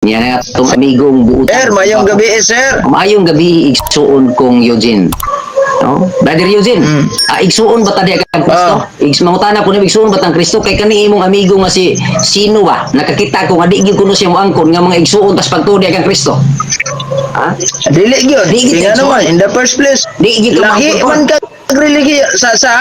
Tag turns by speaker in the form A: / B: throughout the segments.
A: Yan ang atong amigong buutan.
B: Sir, maayong gabi eh, sir.
A: Maayong gabi, igsuon kong Eugene. No? Brother Eugene, igsuon ba ta diha kang Kristo?
B: Ah.
A: Mangutana ko nimo, igsuon ba tang Kristo kay kani imong amigo nga si sino ba? Nakakita ko nga di gyud kuno siya moangkon nga mga igsuon tas pagtuo diha kang Kristo. Ha?
B: Dili gyud.
A: Di gyud
B: Nga
A: igsuon.
B: naman, in the first place,
A: Di gyud ka
B: lahi
A: maangkon.
B: man kag relihiyon sa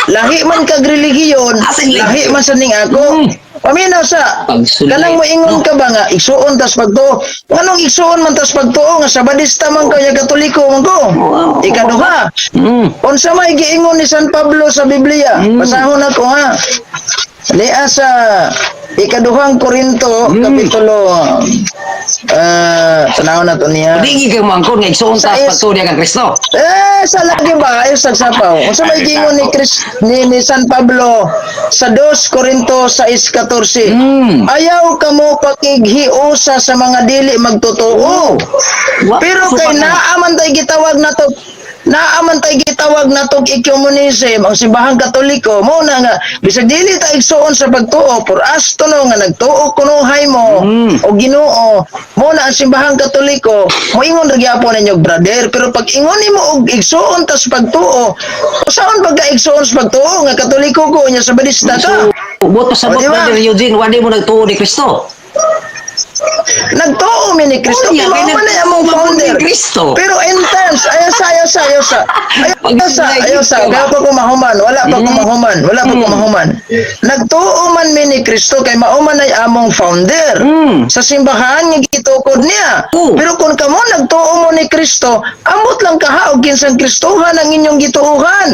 B: lahi man kag relihiyon,
A: Asa yung
B: lahi man sa ning ako. Paminaw sa
A: Pagsulay.
B: kanang moingon
A: No.
B: ka ba nga igsuon tas pagtuo? Nganong igsuon man tas pagtuo nga Sabadista man ka ya Katoliko man ko?
A: Oo.
B: Ikaduha, unsa may giingon ni San Pablo sa Biblia? Basahon ako ha. Nia sa ikaduhang Korinto, kapitulo tanaw na to niya.
A: Di gyud ka moangkon nga igsuon tas pagtuo diha kang Kristo.
B: Eh, sa lagi ba? Ay, sa sapaw. Unsa may giingon ni Chris, ni San Pablo sa 2 Korinto 6:14? Ayaw kamo pakighiusa sa mga dili magtotoo. Pero kay naa man tay gitawag nato naa man tay gitawag natong ecumenism ang Simbahang Katoliko, mo na nga bisag dili ta igsuon sa pagtuo, for as to know nga nagtuo kunuhay mo o Ginoo, mo na ang Simbahang Katoliko moingon ra gyapon ninyo brother. Pero pag ingon nimo og igsuon ta sa pagtuo, usaon pagka igsuon sa pagtuo nga Katoliko ko nya Sabadista ka?
A: So, buot pasabot,
B: O, di ba?
A: Brother Eugene, wala mo nagtuo ni Kristo.
B: Nagtuo mi ni Kristo.
A: Oh, yeah,
B: kay
A: kay
B: mao man na
A: nagtuo
B: among
A: man po
B: founder.
A: ni Kristo.
B: Pero in terms, ayaw sa, ayaw sa, ayaw sa. Ayaw sa, ayaw sa. Kaya pa ko mahuman, wala pa ko mahuman, wala pa ko mahuman. Nagtuo man mi ni Kristo kay mao man ay among founder. Sa simbahan nga gitukod niya. Pero kung kamo nagtuo mo ni Kristo, amot lang kaha og kinsang Kristohan ang inyong gituohan.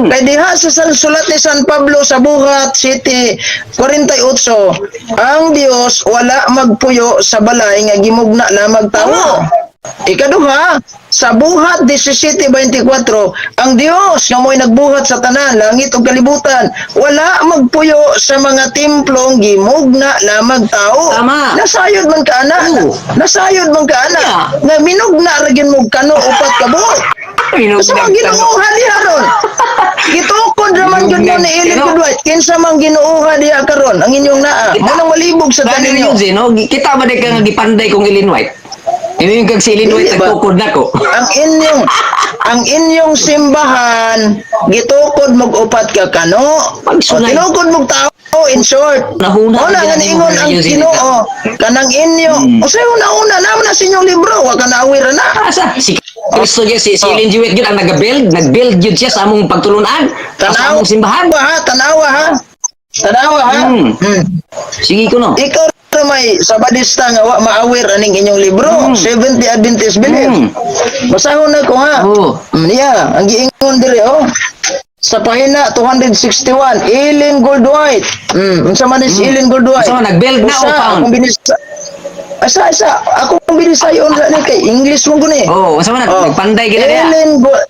B: Kay diha sa sulat ni San Pablo sa Buhat 7:48, ang Dios wala magpuyo sa balay nga gimugna lamang tawo. Ikaduha, sa Buhat 17:24, ang Dios nga mo'y nagbuhat sa tanan, langit ug kalibutan, wala magpuyo sa mga templong gimugna lamang tao. Nasayod man ka ana. Nasayod man ka ana. Nga minugna ra gyud mo kano upat ka buok. Sa mga Ginooha diha ron. Gitukod raman gyud mo ni Ellen
A: Kano.
B: Goodwhite. Kinsa man Ginooha diha karon ang inyong naa? Mo nang malibog sa
A: Brother
B: tanin ninyo.
A: Eugene, no? Kita ba di ka nga gipanday kong Ellen White? Ini yung kag si Ellen White
B: Dili ba?
A: nagtukod nako.
B: Ang inyong simbahan gitukod mog upat ka kano. O,
A: Pagsulay.
B: tinukod mog tao in short.
A: Nahuna
B: Wala
A: ka
B: nga
A: dyan,
B: niingon ang
A: Eugene.
B: Ginoo kanang inyo. O sa una-una naman na sa inyong libro, wa ka naawir na.
A: Asa? Si Kristo gyud, si Ellen G. White gyud ang nag-build, nag-build gyud siya sa among pagtulunan, sa among simbahan.
B: Ha, tanawa ha. Tanawa ha.
A: Sige ko no.
B: Ikaw ra may Sabadista nga wa maawir aning inyong libro, Seventh Day Adventist Belief. Basahon na ko ha.
A: Oh.
B: Yeah, ang giingon diri oh. Sa pahina 261, Ellen Goldwhite. Unsa man is Ellen Goldwhite?
A: Unsa man, nag-build na
B: Usa,
A: o found?
B: Akong binisa. Asa asa, ako binisayon sa ni kay English mo guni.
A: Oh, unsa man, nagpanday gid na diha.
B: Ellen Gold.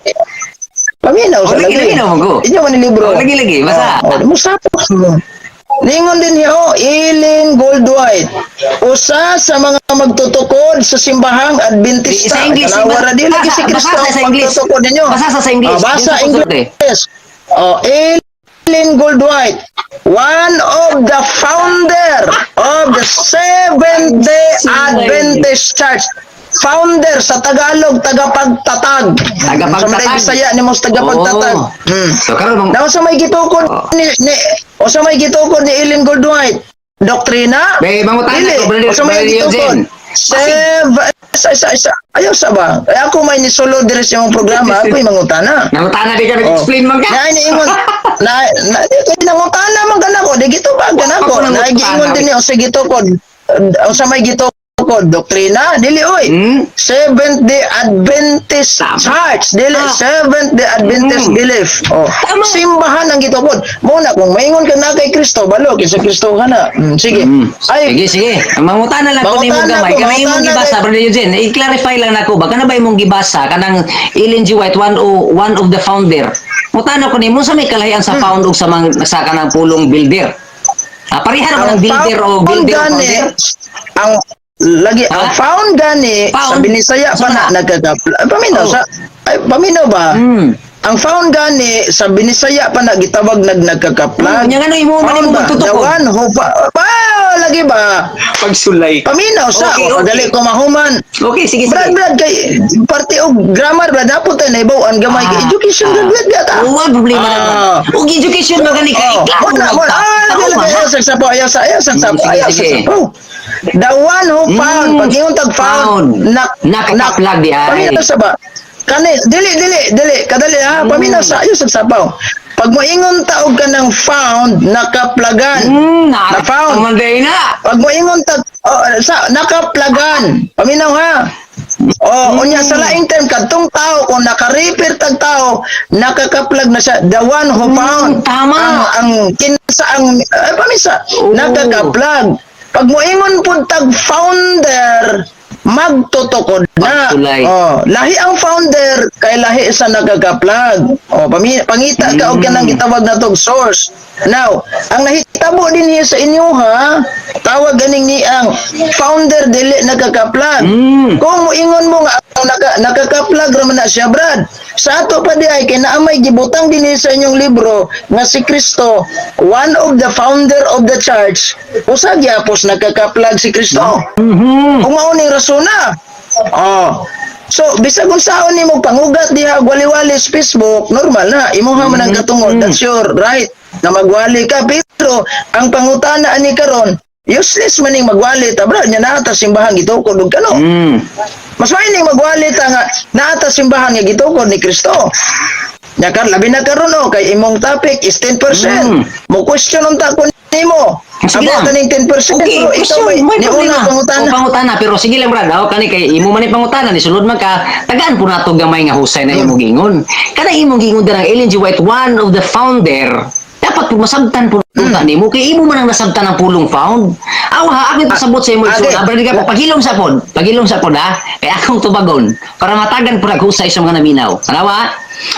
B: Paminaw sa
A: Oh, lagi,
B: lagi.
A: lagi na mo ko.
B: Inyo man ni libro.
A: Oh, lagi, lagi, basa.
B: Oh, mo sapos mo. Ningon din niya, oh, Ellen Goldwhite. Usa sa mga magtutukod sa Simbahang Adventista.
A: Sa English,
B: Tanawa ra di lagi si
A: basa,
B: Kristo
A: basa
B: ang
A: sa English.
B: pagtutukod ninyo.
A: Basa sa English.
B: Oh, basa
A: Yun sa kusot eh.
B: English. Oh, Ellen Goldwhite, one of the founder of the Seventh Day Adventist Church. Founder sa Tagalog, tagapagtatag.
A: Tagapagtatag.
B: Sa may Bisaya ni mo sa tagapagtatag.
A: Oh. So karon mong
B: Na sa may gitukod ni o sa may gitukod ni Ellen Goldwhite? Doktrina?
A: Be, mangutana
B: Dili.
A: ko, brother,
B: O sa may
A: Brother
B: gitukod?
A: Eugene.
B: Seven, isa, isa, isa. Ayaw sa ba? Ay, ako may nisolo diri sa imong programa, ako'y mangutana.
A: Nangutana di ka nag-explain man ka.
B: Na iniingon na na di kay nangutana man ka nako, di gitubag ka nako.
A: Ako
B: Na
A: nangutana.
B: giingon din niya sa gitukod. Ang sa may gitukod doktrina, dili oy. Seventh Day Adventist Church, dili Seventh Day Adventist Belief. Oh. Simbahan ang gitukod. Mo na kung maingon ka na kay Kristo, balo kinsa Kristo ka na. Sige. Ay,
A: Sige, sige. Mangutana lang ko nimo
B: Mangutana
A: gamay.
B: ko,
A: Kanang imong
B: mangutana
A: gibasa,
B: kay-
A: Brother Eugene. I-clarify lang nako ba kana ba imong gibasa kanang Ellen G. White one of the founder. Mutana ko nimo sa may kalahian sa found ug sa mga sa kanang pulong builder. Ah, pareha ra ba ng builder o
B: found
A: builder o
B: gani,
A: founder?
B: ang lagi ang
A: Ha?
B: found gani sa
A: Found?
B: Binisaya pa
A: Saan
B: na
A: na?
B: nagkaka paminaw
A: Oh.
B: sa ay paminaw ba? Ang found gani sa Binisaya pa na gitawag nagkakaplag.
A: Nya ngano imo man
B: Found
A: imo
B: ba? The
A: magtutukod?
B: one who pa lagi ba?
A: Pagsulay.
B: Paminaw sa
A: Okay,
B: o
A: okay.
B: dali ko mahuman.
A: Okay, sige, sige.
B: Brad, Brad, kay parte og grammar, Brad, dapat tayo naibaw-an gamay kay education, Brad, Brad, yata.
A: Wala problema
B: Ah.
A: naman. Og education ba gani kay
B: Oh,
A: klaro
B: wala, wala. Ah, lagi, lagi, ayaw sa sapo, ayaw sa, ayaw sa sapo,
A: Sige,
B: ayaw sa
A: sige.
B: sapo. The one who found, pag ingon tag found,
A: Found. Nakakaplag di ay.
B: Paminaw sa ba? Kani, dili, dili, dili, kadali ha, paminaw sa, ayaw sa sapaw. Pag moingon ta og kanang found, nakaplagan.
A: Na
B: Na-found.
A: Tumanday na.
B: Pag moingon tag oh, sa nakaplagan, paminaw ha. Oh, unya sa laing term kadtong tao kung naka-refer tag tao, nakakaplag na siya, the one who found.
A: Tama.
B: Ang kinsa ang ay, pamisa, nakakaplag. Pag moingon pud tag founder, magtutukod na.
A: Pagtulay.
B: Oh, lahi ang founder kay lahi sa nakakaplag. Oh, pangita ka og kanang gitawag natog source. Now, ang nahitabo din niya sa inyo ha, tawag ganing ni ang founder dili nakakaplag. Kung moingon mo nga ang nakakaplag ra man na siya, Brad. Sa ato pa di ay kay naa may gibutang din sa inyong libro nga si Kristo, one of the founder of the church, usa gyapos nakakaplag si Kristo. Kung mao ning rasona. Oh. So, bisag unsaon nimo pangugat diha og wali-wali sa Facebook, normal na. Imuha man ang katungod, that's your right na magwali ka. Pero ang pangutana ani karon, useless man ning magwali ta, bro, nya naa ta simbahan gitukod og kano. Mas maayo ning magwali ta nga naa ta simbahan nga gitukod ni Kristo. Nya kar labi na karon oh, kay imong topic is 10%. Mo question unta ko nimo.
A: Sige
B: Abot
A: lang.
B: ning 10%
A: Okay,
B: pero ikaw
A: question,
B: may
A: may
B: niuna
A: problema.
B: pangutana.
A: O, pangutana, pero sige lang, brad, oh, kani kay imo man ni pangutana, ni sulod man ka, tagaan po nato gamay nga husay na imong gingon. Kana imong gingon dirang Ellen G. White, one of the founder, dapat po masabtan po nimo kay imo man ang nasabtan ang pulong found. Aw ha, akong pasabot sa imo
B: Ate.
A: igsoon. Brad, ka pagilom sa pod, pagilom sa pod ha. Kay akong tubagon para matagan po naghusay sa mga naminaw. Tanawa?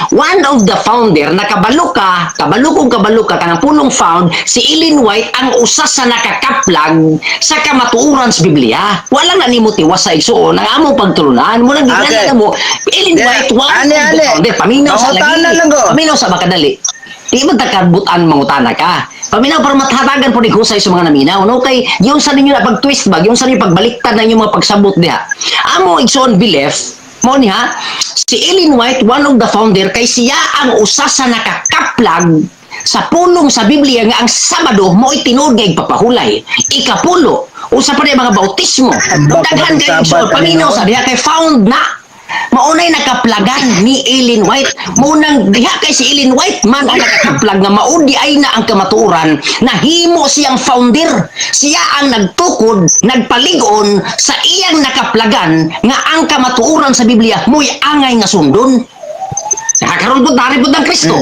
A: One of the founder, nakabalo ka, kabalo kung kabalo ka, kanang pulong found, si Ellen White ang usa sa nakakaplag sa kamatuoran sa Biblia. Wala na nimo tiwas sa igsuon, ang among pagtulunan, mo nang
B: Ate.
A: ginana mo, Ellen
B: Yeah.
A: White, one
B: Ane,
A: of the
B: ane.
A: founder. Paminaw sa lagi.
B: Mangutana lang ko.
A: Paminaw sa makadali. Di man takabutan mangutana ka. Paminaw para matatagan po ni husay sa mga naminaw. No? Kay yung sa ninyo na pag-twist bag, yung sa ninyo pagbaliktad na inyong mga pagsabot diha. Amo igsoon belief, mo ni ha, si Ellen White, one of the founder, kay siya ang usa sa nakakaplag sa pulong sa Biblia nga ang Sabado mo'y tinuod nga igpapahulay. Ikapulo, usa pa rin mga bautismo. Daghan kay
B: Sabat,
A: igsoon, paminaw
B: ano?
A: sa diha kay found na. Maunay nakaplagan ni Ellen White. Maunang diha kay si Ellen White man ang nakakaplag nga maudi ay na ang kamatuoran nahimo siyang founder. Siya ang nagtukod, nagpalig-on sa iyang nakaplagan nga ang kamatuoran sa Biblia mo'y angay nga sundon. Nakakaroon po, dari po ng Kristo.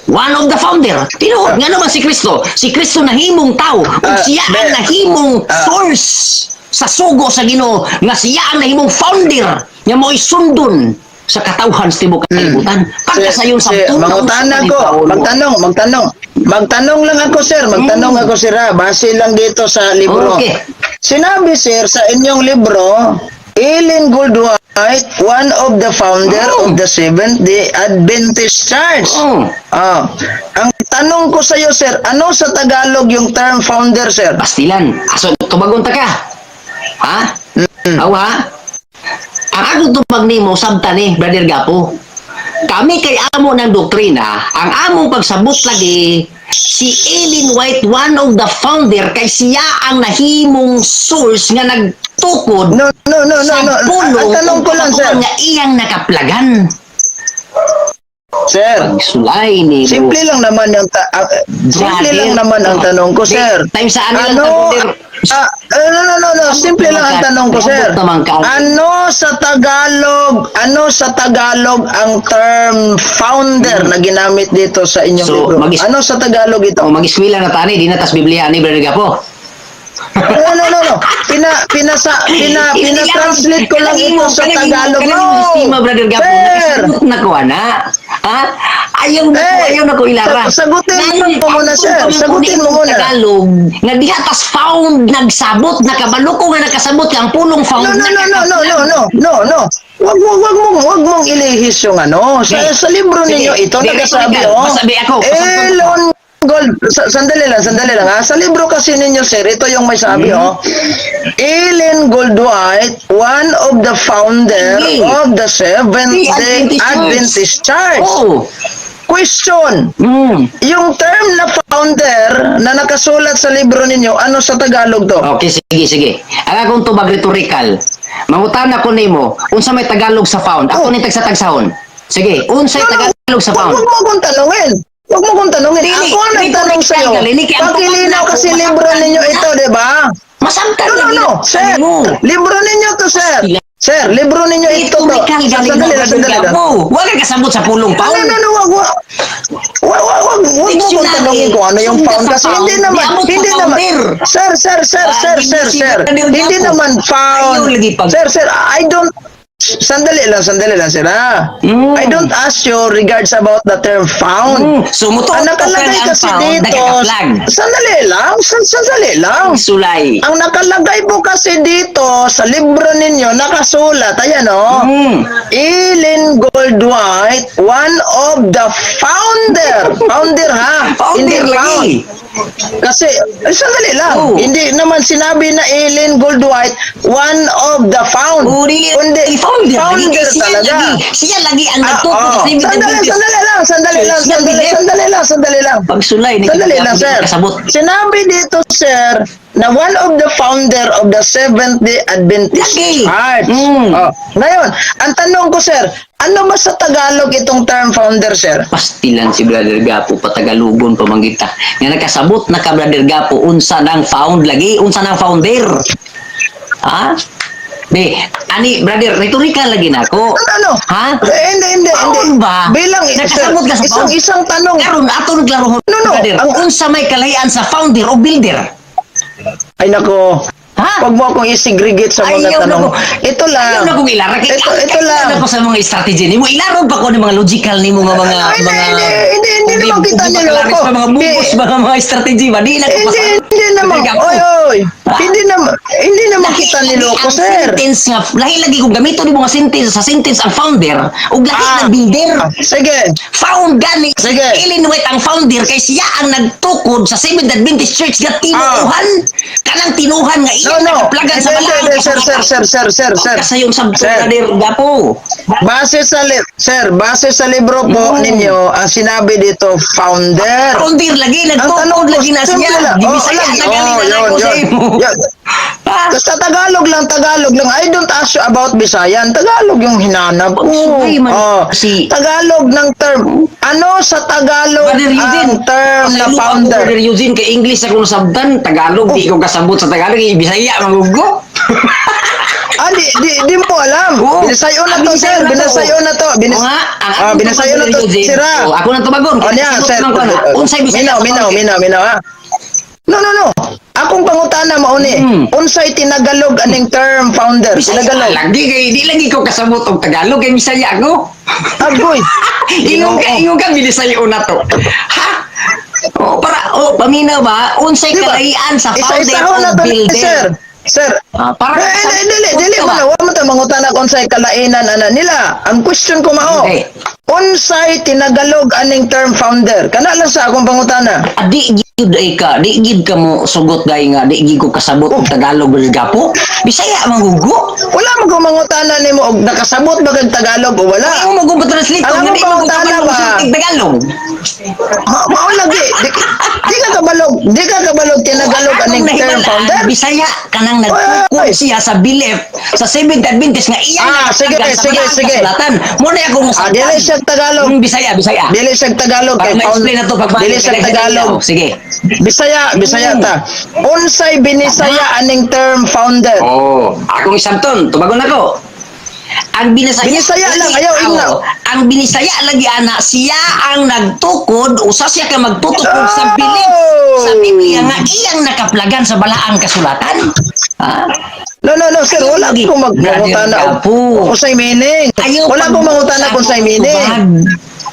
A: One of the founder. Tinuod, nga naman si Kristo. Si Kristo nahimong tao. Ug siya ang nahimong source sa sugo sa Ginoo nga siya ang nahimong founder nga mo'y sundon sa katawhan sa tibuok kalibutan. Pagkasayon sa
B: Si, mangutana ko, magtanong, magtanong. Magtanong lang ako, sir. Magtanong ako, sir, ha. Base lang dito sa libro.
A: Okay.
B: Sinabi, sir, sa inyong libro, Ellen Gould White, one of the founder of the Seventh-day Adventist Church. Ah, ang tanong ko sa iyo, sir, ano sa Tagalog yung term founder, sir?
A: Pastilan. Aso, tubagon ta ka. Ha? Aw, ha? Ang akong tubag nimo sabta ni, Brother Gapo. Kami kay amo ng doktrina, ang among pagsabot lagi, si Ellen White, one of the founder, kay siya ang nahimong source nga nagtukod
B: No, no, no, no,
A: sa
B: no.
A: pulong
B: Ang tanong ko lang, sir.
A: nga iyang nakaplagan.
B: Sir,
A: Pagsulay ni
B: simple lang naman yung simple lang naman ang tanong ko, sir.
A: Time sa ano lang
B: Ano?
A: brother.
B: Ah, no, no, no, no. Simple lang ang tanong ko, sir.
A: Abot naman ka.
B: Ano sa Tagalog, ano sa Tagalog ang term founder na ginamit dito sa inyong
A: So,
B: libro? Ano sa Tagalog ito?
A: O mag-eskwela na tani, di na tas Biblia ni Brother Gapo.
B: No, no, no, no. Pina, pinasa, pina, pina-translate ko lang ito sa Tagalog.
A: No!
B: No!
A: Sistema, Brother Gapo,
B: Sir!
A: nakasagot na ko, ana. Ha? Ayaw na ko,
B: Eh,
A: ayaw na ko ilara.
B: sagutin mo muna, sir. Sagutin mo muna.
A: Tagalog, nga diha tas found, nagsabot, nakabalo ko nga nakasabot, ang pulong found.
B: No, no, no, no, no, no, no, no, no. Wag mong ilihis yung ano. Sa,
A: Sige.
B: sa libro
A: Sige.
B: ninyo, ito
A: Di,
B: nagasabi,
A: rhetorical.
B: oh.
A: Masabi ako.
B: Elon Gold, sandali lang, sandali lang ha. Sa libro kasi ninyo, sir, ito yung may sabi, oh. Ellen Goldwhite, one of the founder
A: Sige.
B: of the Seventh-day
A: The Adventist Church.
B: Adventist Church.
A: Oo.
B: Question, yung term na founder na nakasulat sa libro ninyo, ano sa Tagalog to?
A: Okay, sige, sige. Ang akong tubag rhetorical. Mangutana ko nimo, unsa may Tagalog sa found? Ako
B: Oh.
A: ni tagsa-tagsahon. Sige, unsay
B: No, no,
A: Tagalog sa
B: Wag,
A: found?
B: wag mo akong tanungin. Wag mo akong tanungin.
A: Dili,
B: Ako ang nagtanong
A: rhetorical
B: sa'yo.
A: gali, kay ang
B: Pakilinaw
A: tubag na
B: kasi
A: ako,
B: libro
A: masabtan
B: ninyo
A: na.
B: ito, di ba?
A: Masabtan
B: No, no,
A: lagi
B: no.
A: na-
B: Sir,
A: ano mo?
B: libro ninyo to, sir. Sir, libro ninyo ito to.
A: Rhetorical gali
B: Sandali
A: mo,
B: lang, sandali lang.
A: Wag ka kasabot sa pulong
B: No,
A: found.
B: no, no, wag, wag. Wag, wag, wag, wag mo akong
A: Dictionary.
B: tanungin kung ano yung
A: Sunda
B: found
A: sa
B: kasi
A: found,
B: hindi naman,
A: di abot sa
B: hindi naman.
A: founder.
B: Sir, sir, sir,
A: Ah,
B: sir,
A: hindi
B: sir,
A: si
B: sir.
A: Brother
B: Hindi
A: Gapo.
B: naman found.
A: Ayaw lagi pag-
B: Sir, sir, I don't. Sandali lang, sir, ah. I don't ask you regards about the term found.
A: So, mutuot
B: Ang
A: ko
B: nakalagay
A: ang
B: kasi
A: found,
B: dito,
A: nagkaka-flag.
B: Sandali lang, sandali lang.
A: Sulay.
B: Ang nakalagay po kasi dito sa libro ninyo, nakasulat, ayan oh, Ellen Goldwhite, one of the founder. Founder ha?
A: Founder
B: Hindi
A: lagi.
B: found. Kasi, eh, sandali lang.
A: Oh.
B: Hindi naman sinabi na Ellen Goldwhite, one of the found.
A: Oh, dili.
B: Kundi,
A: Founder,
B: founder
A: lagi. Siya
B: talaga.
A: lagi, siya lagi ang
B: Ah,
A: nagtukod
B: oh.
A: sa Seventh
B: Sandali,
A: Adventist.
B: sandali lang, sandali lang,
A: Siya
B: sandali,
A: believe.
B: sandali lang, sandali lang.
A: Pagsulay, ni
B: Sandali lang, sir.
A: Kasabot.
B: Sinabi dito, sir, na one of the founder of the Seventh-day Adventist
A: Lagi.
B: Church. Oh. Ngayon, ang tanong ko, sir, ano ba sa Tagalog itong term founder, sir?
A: Pastilan si Brother Gapo, patagalugon pamanggita. Nga nakasabot na ka, Brother Gapo, unsa nang found lagi, unsa nang founder. Ha? Di, ani, brother, rhetorical lagi nako.
B: Ano, ano?
A: Ha?
B: Eh, hindi, hindi, hindi.
A: Found ba?
B: Bilang, sir,
A: Nakasabot ka sa
B: isang,
A: found?
B: isang tanong.
A: Karon ato naglaruhon,
B: No, no,
A: brother. Unsa may kalahian sa founder o builder?
B: Ay, nako.
A: Ha?
B: Huwag mo akong i-segregate sa mga
A: Ayaw na
B: tanong.
A: ko.
B: Ito lang.
A: Ayaw na kong ilaro.
B: Ito lang.
A: Na ko sa mga strategy nimo. Ilaro pa ko ng mga logical nimo nga mga
B: Ay, hindi,
A: mga
B: hindi, hindi, hindi naman kita
A: ug di
B: niloko.
A: makalaris pa, mga bubos
B: Hindi.
A: mga mga strategy ba di na ko
B: Hindi, hindi naman. Oy, oy.
A: Ha?
B: Hindi naman kita
A: Lahi lagi
B: niloko,
A: ang
B: sir.
A: sentence nga lahi lagi kung gamito nimo nga sentence sa sentence ang founder ug lahi ng builder.
B: Ah, sige.
A: Found gani.
B: Sige.
A: Ellen White ang founder kay siya ang nagtukod sa Seventh Adventist Church nga tinuuhan. Kanang tinuhan nga
B: No,
A: iya
B: no.
A: nakaplagan sa
B: Hindi,
A: balaang
B: hindi, sir, sir, sir, sir, sir, sir.
A: Kasayon sa
B: Sir.
A: brother Gapo.
B: Sir, base sa libro po ninyo, ang sinabi dito, founder.
A: Founder lagi,
B: Ang tanong
A: nagtukod
B: ko,
A: lagi na
B: simple
A: siya.
B: lang. Oh,
A: Gibisaya
B: lagi.
A: na gali
B: Oh,
A: na
B: yun,
A: ko sa
B: yun.
A: imo.
B: Yun.
A: Ha?
B: Basta Tagalog lang, Tagalog lang. I don't ask you about Bisayan. Tagalog yung hinanap ko.
A: Pagsulay man
B: Oh. Tagalog ng term. Ano sa Tagalog
A: Brother Eugene,
B: ang term na
A: pasaylo ako,
B: founder?
A: Brother Eugene, kay English ako nasabtan, Tagalog, di ko kasabot sa Tagalog, kay Bisaya, mangugo.
B: Ah, di mo alam.
A: Oo.
B: Binasayo na
A: Ah,
B: to, sir.
A: binisayo na to.
B: Binasayo na to.
A: Oo nga, ang
B: Ah,
A: akong
B: binasayo na
A: tubag,
B: to.
A: Brother Eugene.
B: Sira.
A: Oh, ako nang tubagon.
B: O niya, sir.
A: Kasabot man ko na. Unsay Bisaya
B: Minaw,
A: sa
B: minaw,
A: founder?
B: minaw, minaw, ha? No, no, no. Akong pangutana mauni. Unsay tinagalog aning term founder?
A: Bisaya
B: Tinagalog.
A: lagi kay di lagi ko kasabot og Tagalog kay Bisaya ako.
B: Agoy.
A: Ingon ka binisayo na to. Ha? Oh, para oh paminaw ba unsay
B: Di ba?
A: kalahian sa founder
B: Isa-isahon
A: o
B: na to,
A: builder?
B: sir. Sir.
A: Ah, para
B: Eh, dili, dili
A: ka
B: man
A: ba?
B: na. Wa man ta mangutana kung unsay kalainan ana nila. Ang question ko mao.
A: Okay.
B: Unsay tinagalog aning term founder? Kana lang sa akong pangutana.
A: Ah, di gyud ay ka, di gyud ka mo sugot gay nga di gyud ko kasabot og Tagalog ug Gapo. Bisaya man gugo.
B: Wala man ko mangutana nimo og nakasabot ba kag Tagalog o wala.
A: Ayaw mo kung translate
B: Alam
A: kung
B: mo
A: di mo
B: pangutana
A: kabalo
B: ba?
A: og Tagalog.
B: Mao lagi. Di ka kabalog tinagalog
A: Akong
B: aning term
A: nahibalaan,
B: founder.
A: Bisaya kanang
B: Oy, oy,
A: nagtukod
B: oy.
A: siya sa belief sa Seventh Adventist nga iya
B: Ah, sige,
A: nakaplagan sa
B: sige,
A: balaang
B: sige.
A: kasulatan. Mo na akong
B: Ah,
A: nasabtan.
B: dili siya Tagalog.
A: Bisaya, Bisaya.
B: Dili siya Tagalog
A: Para
B: kay
A: ma-explain na to pag
B: Dili siya Tagalog.
A: Sige.
B: Bisaya, Bisaya ta. Unsay binisaya aning term founder?
A: Oh, akong isabton, tubagon ako. Ang binisaya
B: Binisaya lang, ayaw, ingna.
A: Oo. Ang binisaya lagi ana, siya ang nagtukod, usa siya ka magtutukod sa belief
B: Oh!
A: sa Biblia nga iyang nakaplagan sa balaang kasulatan. Ha?
B: No, no, no, sir, wala
A: Lagi.
B: ko magmangutana
A: Brother Gapo.
B: unsay meaning.
A: Ayaw
B: Wala ko mangutana kung say meaning.
A: tubag.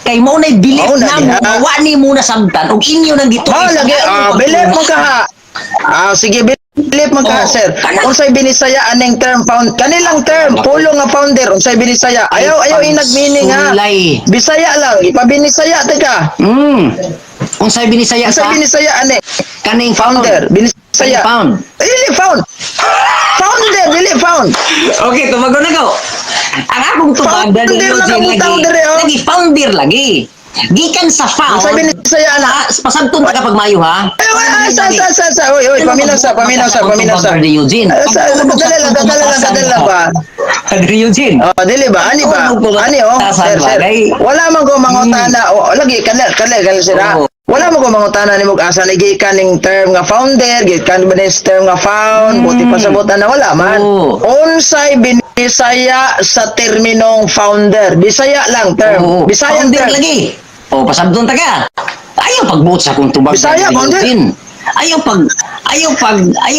A: Kay mo na'y belief
B: Mao na
A: na
B: diha.
A: mo, nga wa ni mo nasabtan ug inyo nang gituoy
B: Oh,
A: sa
B: lagi,
A: balaang
B: ah, belief mo
A: pagtulong.
B: ka ha. Ah, sige, belief Belief man ka,
A: Oh,
B: sir.
A: Kana-
B: Unsay Binisaya aning term found? Kanilang term, pulong nga founder, unsay Binisaya? Ayaw ayaw inag meaning ha.
A: Sulay.
B: Bisaya lang, ipabinisaya teka.
A: Unsay Binisaya
B: Unsay
A: sa
B: Binisaya ani?
A: Kaning
B: Founder, Binisaya.
A: Kaning found.
B: Eh, dili found. Founder, dili found.
A: Okay, tubago na ko. Ang akong tubag,
B: Founder
A: Brother
B: lang
A: Eugene,
B: ang
A: lagi,
B: butang dire, oh.
A: lagi, founder lagi. Gikan sa found,
B: Unsay Binisaya ana?
A: ah, pasagton ta kapag mayo ha.
B: Ay, ay, ay, sa, sa, oy, oy, paminaw sa, paminaw sa, paminaw sa.
A: Brother Eugene.
B: Ay, sa, dali lang, dali lang, dali lang ba?
A: Brother Eugene.
B: Oh, dili ba? Ani ba?
A: Tulog ko
B: Ani oh,
A: batasan
B: sir,
A: ba?
B: sir.
A: Kay-
B: Wala man ko mangutana. Oh, lagi kanil, kanil, kanil sir. Ha?
A: Oo.
B: Wala man ko mangutana nimo asa ni gikan ning term nga founder, gikan ba ni term nga found, buti pa sabot na wala man.
A: Oo.
B: Unsay Binisaya sa terminong founder? Bisaya lang term.
A: Oo.
B: Bisaya
A: Founder
B: term.
A: lagi. O, pasabdon ta ka. Ayaw pagbuot sa akong tubag.
B: Bisaya,
A: Brother
B: founder.
A: Eugene. Ayaw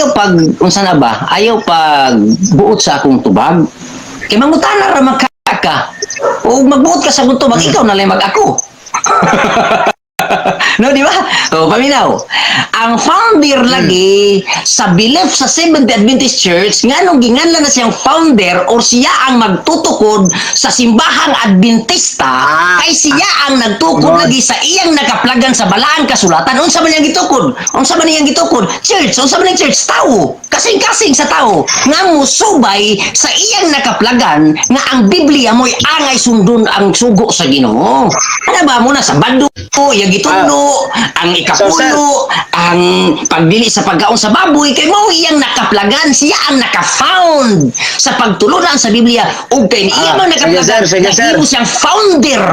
A: pag, unsa na ba? Ayaw pag buot sa akong tubag. Kay mangutana ra man ka ka. O magbuot ka sa akong tubag, ikaw na lang mag-ako. No, di ba? So, paminaw. Ang founder lagi sa belief sa Seventh Adventist Church, nganong ginganlan na siyang founder or siya ang magtutukod sa simbahang Adventista, kay siya ang nagtukod lagi sa iyang nakaplagan sa balaang kasulatan. Unsa man iyang gitukod? Unsa man iyang gitukod? Church. Unsa man ang church? Tao. Kasing-kasing sa tao nga musubay sa iyang nakaplagan nga ang Biblia mo'y angay sundon ang sugo sa Ginoo. Ano ba mo na sa bando, iyang gituno, ang ikapulo, ang pagdili sa pagkaon sa baboy, kay mao iyang nakaplagan, siya ang naka-found sa pagtulunan sa Biblia ug kay iya
B: Ah,
A: man
B: sige,
A: nakaplagan,
B: sir, sige, sir.
A: nahimo siyang founder,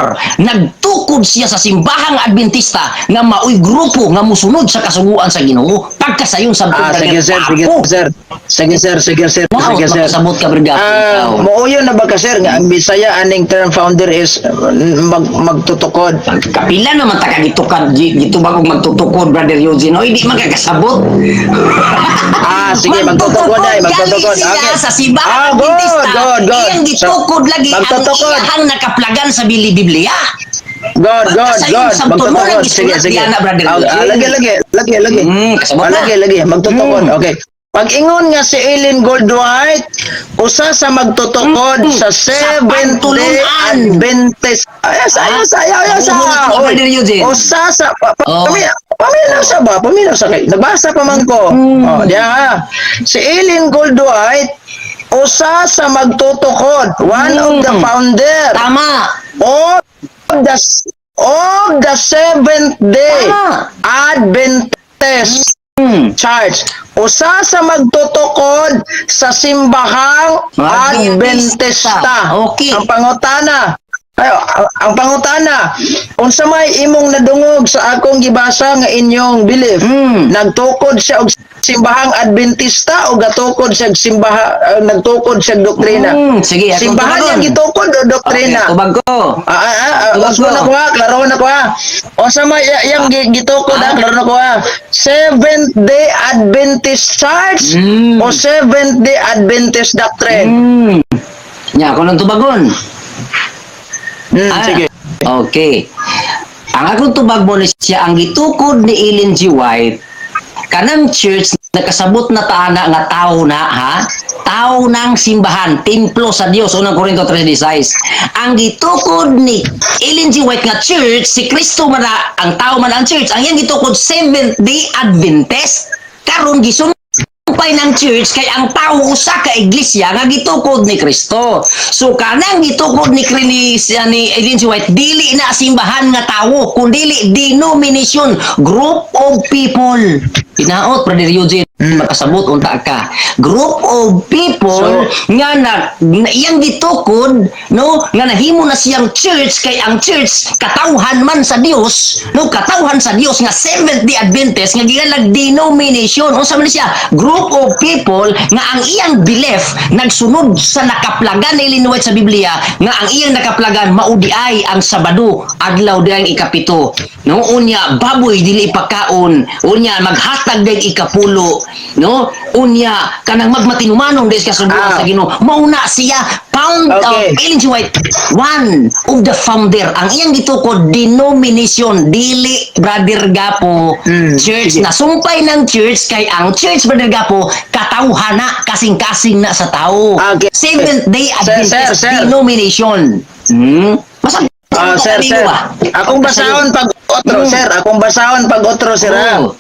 A: nagtukod siya sa simbahang Adventista nga maoy grupo nga musunod sa kasuguan sa Ginoo pagkasayon sa
B: Ah, sige sir, sige sir. Sige sir, sige sir,
A: Wow,
B: sige sir.
A: makasabot ka brigada.
B: Ah, muuyo na ba ka sir nga ang Bisaya aning term founder is magtutukod?
A: Kapila naman ta ka gitukad gitubag og magtutukod, Brother Eugene. Oy, di man ka kasabot.
B: Ah, sige, magtutukod ay, magtutukod.
A: Gali siya sa simbahang
B: Ah, good,
A: Adventista.
B: good, good.
A: Iyang gitukod lagi ang
B: magtutukod.
A: iyang nakaplagan sa Bili Biblia.
B: Good, good,
A: Pagkasayon
B: good.
A: sa tulo,
B: Magtutukod.
A: lagi
B: Sige,
A: sulat
B: sige.
A: diana, Brother
B: Ah, ah,
A: Eugene.
B: lagi, lagi, lagi, lagi.
A: Kasabot
B: Ah,
A: na.
B: lagi, lagi. Magtutukod. Okay. Pag ingon nga si Ellen Goldwhite, usa sa magtutukod sa
A: Sa
B: Seventh Day
A: pagtulunan.
B: Adventist. Ay, sa,
A: Ah?
B: ay, sa, ay, ay, sa.
A: Huhunot mo,
B: Oy,
A: Brother Eugene.
B: usa sa,
A: Oh.
B: paminaw sa ba? Paminaw sa kay. Nagbasa pa man ko. Oh, diya ha. Si Ellen Goldwhite, usa sa magtutukod, one of the founder
A: Tama.
B: of the Seventh Day Adventist Church. Usa sa magtutukod sa simbahang
A: Adventista.
B: Adventista.
A: Okay.
B: Ang pangutana, ay, ang pangutana, unsa may imong nadungog sa akong gibasa nga inyong belief? Nagtukod siya og simbahang Adventista o gatukod siya og simbaha nagtukod siya og doktrina?
A: Sige, akong
B: Simbahan
A: tubagon.
B: yang gitukod o doktrina?
A: Okay, tubag ko.
B: Ah, ah, ah, ah,
A: Tubag
B: usbo
A: ko.
B: na ko ha, klaro na ko ha. O sa may yang gitukod ha, klaro na ko ha. Seventh Day Adventist Church o Seventh Day Adventist Doctrine?
A: Nya, ako nang tubagon.
B: Sige.
A: Okay. Ang akong tubag mo ni siya ang gitukod ni Ellen G. White kanang church, nakasabot na taana nga tao na ha, tao ng simbahan, templo sa Dios, Unang Korinto 3:16. Ang gitukod ni Ellen G. White nga church, si Kristo man na, ang tao man ang church. Ang iyang gitukod, Seventh Day Adventist. Karon gisun pay ng church kay ang tao usa ka iglesia nga gitukod ni Kristo. So kanang gitukod ni Ellen G. White dili na simbahan nga tawo kundi denomination, group of people. Hinaot, Brother Eugene, makasabot unta ka. Group of people nga na iyang gitukod, no, nga nahimo na siyang church kay ang church katawhan man sa Dios, no, katawhan sa Dios nga Seventh Day Adventist nga gigalag denomination. Unsa man siya? Group of people nga ang iyang belief nagsunod sa nakaplagan ni Ellen White sa Biblia nga ang iyang nakaplagan mao di ay ang Sabado, adlaw di ang ikapito. No, unya baboy dili pagkaon, unya maghatag dag ikapulo. no? Unya kanang magmatinumanon des kasuguan sa Ginoo. Mauna siya found Ellen G. White, one of the founder. Ang iyang gitukod, denomination, dili, Brother Gapo, church.
B: Sige.
A: Nasumpay ng church kay ang church, Brother Gapo, katawhan na, kasing-kasing na sa tao. Seventh Day
B: Sir,
A: Adventist
B: sir, sir.
A: denomination. Basta
B: Ah, sir, sir. Akong basahon pag otro, sir. Akong basahon pag otro, sir, ha?
A: Oh.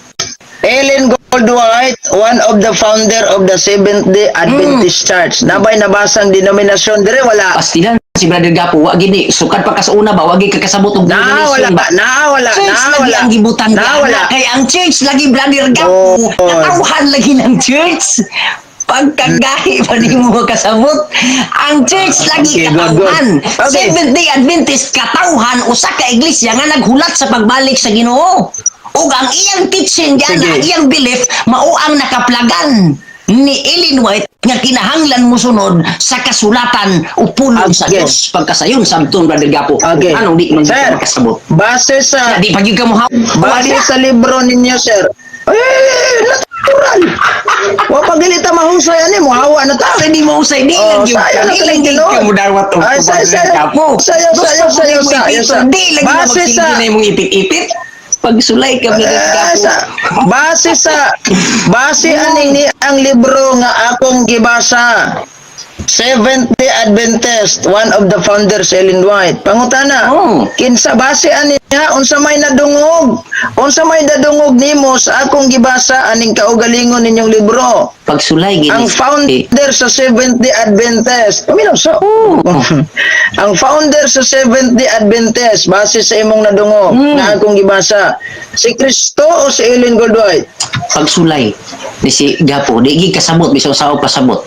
B: Ellen Goldwhite, one of the founder of the Seventh-day Adventist Church. Nabay nabasang denominasyon dire, wala?
A: Pastilan si Brother Gapo, wa gini sukad pa ka sa una ba, wa gid ka kasabot og
B: Na wala
A: denomination ba.
B: na wala
A: Church
B: na
A: lagi
B: wala.
A: ang gibutan
B: Na wala.
A: kay ang church lagi, Brother Gapo, katawhan lagi ng church. Pagkagahi pa di mo kasabot, ang church lagi
B: Okay, good, good.
A: katawhan. Seventh Day Adventist katawhan, usa ka iglesia nga naghulat sa pagbalik sa Ginoo, ug ang iyang teaching diyan,
B: Sige.
A: ang iyang belief, mao ang nakaplagan ni Ellen White nga kinahanglan musunod sa kasulatan o pulong sa Dios. Pagkasayon samton, Brother Gapo, anong di man
B: Sir,
A: ka makasabot?
B: Base sa
A: Di pa gyud ka mo
B: base sa libro ninyo, sir. Eh, natural. Wa pa gilita mahusay ani mo hawa na ta.
A: Di mo usay, di
B: Oh,
A: lang gyud
B: sayo
A: ka,
B: na
A: di lang
B: tuloy
A: gyud
B: tinuod.
A: ka mo dawat og
B: Ay, sayo,
A: Brother
B: sayo,
A: Gapo.
B: sayo,
A: Gusto
B: sayo,
A: ko
B: sayo,
A: nimo
B: sayo,
A: ipito,
B: sayo.
A: di lang na
B: Base
A: magsilbi na imong ipit-ipit. Pagsulay ka, Brother
B: Eh,
A: Gapo.
B: sa base aning ni ang libro nga akong gibasa, Seventh Day Adventist, one of the founders, Ellen White. Pangutana, kinsa base ani niya, unsa may nadungog? Unsa may nadungog nimo sa akong gibasa aning kaugalingon ninyong libro?
A: Pagsulay gini.
B: Ang founder sa Seventh Day Adventist. Paminaw sa. Ang founder sa Seventh Day Adventist, base sa imong nadungog na akong gibasa, si Kristo o si Ellen Goldwhite?
A: Pagsulay ni si Gapo, di gid kasabot bisan sa pasabot.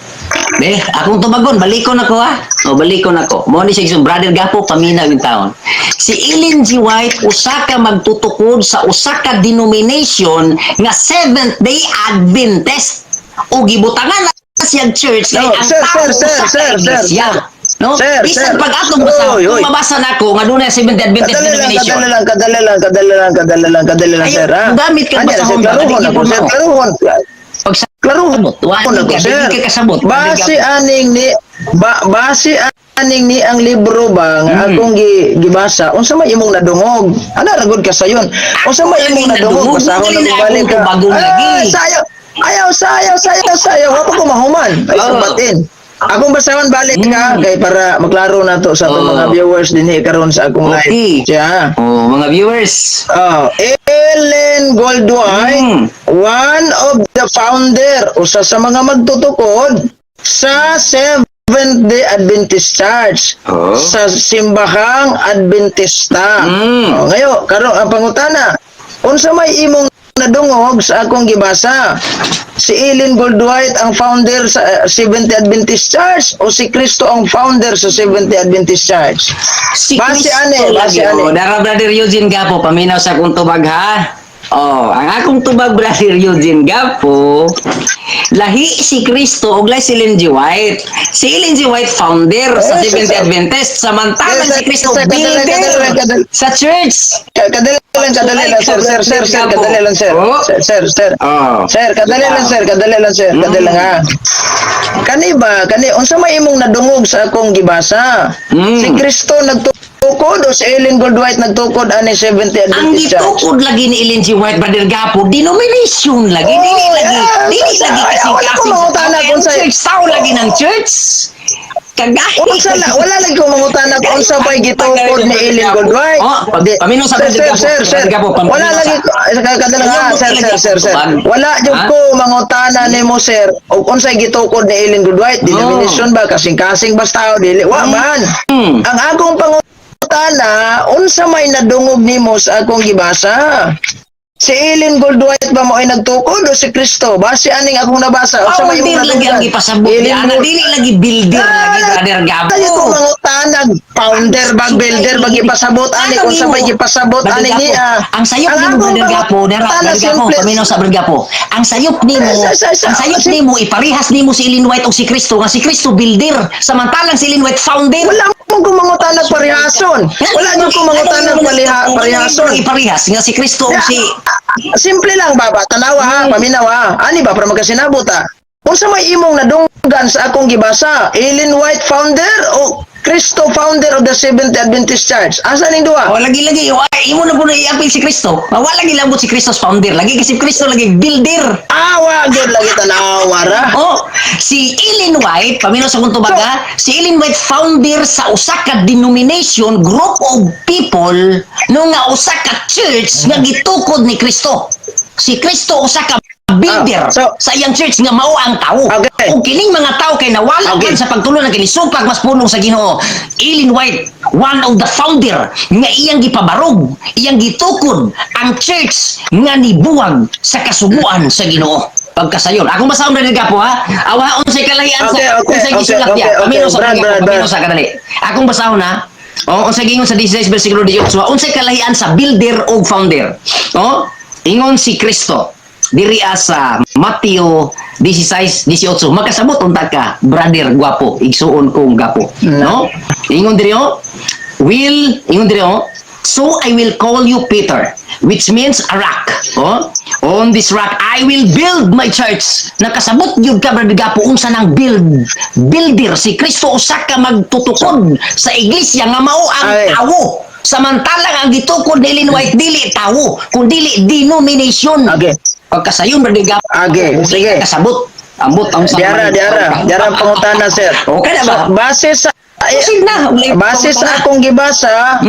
A: Be, akong tubagon, balikon ako ha. O balikon ako. Mo ni siya, Brother Gapo, paminaw yung taon. Si Ellen G. White usa ka magtutukod sa usa ka denomination nga Seventh Day Adventist. O gibutangan na siyang church kay
B: No,
A: ang
B: sir,
A: tao
B: sir, sir,
A: usa ka
B: sir, sir,
A: iglesia. No?
B: Sir,
A: Bisan
B: sir.
A: pag atong basa,
B: Oy, oy.
A: kung mabasa nako nga dunay Seventh Day Adventist
B: Kadali lang,
A: denomination.
B: kadali lang, kadali lang, kadali lang, kadali lang, kadali lang,
A: Ay,
B: sir, ha?
A: gamit kang
B: Ano, sir,
A: basahon ba?
B: klaruhon
A: Dili
B: ako,
A: po
B: sir,
A: mo.
B: klaruhon.
A: Pag sa
B: Klaruhon
A: Wa
B: ako,
A: di ka,
B: sir.
A: di ka kasabot.
B: Base aning ni ba, base aning ni ang libro ba nga akong gibasa, unsa may imong nadungog? Ana ra gud ka sayon. Unsa may
A: Ako
B: imong
A: lagi
B: nadungog?
A: nadungog,
B: Basahon
A: dili
B: na
A: na
B: balik
A: akong
B: ka.
A: tubagong lagi.
B: Ah, sayo. Ayaw, sayo, sayo, sayo. Wa pa ko mahuman. Ay, sumbatin. Akong basahon balik ka kay para maklaro na to sa atong mga viewers dinhi karon sa akong live. Siya.
A: Oh, mga viewers.
B: Oh, Ellen Goldwhite, one of the founder, usa sa mga magtutukod sa Seventh Day Adventist Church, sa simbahang Adventista. Oh, ngayon, karon ang pangutana, unsa may imong nadungog sa akong gibasa? Si Ellen Goldwhite ang founder sa Seventh Day Adventist Church o si Kristo ang founder sa Seventh Day Adventist Church?
A: Si
B: Base
A: Kristo
B: ani, base
A: lagi,
B: ani.
A: oh. Dara, Brother Eugene Gapo, paminaw sa akong tubag ha. Oh, ang akong tubag, Brother Eugene Gapo, lahi si Kristo ug lahi si Ellen G. White. Si Ellen G. White founder sa
B: Eh,
A: Seventh Day Adventist, samantalang
B: Yes,
A: si Kristo
B: sir, kadali,
A: builder
B: kadali, kadali.
A: sa church.
B: Kadali lang, kadali lang, sir, sir, sir, sir, kadali lang, sir.
A: Oh.
B: Sir, sir, sir. Sir, kadali lang, sir, kadali lang, sir, kadali lang, ha. Kani ba, kani, unsa may imong nadungog sa akong gibasa? Si Kristo nagtukod o si Ellen Goldwhite nagtukod ani Seventh Day
A: Ang
B: Adventist Church?
A: gitukod lagi ni Ellen G. White, Brother Gapo, denomination lagi.
B: Oh,
A: Dili lagi,
B: yeah.
A: dili lagi
B: Ay,
A: kasi
B: wala ko
A: kasing sa
B: mangutana
A: tao.
B: kung
A: Ang church, tao lagi ng church. Kagahi.
B: Unsa la, wala lagi ko mangutana kung unsa pa'y gitukod ni Ellen Goldwhite.
A: Oh, paminaw sa
B: Sir,
A: Brother
B: sir,
A: Gapo.
B: sir, sir.
A: Brother Gapo, paminaw
B: Wala lagi ko, kadali lang,
A: Ayaw
B: ha,
A: mo
B: sir,
A: talaga
B: sir, sir, sir.
A: tubag.
B: Wala jud
A: Ha?
B: ko mangutana nimo, sir, og unsay gitukod ni Ellen Goldwhite, denomination ba, kasing-kasing basta o dili? Wa man. Ang akong pangutana, unsa may nadungog nimo sa akong gibasa? Si Ellen Goldwhite ba mo ay nagtukod o si Kristo? Base aning akong nabasa, unsa may imong
A: Founder lagi ang
B: nadunggan?
A: gipasabot
B: Ellen
A: ni Ana. Dili lagi builder lagi, Brother Gapo.
B: Tayo ko mangutana, founder bag builder bag ipasabot ani
A: Ano
B: kung sa
A: nimo?
B: may gipasabot
A: Brother
B: ani
A: Gapo,
B: niya.
A: ang sayop nimo,
B: akong
A: Brother Gapo, dara,
B: pangutana,
A: Brother Gapo,
B: simple.
A: paminaw sa Brother Gapo. Ang sayop nimo,
B: Eh,
A: ang sayop nimo iparehas nimo si Ellen White og si Kristo nga si Kristo builder, samantalang si Ellen White founder.
B: Wala mo man ko mangutana parihason. Wala gyud ko mangutana parihason.
A: Iparihas nga si Kristo ug si
B: Simple lang baba, tanawa ha, paminaw ha. Ani ba para magkasinabot ha? Unsa may imong nadunggan sa akong gibasa? Ellen White founder o Kristo founder of the Seventh Adventist Church? Asa ning duha?
A: Oh, lagi lagi ay, imo na po na iapil si Kristo. Ah, wala lagi lambot si Kristo founder. Lagi kasi si Kristo lagi builder.
B: Awa gyud lagi tanawa ra.
A: Oh, si Ellen White, paminaw sa kung tubaga, si Ellen White founder sa usa ka denomination, group of people, no nga usa ka church nga gitukod ni Kristo. Si Kristo usa ka builder sa iyang church nga mao ang tao. Ug kining mga tao kay nawala man sa pagtulon ng kinisupag mas punong sa Ginoo. Ellen White, one of the founder nga iyang gipabarog, iyang gitukod ang church nga nibuwag sa kasuguan sa Ginoo. Pagkasayon. Akong basahon na gapo ha. Awa unsay kalahian sa unsay gisulat niya. Paminaw sa
B: Brad,
A: kanya,
B: Brad,
A: paminaw
B: Brad.
A: sa kadali. Akong basahon ha. Oh, unsay gingon sa 16 versikulo 18, unsay kalahian sa builder ug founder. Oh, ingon si Kristo diri sa Mateo 16:18. Makasabot unta ka, brother gwapo, igsuon kong gapo, no? Ingon diri oh, will ingon diri oh, "So I will call you Peter, which means a rock. Oh, on this rock I will build my church." Nakasabot gyud ka, brother gapo, unsa nang build, builder si Kristo usa ka magtutukod sa iglesia nga mao ang tawo. Samantalang ang gitukod ni Ellen White dili tawo, kun dili denomination. Pagkasayon, brother gapo.
B: Okay, sige.
A: Kasabot. Ambot ang sa
B: Diara, diara, diara ang pangutana, sir.
A: Okay na ba?
B: So, base sa
A: Proceed na.
B: base sa akong gibasa,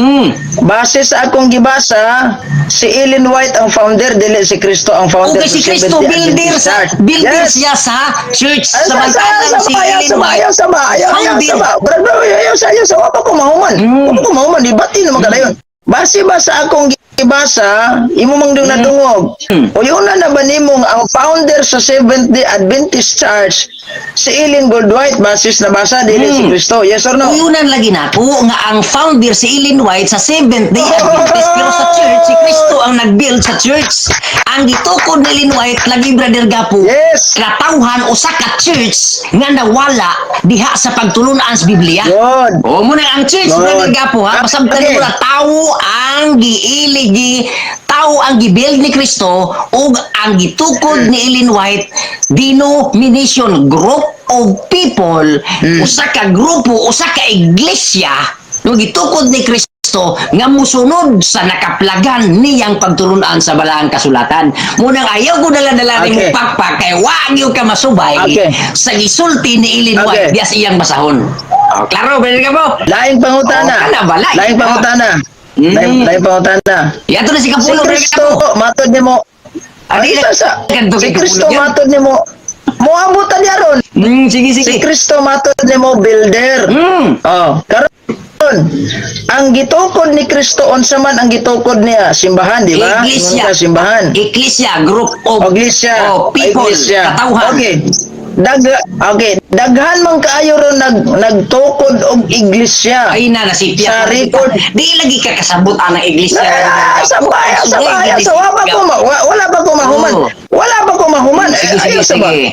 B: base sa akong gibasa, si Ellen White ang founder, dili si Kristo ang founder
A: Okay, si
B: sa
A: Kristo
B: Seventh-day
A: builder
B: Adventist
A: sa
B: Church.
A: builder
B: Yes.
A: siya sa church.
B: Ay,
A: Samantalang si
B: ayaw
A: Ellen
B: sama,
A: White
B: ayaw sama, ayaw, ayaw
A: founder.
B: sama. Brad, bro, ayaw sa, ayaw sa, wala pa ko mahuman. Wala pa ko mahuman, di bati naman ka dayon. Base ba sa akong gibasa, imo mang dung nadungog. O yun na na ba nimong ang founder sa Seventh Day Adventist Church, si Ellen Gold White, basis na basa, dili si Kristo. Yes or no?
A: Uyunan lagi nako nga ang founder si Ellen White sa Seventh Day Adventist, pero sa church si Kristo ang nag-build sa church. Ang gitukod ni Ellen White lagi, brother Gapo, katawhan, usa ka church nga nawala diha sa pagtulunan sa Biblia.
B: Yun.
A: O mo na ang church, brother Gapo ha, masabtan mo na tawo ang giiligi, tao ang gibuild ni Kristo ug ang gitukod ni Ellen White denomination, group of people, usa ka grupo, usa ka iglesia no gitukod ni Kristo nga musunod sa nakaplagan niyang pagtulunan sa balaang kasulatan. Munang ayaw ko dala-dala nimo pakpak kay wa gyud ka masubay sa gisulti ni Ellen White diya sa iyang basahon. Oh, klaro, brother Gapo?
B: Laing pangutana.
A: Oh, kana ba? Laing
B: Laing
A: ka.
B: pangutana. Laing pangutana.
A: Yato na si
B: Si
A: Kapulo, brother
B: Kristo,
A: Gapo.
B: matod nimo.
A: Adi
B: Ay,
A: na-
B: sa,
A: Kadto
B: si
A: kay
B: Kristo
A: Kapulo yun.
B: matod nimo. Moabutan niya ron.
A: Sige,
B: Si
A: sige.
B: Kristo matod nimo builder. Oh, karon ang gitukod ni Kristo, unsa man ang gitukod niya? Simbahan, di ba?
A: Iglesia.
B: Ingon ka, simbahan.
A: Iglesia, group of
B: Iglesia.
A: of people,
B: Iglesia.
A: katawhan.
B: Okay. Okay, daghan man kaayo ron nagtukod og iglesia.
A: Ay na nasipya.
B: Sa record.
A: Di lagi ka kasabot anang iglesia.
B: Ah, sa bayan, sa bayan, sa wala pa ko wala pa ko mahuman.
A: Oo.
B: Wala pa ko mahuman.
A: Sige, sige,
B: Ayaw sa ba?
A: sige.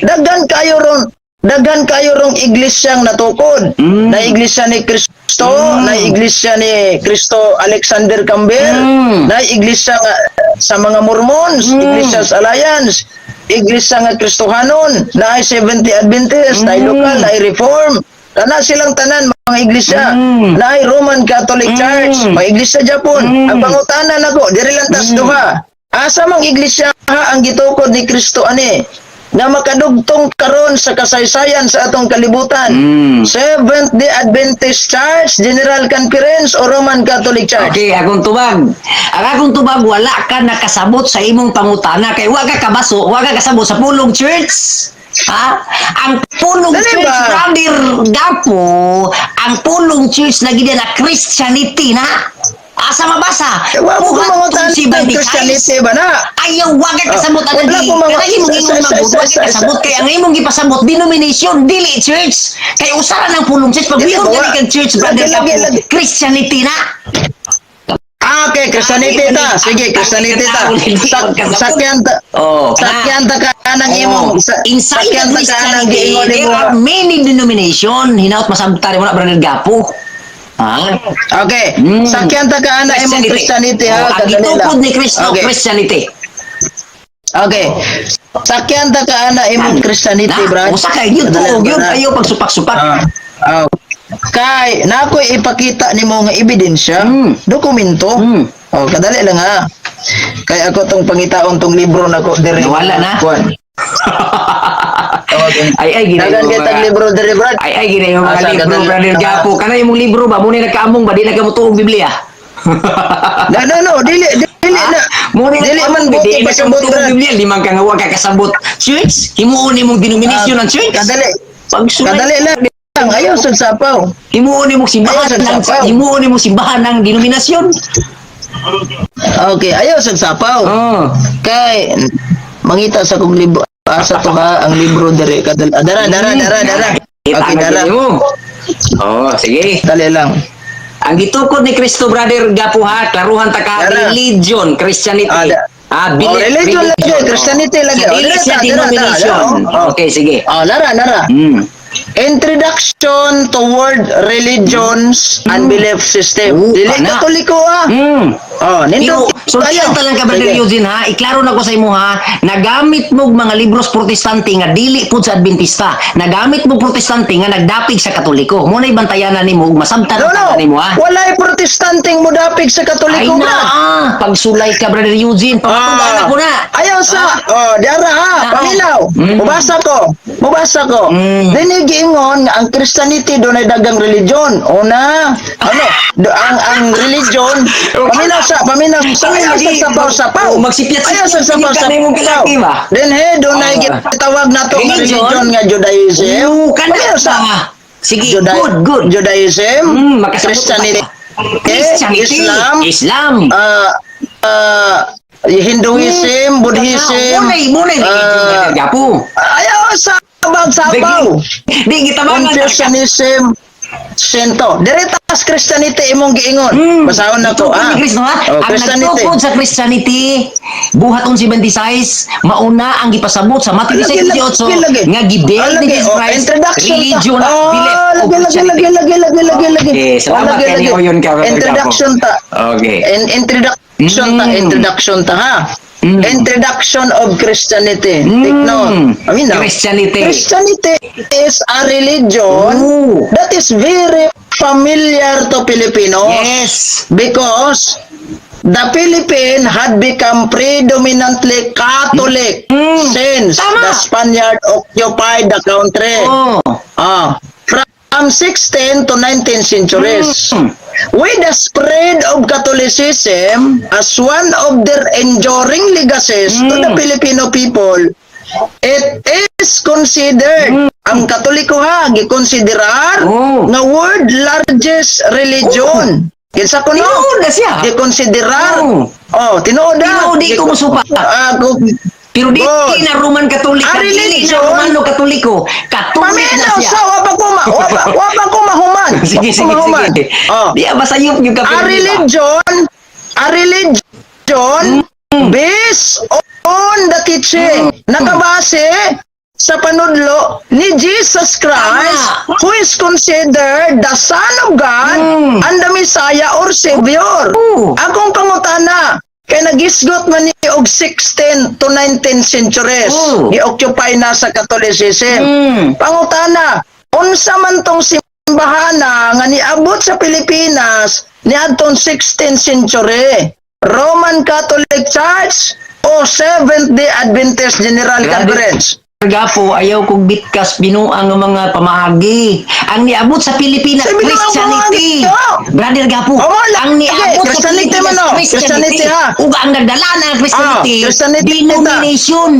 B: Daghan kayo rong iglesyang natukod. Na iglesia ni Kristo, na iglesia ni Kristo Alexander Campbell, na iglesia nga sa mga Mormons, Iglesia sa Alliance, iglesia nga Kristohanon, na ay Seventh Adventist, na ay local, na ay Reform. Kana silang tanan mga iglesia, na ay Roman Catholic Church, mga iglesia Japon. Ang pangutana nako, diri lang tas duha. Asa mang iglesia ha ang gitukod ni Kristo ani na makadugtong karon sa kasaysayan sa atong kalibutan? Seventh Day Adventist Church, General Conference o Roman Catholic Church?
A: Okay, akong tubag. Ang akong tubag, wala ka nakasabot sa imong pangutana kay wa ka kabaso, wa ka kasabot sa pulong church. Ha? Ang pulong
B: Dali
A: church,
B: ba?
A: brother Gapo, ang pulong church na gid na Christianity na. Asa mabasa?
B: Wa mo ko
A: Buhat
B: mangutana
A: tong si
B: ng
A: Baby
B: Christianity ba na?
A: Ayaw, wag ka kasabot
B: Oh,
A: ang
B: wala
A: di.
B: ko mga-
A: Kanang imong ingon magud, wag ka kasabot kay ang imong gipasabot denomination dili church. Kay usara ng pulong church pag
B: Dili
A: ingon
B: ba,
A: gani kag church, brother
B: Lagi, lagi,
A: Gapo,
B: lagi.
A: Christianity na.
B: Ah, okay, Christianity ta. Sige, Christianity ta. Sakyan ta.
A: Oh, kana.
B: Sakyan ta ka ng imong
A: Inside
B: sakyan
A: the
B: ta ka ng
A: Christianity,
B: giingon
A: there
B: nimo.
A: are many denomination. Hinaut masabtan mo na, brother Gapo. Ha?
B: Okay. Sakyan ta ka ana imong Christianity ha.
A: Oh, ang
B: Kadali lang.
A: gitukod ni Kristo, Christianity.
B: Okay. Sakyan ta ka ana imong Christianity,
A: Na,
B: Brad.
A: usa kay gyud
B: Kadali
A: tuo
B: lang,
A: gyud
B: brad.
A: ayo pagsupak-supak.
B: Ah. Kay na ako'y ipakita nimo nga ebidensya, dokumento. Oh, kadali lang ha. Kay ako tong pangitaon tong libro nako diri.
A: Nawala na?
B: Kuan. Okay.
A: Ay ay ginay
B: Dagan
A: mo
B: kay tag libro diri, Brad.
A: Ay ay ginay mo mga
B: Asa,
A: libro,
B: kadali
A: brother
B: lang.
A: Gapo. Kana imong libro ba mo ni nagkaamong ba di na ka motuog Biblia?
B: No, no, no, dili dili na.
A: Mo ni
B: Dili man
A: di
B: buti
A: na ka
B: pasabot,
A: motuog
B: Brad.
A: Biblia, di man ka nga wa ka kasabot. Church, himuon nimong denomination ng church.
B: Kadali.
A: Pagsulay.
B: Kadali lang. Ayaw sa sapaw.
A: Himuon nimong simbahan
B: Ayaw sa
A: ng
B: sapaw.
A: himuon nimong simbahan ng denominasyon.
B: Okay, ayaw sa sapaw.
A: Oh.
B: Kay mangita sa kong libro asa to ha ang libro diri kadal ah, dara dara dara dara.
A: Kita
B: Okay,
A: na
B: dara.
A: gid mo. Oh, sige.
B: Dali lang.
A: Ang gitukod ni Kristo, brother Gapo ha, klaruhan ta ka
B: Dara.
A: religion, Christianity.
B: Ah,
A: Ah,
B: Oh, religion lagi, Christianity lagi.
A: So,
B: Oh,
A: dili
B: dara,
A: siya
B: dara, dara,
A: denomination.
B: dara, oh.
A: Okay, sige.
B: Oh, nara nara. Introduction to World Religions and Belief System.
A: Oo,
B: Dili
A: kana.
B: Katoliko ah. Oh,
A: Pero,
B: nindot
A: so
B: tayo.
A: ta lang ka, brother
B: Sige.
A: Eugene ha, iklaro na ko sa imo ha, nagamit mo og mga libros Protestante nga dili pud sa Adventista. Nagamit mo Protestante nga nagdapig sa Katoliko. Mo na bantayanan nimo ug masabtan
B: No,
A: ang
B: no.
A: tanan nimo ha.
B: Walay Protestanteng modapig sa
A: Ay
B: Katoliko,
A: na,
B: brad.
A: ah, pagsulay ka, brother Eugene, pagtunggaan ko na.
B: Ayaw sa, oh, dara ha, paminaw. Mubasa ko, mubasa ko. Dini giingon nga ang Christianity dunay dagang religion. Una, ano, ang religion, paminaw sa, paminaw sa, ayaw sa sapaw sapaw.
A: Oh, magsipyat-sipyat
B: Ayaw sa sapaw
A: ka na imong
B: sapaw.
A: kalaki ba?
B: Then he, dunay gitawag nato nga
A: Religion?
B: religion nga Judaism.
A: Oo, kana
B: Paminaw sa
A: ba? Sige, good, good.
B: Judaism,
A: Makasabot
B: Christianity,
A: ka. Christianity,
B: Islam,
A: Islam.
B: Hinduism, Buddhism.
A: Munay religion, brother Gapo.
B: Ayaw sa sabaw.
A: Di gitabangan.
B: Confucianism, Shinto. Diretas Christianity imong giingon. Basahon na ko
A: Gitukod
B: ah.
A: ni Kristo ha.
B: Oh,
A: Ang
B: Christianity.
A: nagtukod sa Christianity buhat 11:26 mauna ang gipasabot sa Matthew
B: Lagi, lagi,
A: 18
B: lagi.
A: nga gibel
B: Ah,
A: ni
B: lagi.
A: Jesus
B: Oh,
A: Christ
B: introduction ta.
A: religion na
B: Oh,
A: belief of
B: lagi, lagi,
A: Christianity.
B: lagi, lagi, lagi, lagi, lagi.
A: Okay, salamat
B: Oh, lagi,
A: kay
B: lagi.
A: ni Oyon ka, Brother
B: Introduction ta.
A: Okay.
B: Introduction ta, introduction ta ha. Introduction of Christianity. Take note. I mean, now,
A: Christianity.
B: Christianity is a religion
A: Ooh.
B: that is very familiar to Filipinos. Because the Philippines had become predominantly Catholic since
A: Tama.
B: the Spaniard occupied the country. Ah, from 16 to 19 centuries. With the spread of Catholicism as one of their enduring legacies to the Filipino people, it is considered, ang Katoliko ha, gikonsiderar nga world largest religion. Kinsa ko no?
A: Tinuod na siya.
B: Gikonsiderar.
A: Oh.
B: Oh, tinuod na.
A: Tinuod, di ko musupa.
B: Ah,
A: Pero di
B: Good.
A: na Roman Catholic,
B: Ah,
A: dili na
B: religion?
A: Romano Katoliko. Katolik na
B: Paminaw
A: siya.
B: sa wa pa ko mahuman.
A: Sige,
B: Wa pa ko
A: sige,
B: mahuman.
A: sige.
B: Oh.
A: Di ba sayop yung
B: A
A: kapil?
B: religion based on the teaching. Nakabase sa panudlo ni Jesus Christ, who is considered the Son of God and the Messiah or Savior. Akong pangutana, kay nagisgot man ni og 16 to 19 centuries, gi-occupy na sa Catholicism. Pangutana, unsa man tong simbahana nga niabot sa Pilipinas niadtong 16th century? Roman Catholic Church o Seventh Day Adventist General
A: Grabe.
B: Conference?
A: Gapo, ayaw kong bitkas binuang ang mga pamaagi. Ang niabot sa Pilipinas,
B: Sa binuang
A: Christianity.
B: pamaagi, oh.
A: Brother Gapo,
B: Oh, lagi.
A: ang niabot sa
B: Christianity
A: Pilipinas,
B: man, oh.
A: Christianity.
B: Christianity, ha.
A: Ug ang nagdala ng Christianity,
B: Ah, Christianity,
A: denomination.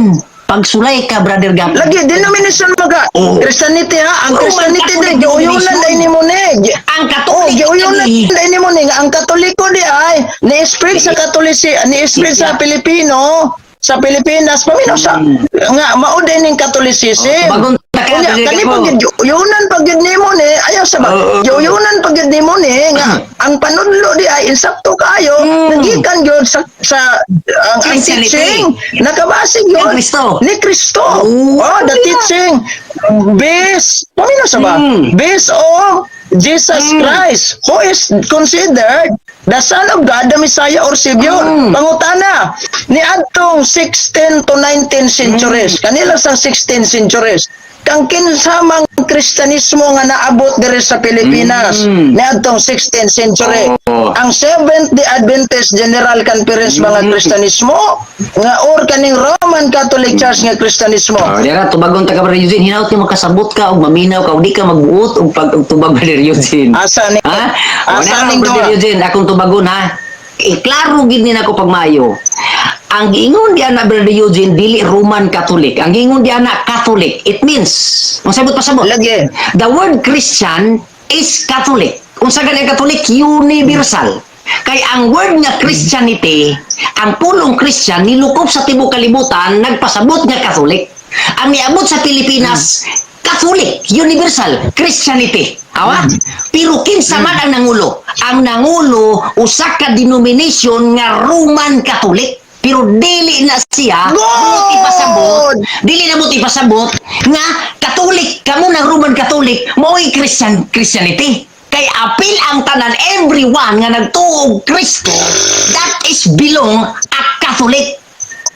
A: Pagsulay ka, Brother Gapo.
B: Lagi, denomination maga.
A: Oh.
B: Christianity ha, ang
A: Roman
B: Christianity
A: Catholic
B: din, giuyunan
A: denomination.
B: dahil ni mo ni.
A: Ang
B: Oh,
A: Katolik
B: giuyunan
A: lagi.
B: dahil ni mo ni. Ang Katoliko di ay, ni-spread sa Katolisi, ni-spread sa Pilipino, sa Pilipinas, paminaw sa, nga, mao din ning Catholicism.
A: Oh, bagong taka,
B: Unya,
A: Brother
B: kani
A: Gapo.
B: pag giuyunan pag gyud nimo ni, ayaw sa ba, giuyunan pag gyud nimo ni, nga, ang panudlo di ay, insakto kayo, nagikan gyud sa ang
A: Christianity.
B: teaching, nakabase gyud
A: Ni Kristo.
B: ni Kristo.
A: Oh,
B: Oh, the teaching based, paminaw sa ba? Based on Jesus Christ, who is considered the Son of God, the Messiah or Savior. Pangutana, ni adtong 16 to 19 centuries, kanila sa 16 centuries, kang kinsa mang Kristiyanismo nga naabot diri sa Pilipinas niadtong 16th century? Ang Seventh Day Adventist General Conference mga Kristiyanismo nga or kaning Roman Catholic Church nga Kristiyanismo?
A: Oh, dira tubagon ta ka, Brother Eugene, hinaut ni makasabot ka og maminaw ka ug di ka magbuot og pag og tubag, Brother Eugene.
B: Asa ni
A: Ha? O,
B: Asa
A: na
B: ning
A: Brother
B: duha?
A: Eugene, akong tubagon ha. Eh, klaro gid ni nako pagmayo. Ang giingon di ana, Brother Eugene, dili Roman Catholic. Ang giingon di ana, Catholic. It means, masabot pasabot.
B: Lagi.
A: The word Christian is Catholic. Unsa gani ang Catholic? Universal. Kay ang word nga Christianity, ang pulong Christian nilukop sa tibuok kalibutan, nagpasabot nga Catholic. Ang niabot sa Pilipinas, Catholic, universal, Christianity. Awa? Pero kinsa man ang nangulo? Ang nangulo usa ka denomination nga Roman Catholic. Pero dili na siya
B: Good!
A: buot ipasabot, dili na mo ipasabot nga Catholic kamo ng Roman Catholic mao'y Christian Christianity. Kay apil ang tanan, everyone nga nagtuo og Kristo, that is belong a Catholic.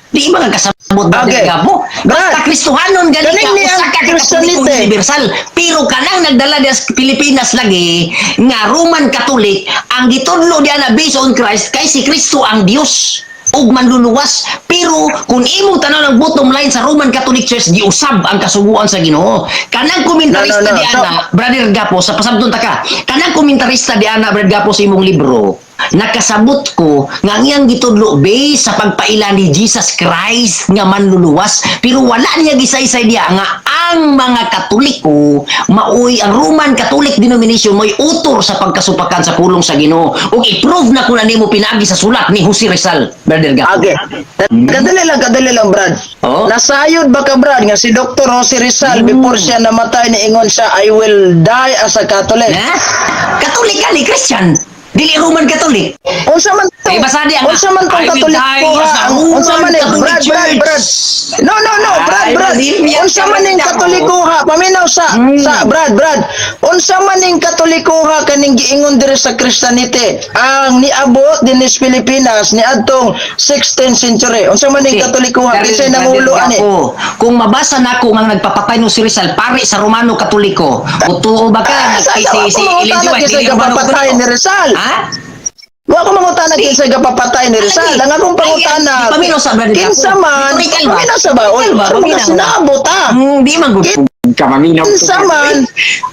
A: Di ba nga kasabot ba Gabo?
B: Brad,
A: Basta Kristohanon gani ka,
B: kaning ni
A: usa
B: ang
A: ka Katoliko
B: Christianity.
A: universal. Pero kanang nagdala diya sa Pilipinas lagi nga Roman Catholic, ang gitudlo diya na based on Christ kay si Kristo ang Dios ug manluluwas. Pero kung imong tanaw ng bottom line sa Roman Catholic Church, giusab ang kasuguan sa Ginoo. Kanang komentarista
B: No, no, no.
A: di ana, Brother Gapo, sa pasabton ta ka. Kanang komentarista di ana, Brother Gapo, sa imong libro, nakasabot ko nga ang iyang gitudlo base sa pagpaila ni Jesus Christ nga manluluwas, pero wala niya gisaysay diya nga ang mga Katoliko maoy ang Roman Catholic denomination mo'y utor sa pagkasupakan sa pulong sa Ginoo, ug i-prove na ko na nimo pinaagi sa sulat ni Jose Rizal, Brother Gapo.
B: Okay. Kadali lang, Brad.
A: Oh.
B: Nasayod ba ka, Brad, nga si Dr. Jose Rizal, before siya namatay, niingon siya, "I will die as a Catholic"?
A: Na? Katolik ka ni Christian, dili Roman Catholic.
B: Unsa man tong
A: Eh, basta di ang-
B: unsa man tong
A: I will
B: Katoliko
A: die
B: ha?
A: as a
B: Unsa man ni
A: Roman
B: Brad, Brad,
A: Catholic
B: Brad.
A: Church.
B: No, Brad,
A: Ay,
B: Brad.
A: malimya
B: Unsa
A: ka
B: man ning
A: rin ako.
B: Katoliko ha? Paminaw sa sa Brad, Brad. Unsa man ning Katoliko ha kaning giingon diri sa Christianity ang niabot dinhi sa Pilipinas niadtong 16th century? Unsa man ning Katoliko ha?
A: Brother-
B: Kinsay nangulo
A: Brother
B: ani?
A: Gapo, kung mabasa nako nga nagpapatay no si Rizal pare sa Romano Katoliko, tuo ba ka
B: Ah,
A: nag
B: sa
A: si
B: ako
A: Ellen G.
B: mangutana
A: White
B: kinsay
A: dili Romano
B: gapapatay
A: Katoliko?
B: ni Rizal.
A: Ha?
B: Wa ko mangutana kinsay gapapatay ni Rizal.
A: Lagi.
B: Ang akong pangutana,
A: Ay, paminaw sa Brother Gapo.
B: kinsa man,
A: Rhetorical ba?
B: paminaw sa ba? Oy,
A: Rhetorical ba?
B: sa mga
A: Paminaw.
B: sinabot ah.
A: Di man gud ka maminaw.
B: Kinsa man,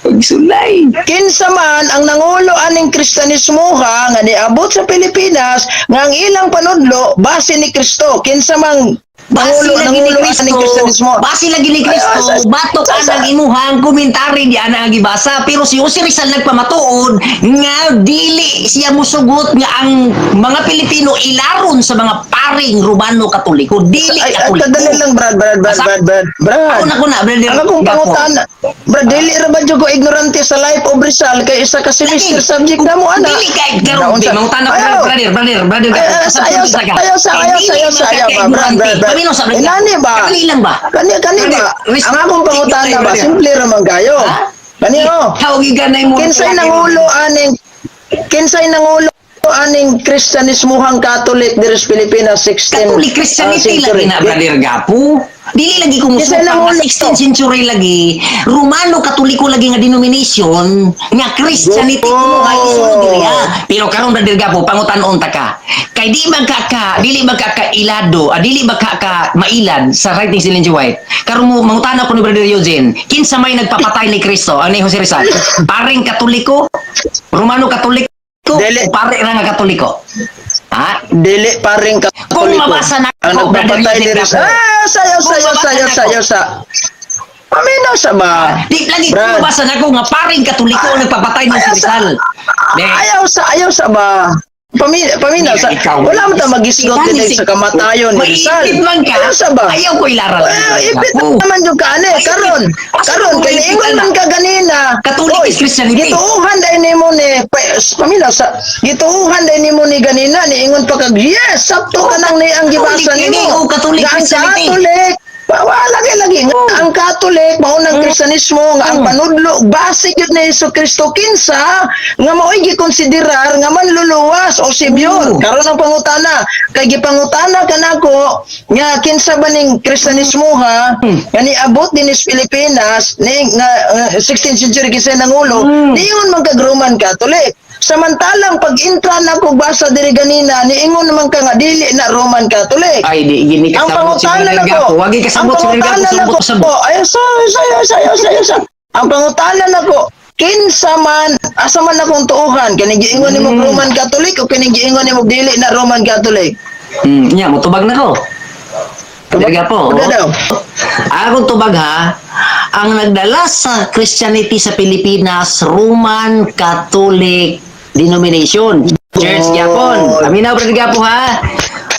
A: Pagsulay.
B: Kinsa man ang nangulo aning Kristiyanismo ha nga niabot sa Pilipinas nga ang ilang panudlo base ni Kristo? Kinsa mang
A: Base
B: nangulo
A: lagi ni
B: nangulo
A: Kristo,
B: aning Kristiyanismo?
A: base lagi ni Kristo,
B: Ay,
A: batok anang imuhang komentary di ana ang gibasa. Pero si Jose Rizal nagpamatuod nga dili siya musugot nga ang mga Pilipino ilaron sa mga paring Romano Katoliko, dili
B: Ay, ay,
A: Katoliko.
B: kadali lang, Brad, Brad, Brad, Brad, Brad, Brad.
A: Ako na ko na, Brother
B: Ang akong
A: Gapo.
B: pangutana, Brad, dili ra ba jud ko ignorante sa life of Rizal kay isa ka semester
A: Lagi.
B: subject na mo ana.
A: Dili kay karon
B: Naunsa-
A: mangutana ko,
B: Ayaw.
A: brother, brother, brother
B: Ay,
A: Gapo.
B: ay, ayaw sa ayaw sa ayaw sa ayaw sa ayaw ba, Brad, Brad, Brad.
A: Paminaw sa Brother
B: Inani ba?
A: Kani lang ba?
B: Kani kani ba?
A: Brother,
B: Ang akong pangutana ba,
A: brother.
B: simple ra man kayo.
A: Ha?
B: Kani oh.
A: Tawag ganay mo.
B: Kinsay nangulo aning Kristiyanismuhang Catholic diri sa Pilipinas 16
A: Catholic Christianity
B: century?
A: lagi na, Brother Gapo. Dili lagi ko
B: Kinsay
A: musuka nga
B: nangulo?
A: 16th century lagi, Romano Katoliko lagi nga denomination nga Christianity kuno kay isulod diri ha. Pero karon, Brother Gapo, pangutan-on ta ka. Kay di man ka ka dili man ka ka ilado, dili man ka ka mailad sa writings ni Ellen G. White. Karon mo mangutana ko ni Brother Eugene, kinsa may nagpapatay ni Kristo? Ani Jose Rizal? Paring Katoliko? Romano Katoliko?
B: Dili.
A: O pare ra nga Katoliko? Ha?
B: Dili paring Katoliko.
A: Kung mabasa na
B: ang
A: ako, Brother
B: nagpapatay
A: Eugene
B: diri sa
A: Gapo.
B: Ah, sayaw
A: Kung
B: sayaw
A: mabasa
B: sayaw
A: na ako.
B: sayaw sa Paminaw sa ba?
A: Di lagi
B: Brad.
A: kung mabasa na ako nga paring Katoliko ang nagpapatay ng
B: Ayaw
A: si Rizal. Di.
B: Ayaw sa ba? Paminaw sa
A: Ikaw.
B: Wala man ta magisgot
A: Ikaw,
B: dinhi sa kamatayon ni Rizal.
A: Maipit man ka.
B: Ayaw sa ba?
A: Ayaw ko ilaral.
B: Ay, ipit
A: Ako.
B: naman yung kaani.
A: Ay,
B: Karon,
A: asa
B: karon
A: ko
B: kay
A: maipit
B: niingon
A: na?
B: man ka ganina.
A: Catholic
B: Oy,
A: is Christianity.
B: Gituohan dai nimo ni paminaw sa gituohan dai nimo ni ganina, niingon pa kag yes, sakto ka nang ni ang gibasa
A: Catholic
B: nimo.
A: ini, oh, Catholic
B: Nga ang
A: Christianity.
B: Catholic Wala lagi lagi nga ang Catholic mao nang Kristiyanismo nga ang panudlo base gyud ni Hesus Kristo, kinsa nga mao'y gikonsiderar nga manluluwas o savior. Karon ang pangutana, kay gipangutana kanako nga kinsa ba ning Kristiyanismo ha nga niabot dinhi sa Pilipinas ni nga 16th century, kinsa nangulo? Niingon man kag Roman Catholic. Samantalang pag-intra na ko basa diri ganina, niingon naman ka nga dili na Roman Catholic.
A: Ay, di gini
B: Ang
A: kasabot si
B: pangutana
A: Brother
B: na ko,
A: Gapo. Wagi
B: ang
A: kasabot si Brother Gapo,
B: pangutana na
A: sabot
B: ko,
A: sabot.
B: ay, sa, sa, sa, sa, sa. Ang pangutana na ko, kinsa man, asa man akong tuuhan, kani giingon nimo Roman Catholic o kani giingon nimo dili na Roman Catholic?
A: Nya motubag na ko. Brother Gapo.
B: Tubag
A: Oh.
B: daw.
A: Akong tubag ha, ang nagdala sa Christianity sa Pilipinas, Roman Catholic denomination. Church gyapon. Paminaw, Brother Gapo, ha.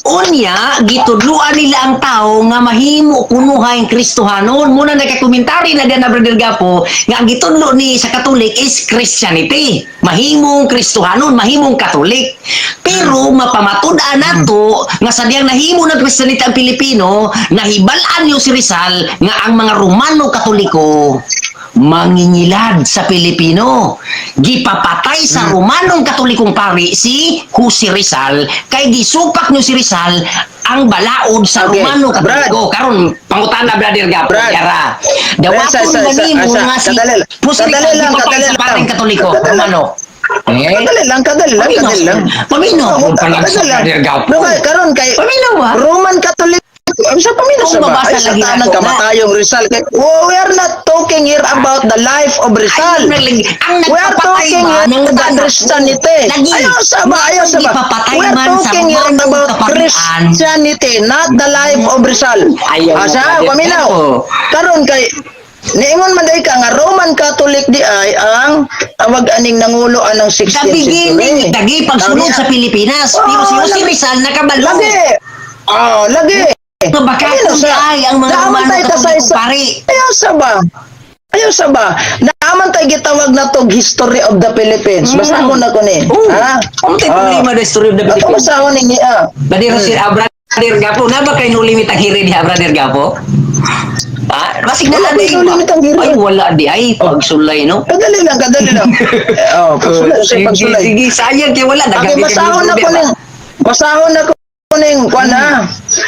A: Unya, gitudluan nila ang tao nga mahimo kunuhay ang Kristohanon. Muna nakakomentary na diyan na, Brother Gapo, nga ang gitudlo ni sa Catholic is Christianity. Mahimong Kristohanon, mahimong Katolik. Pero mapamatud-an nato nga sa diyang nahimo ng Christianity ang Pilipino, nahibal-an yung si Rizal nga ang mga Romano Katoliko mangingilad sa Pilipino. Gipapatay sa Romanong Katolikong pari si Jose Rizal kay gisupak niyo si Rizal ang balaod sa Romano Katoliko. Karon pangutana, Brother Gapo,
B: Brad.
A: yara. Dawaton ba nimo nga si Jose
B: Kadali
A: Rizal
B: lang,
A: gipatay
B: kadali
A: sa
B: lang.
A: paring Katoliko,
B: Kadali lang.
A: Romano? Eh?
B: Kadali lang, kadali lang,
A: Paminaw,
B: kadali lang.
A: paminaw kung
B: Kadali
A: panagsa,
B: lang.
A: Brother Gapo.
B: No, kay karon kay
A: Paminaw ba?
B: Roman Catholic ang sa paminaw
A: Kung
B: sa ba?
A: mabasa
B: Ay, sa
A: lagi
B: tanang
A: nako na.
B: kamatayong Rizal. Kay, oh, we are not talking here about the life of Rizal.
A: Ay, ang
B: We are
A: nagpapatay
B: talking
A: ba
B: here
A: ng
B: about Christianity.
A: Lagi.
B: Ayaw sa ba? Ayaw sa ba?
A: Gipapatay
B: We are
A: man sa
B: talking here
A: Romanong
B: about
A: kaparian.
B: Christianity, not the life of Rizal.
A: Ayaw mo,
B: Asa,
A: Brother
B: paminaw.
A: Gapo.
B: Karon kay niingon man day ka nga Roman Catholic di ay ang tawag aning nangulo anang 16th
A: Sa beginning,
B: century.
A: lagi pagsunod sa Pilipinas. Pero si
B: Oh,
A: Jose
B: lagi.
A: Rizal nakabalo.
B: Lagi. Oh, lagi.
A: Nga baka
B: Ayun,
A: kung ay ang mga
B: naaman
A: Romano
B: tayo ta sa
A: Katoliko pari.
B: Ayaw sa ba? Ayaw sa ba? Naaman tayo gitawag na tog History of the Philippines. Basta ako na ko ni.
A: Oh,
B: Ha?
A: ano tayo problema the History of the
B: Ato
A: Philippines?
B: basahon ni niya.
A: Brother Jose, Brother Gapo, na ba kay no limit ang hiri diha, Brother Gapo? Ah, basig na
B: Wala
A: di.
B: ko'y no limit ang hiri.
A: Ay, wala di ay pagsulay, no.
B: Kadali lang, kadali lang. Eh, oh, pagsulay,
A: Sige,
B: pagsulay.
A: sige, sayang kay wala.
B: Okay,
A: Daghan di
B: basahon
A: kay
B: na ko ning basahon na ko ning kuan ha.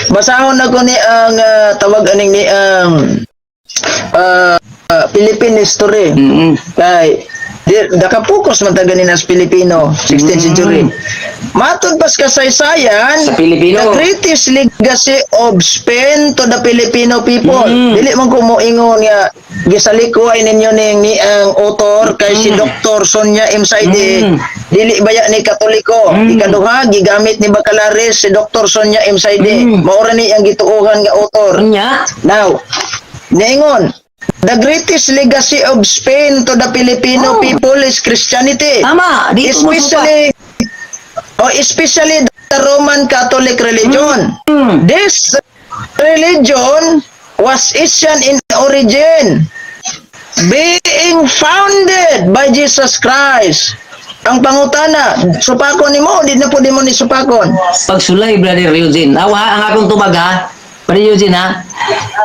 B: Basahon na ko ni ang tawag aning ni ang Philippine history. Kay di, nakapokus man ta ganin as Pilipino 16th century. Matod pas kasaysayan,
A: Sa Pilipino.
B: the greatest legacy of Spain to the Filipino people. Dili man ko moingon nga gisalikoy ninyo ning ni ang author kay si Dr. Sonia M. Saide. Dili baya ni Katoliko. Ikaduha, gigamit ni Bacalares si Dr. Sonia M. Saide. Mao ra ni ang gituohan nga author.
A: Unya,
B: Now, niingon, the greatest legacy of Spain to the Filipino people is Christianity.
A: Tama, dito mo supa.
B: Especially the Roman Catholic religion. This religion was Asian in origin, being founded by Jesus Christ. Ang pangutana, supakon nimo, di na po di mo ni supakon?
A: Pagsulay, Brother Eugene. Awa, ang akong tubag ha. Brother Eugene ha.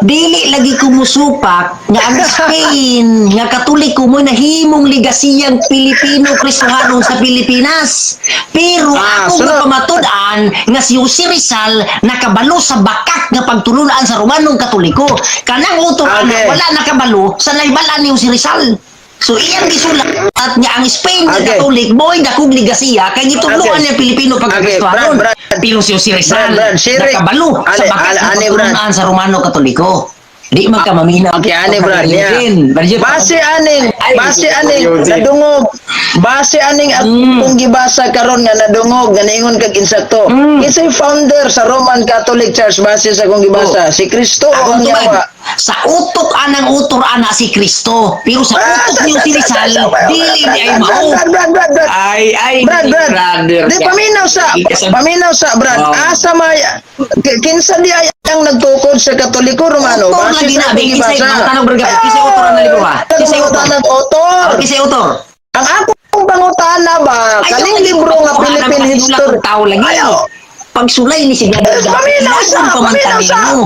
A: Dili lagi kumusupak nga ang Spain, nga Katoliko mo nahimong ligasiyang Pilipino Kristohanon sa Pilipinas. Pero ako
B: sunod.
A: nga pamatud-an nga si Jose Rizal nakabalo sa bakak nga pagtulunan sa Romanong Katoliko. Kanang utor wala nakabalo sa nahibalan ni Jose Rizal. So iyang gisulat nga ang Spain nga Katolik mo'y dakong ligasiya kay gitudloan niya Pilipino pagka-Kristohanon.
B: Brad, Brad.
A: Pero si Jose Rizal
B: Brad, Brad,
A: nakabalo sa bakas
B: Ale,
A: nga
B: ani, Brad.
A: pagtulunan sa Romano Katoliko. Di man ka maminaw.
B: Okay, ani Brad. Yeah.
A: Brad.
B: Base aning,
A: Ay,
B: base aning
A: Eugene.
B: nadungog. Base aning akong gibasa karon nga nadungog nga niingon kag insakto. Kinsay founder sa Roman Catholic Church base sa akong gibasa? Si Kristo o
A: Akong
B: ang
A: tubag,
B: yawa?
A: sa utok anang utor ana si Kristo. Pero sa utok ni Jose Rizal, dili ni ay mao.
B: Brad, Brad, Brad, Brad.
A: Ay, ay,
B: Brad, Brad.
A: brother.
B: Di paminaw sa, paminaw sa, Brad.
A: Oh.
B: Asa may kinsa di ay ang nagtukod sa Katoliko Romano?
A: Autor
B: Base
A: lagi
B: sa
A: na,
B: akong
A: be, kinsay
B: gibasa.
A: pangutanong, Brad, kinsay autor ang libro, ha? Kinsay autor?
B: Pangutanong autor.
A: Oh, kinsay autor?
B: Ang akong pangutana ba,
A: Ay,
B: kaning
A: yung
B: libro nga
A: kuha ng
B: Philippine
A: mga
B: History.
A: tao lagi.
B: Ayaw.
A: Pagsulay ni si Brother
B: Eh,
A: Gapo,
B: paminaw sa,
A: ilakon pa man
B: paminaw sa.
A: kanino.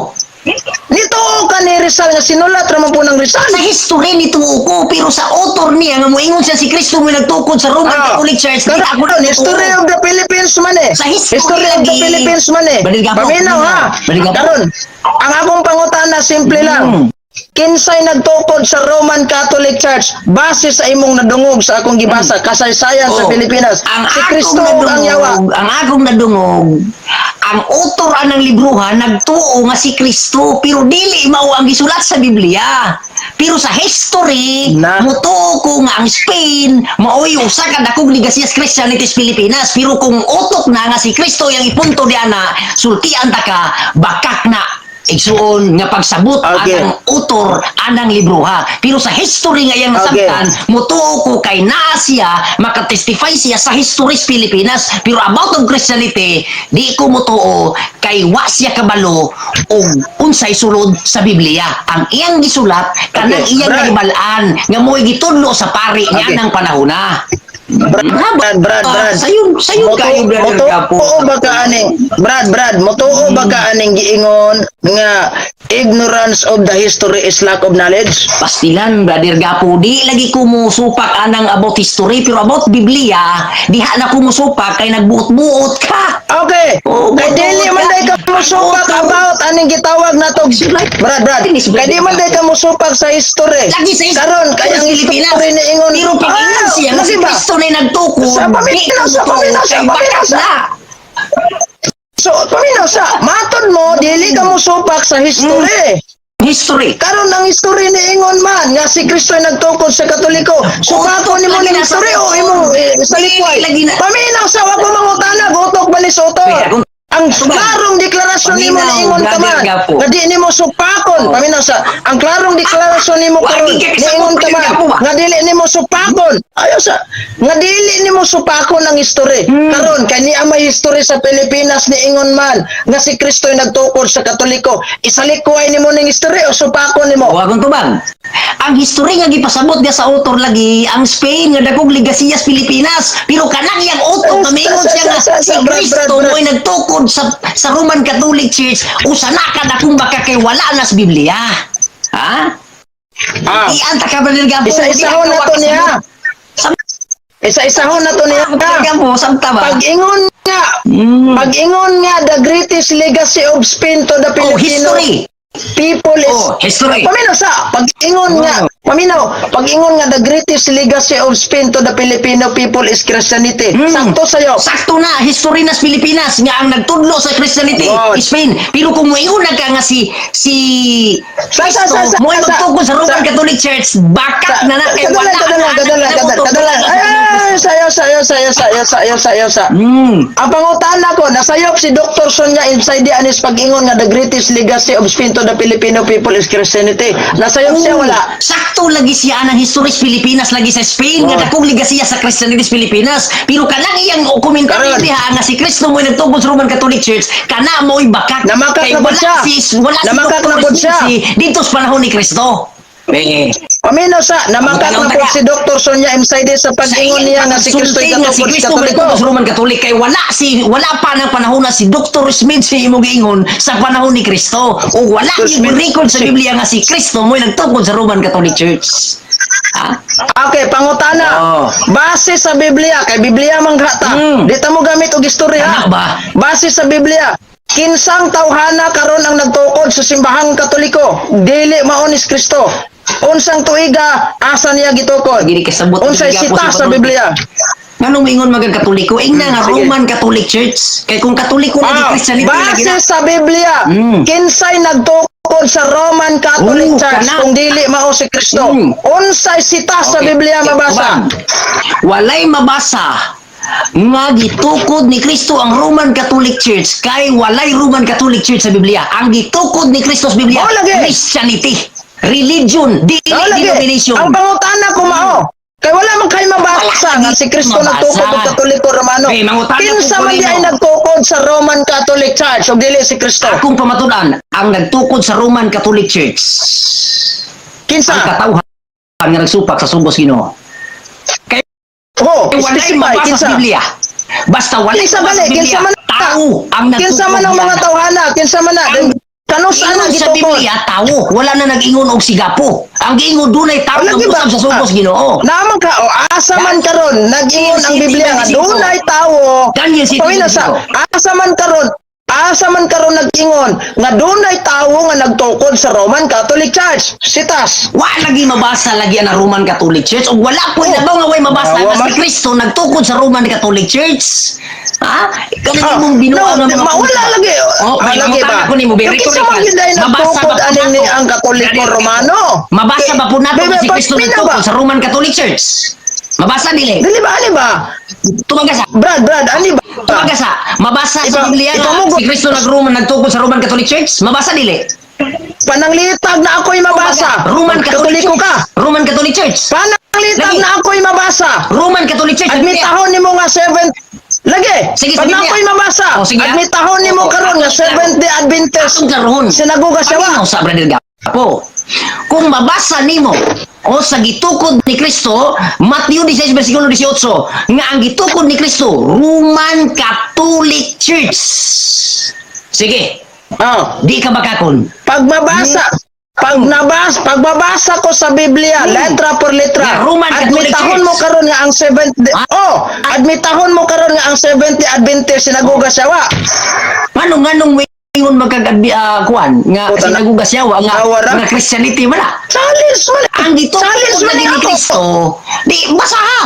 B: Nituo ka ni Rizal nga sinulat ra man po ng Rizal.
A: Sa history nituo ko, pero sa author niya nga moingon siya si Kristo mo nagtukod sa Roman Catholic Church, di ako
B: Karon,
A: nagtuo.
B: history of the Philippines man eh.
A: Sa history
B: History of the
A: lagi.
B: Philippines man eh.
A: Brother Gapo,
B: Paminaw ha.
A: Brother Gapo.
B: Karon, ang akong pangutana simple lang. Kinsay nagtukod sa Roman Catholic Church base sa imong nadungog sa akong gibasa kasaysayan sa
A: Oh.
B: Pilipinas?
A: Ang
B: Si
A: akong
B: Kristo ug ang yawa.
A: nadungog, ang akong nadungog, ang author anang librohan nagtuo nga si Kristo, pero dili mao ang gisulat sa Biblia. Pero sa history,
B: Na.
A: mutuo ko nga ang Spain mao'y usa ka dakong legasiyas Christianity sa Pilipinas. Pero kung utok na nga si Kristo yang ipunto diana, sultian ta ka, bakak na, igsuon, nga pagsabot anang author anang libroha. Pero sa history nga iyang nasabtan, mutuo ko kay naa siya, makatestify siya sa history sa Pilipinas. Pero about of Christianity, di ko mutuo kay wa siya kabalo og unsay sulod sa Biblia. Ang iyang gisulat kanang iyang
B: Brad.
A: nahibal-an nga mo'y gitudlo sa pari niya ng panahona.
B: Brad, Brad, Brad, Brad.
A: Sayon, sayon kayo, Brother Gapo.
B: Mutuo ba ka aning, Brad, Brad, mutuo ba ka aning giingon nga ignorance of the history is lack of knowledge?
A: Pastilan, Brother Gapo, di lagi ko musupak anang about history, pero about Biblia, diha na ko musupak kay nagbuot-buot ka.
B: Okay.
A: Oo,
B: Kay dili man day ka musupak about aning gitawag nato. Brad, Brad. Kay di man day ka musupak sa history.
A: Lagi sa history
B: Karon kay ang
A: Pilipinas.
B: history ni ingon.
A: Pero pag ingon siya nga
B: lagi
A: si
B: ba?
A: Kristo na nagtukod,
B: Sa paminaw, sa paminaw, sa
A: kay bakat
B: paminaw, sa-
A: na.
B: So, paminaw sa matod mo dili ka musupak sa history.
A: History.
B: Karon ang history ni ingon man nga si Kristo ay nagtukod sa Katoliko. Supakon nimo
A: Lagi
B: ning
A: na sa
B: history o imong sa likway.
A: Lagi na-
B: Paminaw sa wa ko mangutana, utok bali sa utok.
A: Kaya kung
B: Ang klarong deklarasyon nimo
A: Paminaw,
B: ni ingon ka
A: Brother
B: man
A: Gapo.
B: nga di nimo supakon. Paminaw sa ang klarong deklarasyon nimo
A: Wa,
B: karon
A: di ka
B: ni
A: kasabot,
B: ingon ka
A: Brother
B: man
A: Gapo, ba?
B: nga dili nimo supakon. Ayo sa nga dili nimo supakon ang history. Karon kay niya may history sa Pilipinas ni ingon man nga si Kristo ay nagtukod sa Katoliko. Isalikway nimo ning history o supakon nimo?
A: Wa kong tubag. Ang history nga gipasabot niya sa author lagi, ang Spain nga dakong legasiyas Pilipinas, pero kanang iyang author
B: Eh,
A: nga mingon siya nga si
B: Brad, Brad,
A: Kristo
B: Brad.
A: mo'y nagtukod sa Roman Catholic Church, usa na ka dakong baka kay wala na sa Biblia. Ha? Ianta ka, Brother Gapo.
B: Isa-isahon na to niya. Isa-isahon na to niya.
A: Brother Gapo, samta ba?
B: Pag-ingon nga, pag-ingon nga the greatest legacy of Spain to the
A: Oh,
B: Filipino
A: history.
B: people is
A: Oh, history.
B: Paminaw sa pag-ingon nga, paminaw, pag-ingon nga the greatest legacy of Spain to the Filipino people is Christianity. Sakto sayo.
A: Sakto na, history nas Pilipinas nga ang nagtudlo sa Christianity,
B: God.
A: Spain. Pero kung moingon na ka nga si si
B: Sa-
A: Kristo, mo'y magtukod sa Roman Catholic Church, bakat na na kay wala
B: Kadala,
A: na
B: kadala, kadala, kadala. Ay, ay, sayo, sayo, sayo, sayo, sayo, sayo, sa. Ang pangutana ko, nasayop si Dr. Sonia inside the anis pag-ingon nga the greatest legacy of Spain to the Filipino people is Christianity. Nasayop siya wala?
A: Sakto lagi siya ang history sa Pilipinas lagi sa Spain nga dakong ligasiya sa Christianity sa Pilipinas. Pero kanang iyang komentaryo
B: Karon.
A: diha nga si Kristo mo'y nagtukod sa Roman Catholic Church, kana mo'y bakak.
B: Namakak
A: Kay
B: na pod
A: wala
B: siya.
A: si wala si
B: Namakak
A: Dr.
B: na pod siya.
A: Si, dito sa panahon ni Kristo. Eh,
B: Paminaw sa, namakak na po si Dr. Sonia M. Saide sa pag-ingon niya nga si Kristo ay
A: nga si
B: katukod sa
A: Kristo
B: Katoliko.
A: nagtukod sa Roman Catholic kay wala pa ng panahon na si Dr. Smith si imong giingon sa panahon ni Kristo. O wala
B: Dr.
A: yung
B: Smith.
A: record sa Biblia nga si Kristo mo'y nagtukod sa Roman Catholic Church. Ha?
B: Okay, pangutana.
A: Oh.
B: Base sa Biblia, kay Biblia man gata. Di ta mo gamit og istorya.
A: Ana ba?
B: Base sa Biblia, kinsang tawhana karon ang nagtukod sa simbahang Katoliko? Dili mao ni Kristo. Unsang tuiga asa niya gitukod?
A: Dili kasabot
B: Unsay
A: Biblia po
B: sita
A: si
B: sa
A: Padre.
B: Biblia?
A: Nganong moingon magag Katoliko? Ingna nga
B: Sige.
A: Roman Catholic Church. Kay kung Katoliko lagi Christianity lagi
B: Base
A: na.
B: sa Biblia, kinsay nagtukod sa Roman Catholic
A: Oo,
B: Church
A: kana.
B: kung dili mao si Kristo? Unsay sita sa Biblia mabasa?
A: Ubang. Walay mabasa nga gitukod ni Kristo ang Roman Catholic Church kay walay Roman Catholic Church sa Biblia. Ang gitukod ni Kristo sa Biblia,
B: Oh, lagi.
A: Christianity, religion, dili
B: Oh, lagi.
A: denomination.
B: Ang pangutana ko mao. Kay wala man kay mabasa
A: Wala
B: nga si Kristo
A: mabasa.
B: nagtukod og Katoliko Romano.
A: Okay, mangutana
B: Kinsa
A: ko
B: man di
A: kanino.
B: ay nagtukod sa Roman Catholic Church ug dili si Kristo?
A: Akong pamatud-an, ang nagtukod sa Roman Catholic Church,
B: Kinsa?
A: ang katawhan nga nagsupak sa subos Ginoo. Kay
B: Oh,
A: walay
B: specify
A: mabasa
B: kinsa.
A: sa Biblia. Basta walay
B: Kinsa
A: mabasa
B: bali,
A: sa
B: kinsa
A: Biblia,
B: man
A: tao ang nagtukod
B: Kinsa man ang mga
A: diyan.
B: tawhana, kinsa man na.
A: Ang
B: Kano saan
A: Ingon
B: ang
A: sa
B: gitukod?
A: Biblia, tawo. Wala na nag-ingon og sigapo. Ang giingon, dunay tawo
B: Wala
A: nga
B: ba?
A: usab sa sugos Ginoo.
B: Naman ka, o asa man karon nag-ingon ang Biblia nga dunay tawo.
A: Daniel 7:25.
B: Pamina sa asa man karon nag-ingon nga dunay tawo nga nagtukod sa Roman Catholic Church. Sitas.
A: Wa lagi mabasa lagi ang Roman Catholic Church ug wala po oh, nga way mabasa
B: Wa
A: nga si Kristo nagtukod sa Roman Catholic Church. Ha? Kanang imong binuang
B: No,
A: nga mga
B: mawala lagi.
A: Oh,
B: Ah,
A: may
B: lagi
A: mangutana
B: ba?
A: ko nimo, very
B: Yung kinsa man
A: rhetorical.
B: gyud ay
A: Mabasa
B: nagtukod
A: ba po
B: aning ni
A: nato?
B: ang Katoliko
A: Very
B: Romano?
A: Mabasa ba po nato
B: Bebe,
A: nga si Kristo
B: pagpina
A: nagtukod
B: ba?
A: sa Roman Catholic Church? Mabasa dili.
B: Dili ba, ani ba?
A: Tumagasa.
B: Brad, Brad, ani ba?
A: Tumagasa. Mabasa sa Biblia nga si Kristo nagtukod sa Roman Catholic Church? Mabasa dili.
B: Pananglitag na ako'y mabasa.
A: Roman Catholic
B: Katoliko
A: Church.
B: ka.
A: Roman Catholic Church.
B: Pananglitag
A: Lagi.
B: na ako'y mabasa.
A: Roman Catholic Church.
B: Admitahon nimo nga seventh. Lagi.
A: Sige,
B: Pag
A: sige,
B: na ako'y
A: sige.
B: mabasa,
A: Oh, sige, ah.
B: admitahon nimo
A: Oo,
B: karon nga
A: atong
B: Seventh Day Adventist.
A: Atong klarohon.
B: Sinagoga siya wa.
A: Paminaw sa Brother Gapo. Kung mabasa nimo o sa gitukod ni Kristo, Matthew 16 versikulo 18, nga ang gitukod ni Kristo, Roman Catholic Church. Sige,
B: Oh.
A: di ka bakakon.
B: Pag mabasa, pag mabasa ko sa Biblia, letra por letra,
A: Yeah, Roman Catholic
B: admitahon
A: Church.
B: mo karon nga ang Seventh Day,
A: Ah.
B: oh, admitahon mo karon nga ang Seventh Day Adventist sinagoga siya wa.
A: Nganong nganong ingon magkag kuan nga
B: Puta na.
A: sinaguga siya wa nga
B: Awa ra.
A: nga Christianity wala.
B: Challenge man.
A: Ang gitukod
B: Challenge man
A: lagi ni
B: ako.
A: Kristo, di basa ha.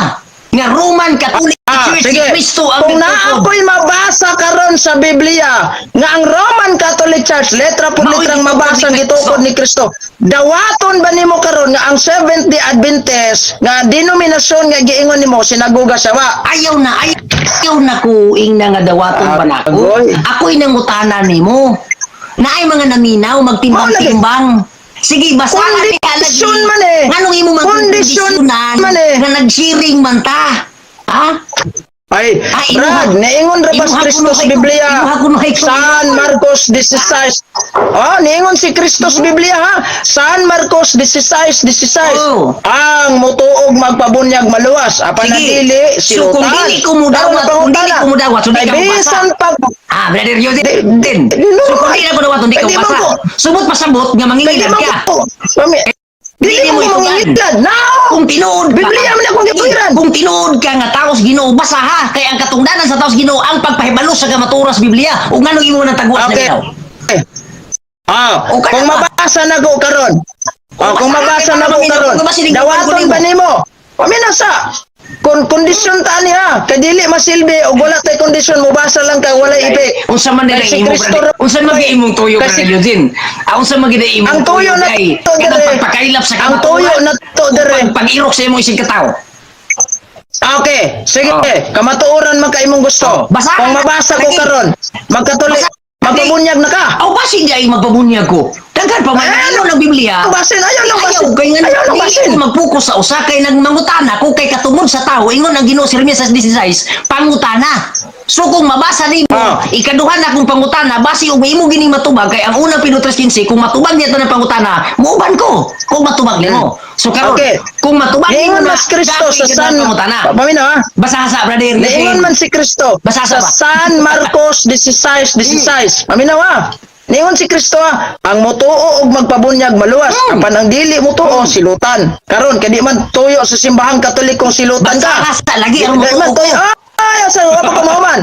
A: Nga Roman Catholic
B: Ah,
A: Church
B: sige.
A: si Kristo ang
B: Kung naa
A: nagtukod.
B: ako'y mabasa karon sa Biblia nga ang Roman Catholic Church letra por
A: Mao'y
B: letrang
A: gitukod
B: mabasa
A: ni
B: ang gitukod ni Kristo. Dawaton ba nimo karon nga ang Seventh Day Adventist nga denominasyon nga giingon nimo sinagoga siya wa?
A: Ayaw na, ayaw na ko ing na nga dawaton ba nako.
B: Agoy.
A: Ako'y nangutana nimo. Naay mga naminaw magtimbang-timbang. Sige, basta
B: Kondisyon man eh.
A: Nganong imo man
B: Kondisyon
A: kondisyonan
B: man eh.
A: nga nag-sharing man ta? Ha?
B: Ay,
A: Ay,
B: Brad, niingon ra ba si
A: imuha
B: Kristo
A: kuno
B: sa
A: kay-
B: Biblia?
A: imuha kuno kay-
B: San Marcos 16. Oh, niingon si Kristo sa Biblia ha. San Marcos 16:16.
A: Oh.
B: Ang mutuog magpabunyag maluwas, apan
A: Sige.
B: ang dili
A: So, kung
B: silutan.
A: dili ko mudawat,
B: Karon
A: kung dili ko mudawat, so di
B: Kay
A: ka mubasa.
B: bisan pag
A: Ah, Brother Yodin. Din.
B: No,
A: So kung di na ko dawaton, di ka
B: Pwede man
A: mabasa.
B: ko.
A: Sumot pasabot nga
B: Pwede
A: mangingilad
B: man
A: ka.
B: ko. Mami, dili
A: Dili
B: mo
A: mo itugan.
B: mangingilad. No!
A: Kung tinuod ka,
B: Biblia man akong gituiran.
A: Kung tinuod ka nga taos Ginoo, basa ha. Kay ang katungdanan sa taos Ginoo ang pagpahibalo sa kamaturas Biblia. Ug nganong imo nang taguas na
B: Okay.
A: ginaw?
B: Ah,
A: O, kana
B: kung
A: ba?
B: mabasa na ko karon. Oh, kung
A: Basa
B: mabasa
A: na
B: na ko
A: kay
B: karon.
A: kung mabasa,
B: Dawaton
A: nimo.
B: ba nimo? Pamina sa kon kondisyon ta ni ha, kay dili masilbi og wala tay kondisyon, mubasa lang kay walay ipik.
A: Unsa man
B: Kay
A: dili
B: si
A: imo
B: Kristo
A: brother?
B: ra-
A: Unsa man gyud imong tuyo,
B: Kasi-
A: Brother Eugene? Ah, unsa man gyud imong
B: Ang tuyo na
A: kay
B: to
A: kanang
B: dire.
A: pagpakailap sa
B: Ang tuyo na to dire.
A: Pag-irok sa imong isig katawo.
B: Ah, okay, sige.
A: Oh.
B: Kamatuoran man kay imong gusto.
A: Oh, basa
B: Kung
A: na.
B: mabasa ko
A: Lagi.
B: karon, magkatuloy,
A: Basa.
B: magpabunyag na ka.
A: Aw basin di ay magpabunyag ko. Daghan pa man
B: Eh,
A: ano ng Biblia.
B: Ang basin, ayaw lang basin.
A: Ayaw kay nga
B: Ayaw lang
A: dili
B: basin.
A: ko magpokus sa usa kay nagmangutana ko kay katungod sa tawo ingon ang Ginoo si Jeremias 16 pangutana. So kung mabasa nimo ikaduha na kung pangutana basi og imo gining matubag kay ang unang Pedro 3:15 kung matubag niya tanang pangutana muuban ko kung matubag nimo. So karon
B: Okay.
A: kung matubag nimo
B: Niingon
A: na
B: mas Kristo
A: dapit
B: sa
A: yun
B: San
A: ang pangutana.
B: Pamina ha.
A: Basa sa brother.
B: Niingon man si Kristo
A: Basa
B: sa
A: ba?
B: San Marcos 16:16. Paminaw ha. Niingon si Kristo ha, ang mutuo og magpabunyag maluwas, apan ang dili mutuo silutan. Karon kay di man tuyo sa simbahang Katolikong silutan ka.
A: Basa sa lagi ang
B: Di man
A: mutuo.
B: tuyo. Ay, asa wa pa kumahuman.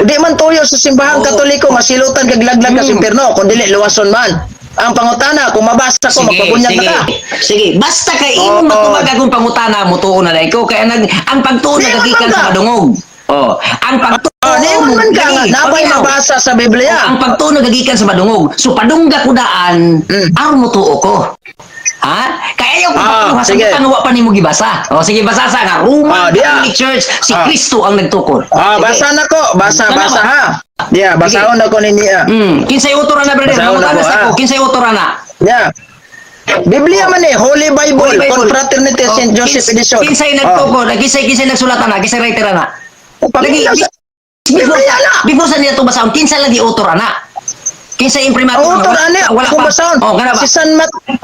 B: Di man tuyo sa simbahang Katoliko nga silutan kag laglag ka sa impierno, kun dili luwason man. Ang pangutana, kung mabasa ko, magpabunyag na
A: sige.
B: ka.
A: Sige, basta kay imong
B: Oo.
A: matubag akong pangutana, mutuo na dai ko kay nag ang pagtuo
B: Niingon
A: nagagikan
B: man
A: sa
B: ka.
A: madungog. Oh, ang pagtuo
B: Oh, niingon man ka nga,
A: Dali,
B: napay
A: paminaw.
B: mabasa sa Biblia.
A: Ang pagtuo nagagikan sa madungog. So padungga ko daan, aron mutuo ko. Ha? Kaya ayaw ko
B: Ah,
A: pagtuha sa
B: sige.
A: butang wa pa nimo gibasa. Oh, sige basa sa nga Roman
B: Ah, diya.
A: Catholic Church si
B: Ah.
A: Kristo ang nagtukod.
B: Ah,
A: Sige.
B: basa na ko, basa,
A: Tama
B: basa
A: ba?
B: ha. Yeah, basahon na ko ninyo.
A: Kinsay author na brother?
B: Basahon na
A: Mangutana
B: ko,
A: sa
B: ah.
A: ko, kinsay author na?
B: Yeah. Biblia man eh, Holy Bible,
A: Holy Bible.
B: Confraternity
A: Oh,
B: St. Joseph Edition.
A: Kinsay nagtukod, kinsay kinsay nagsulat na, kinsay writer na.
B: Oh,
A: Lagi,
B: paminaw sa
A: before,
B: Biblia na.
A: before sa niya ito basahon, kinsa lagi author ana? Kinsa imprimatur?
B: Ang author ani,
A: Wala
B: akong
A: pa.
B: basahon.
A: Oh, kana ba?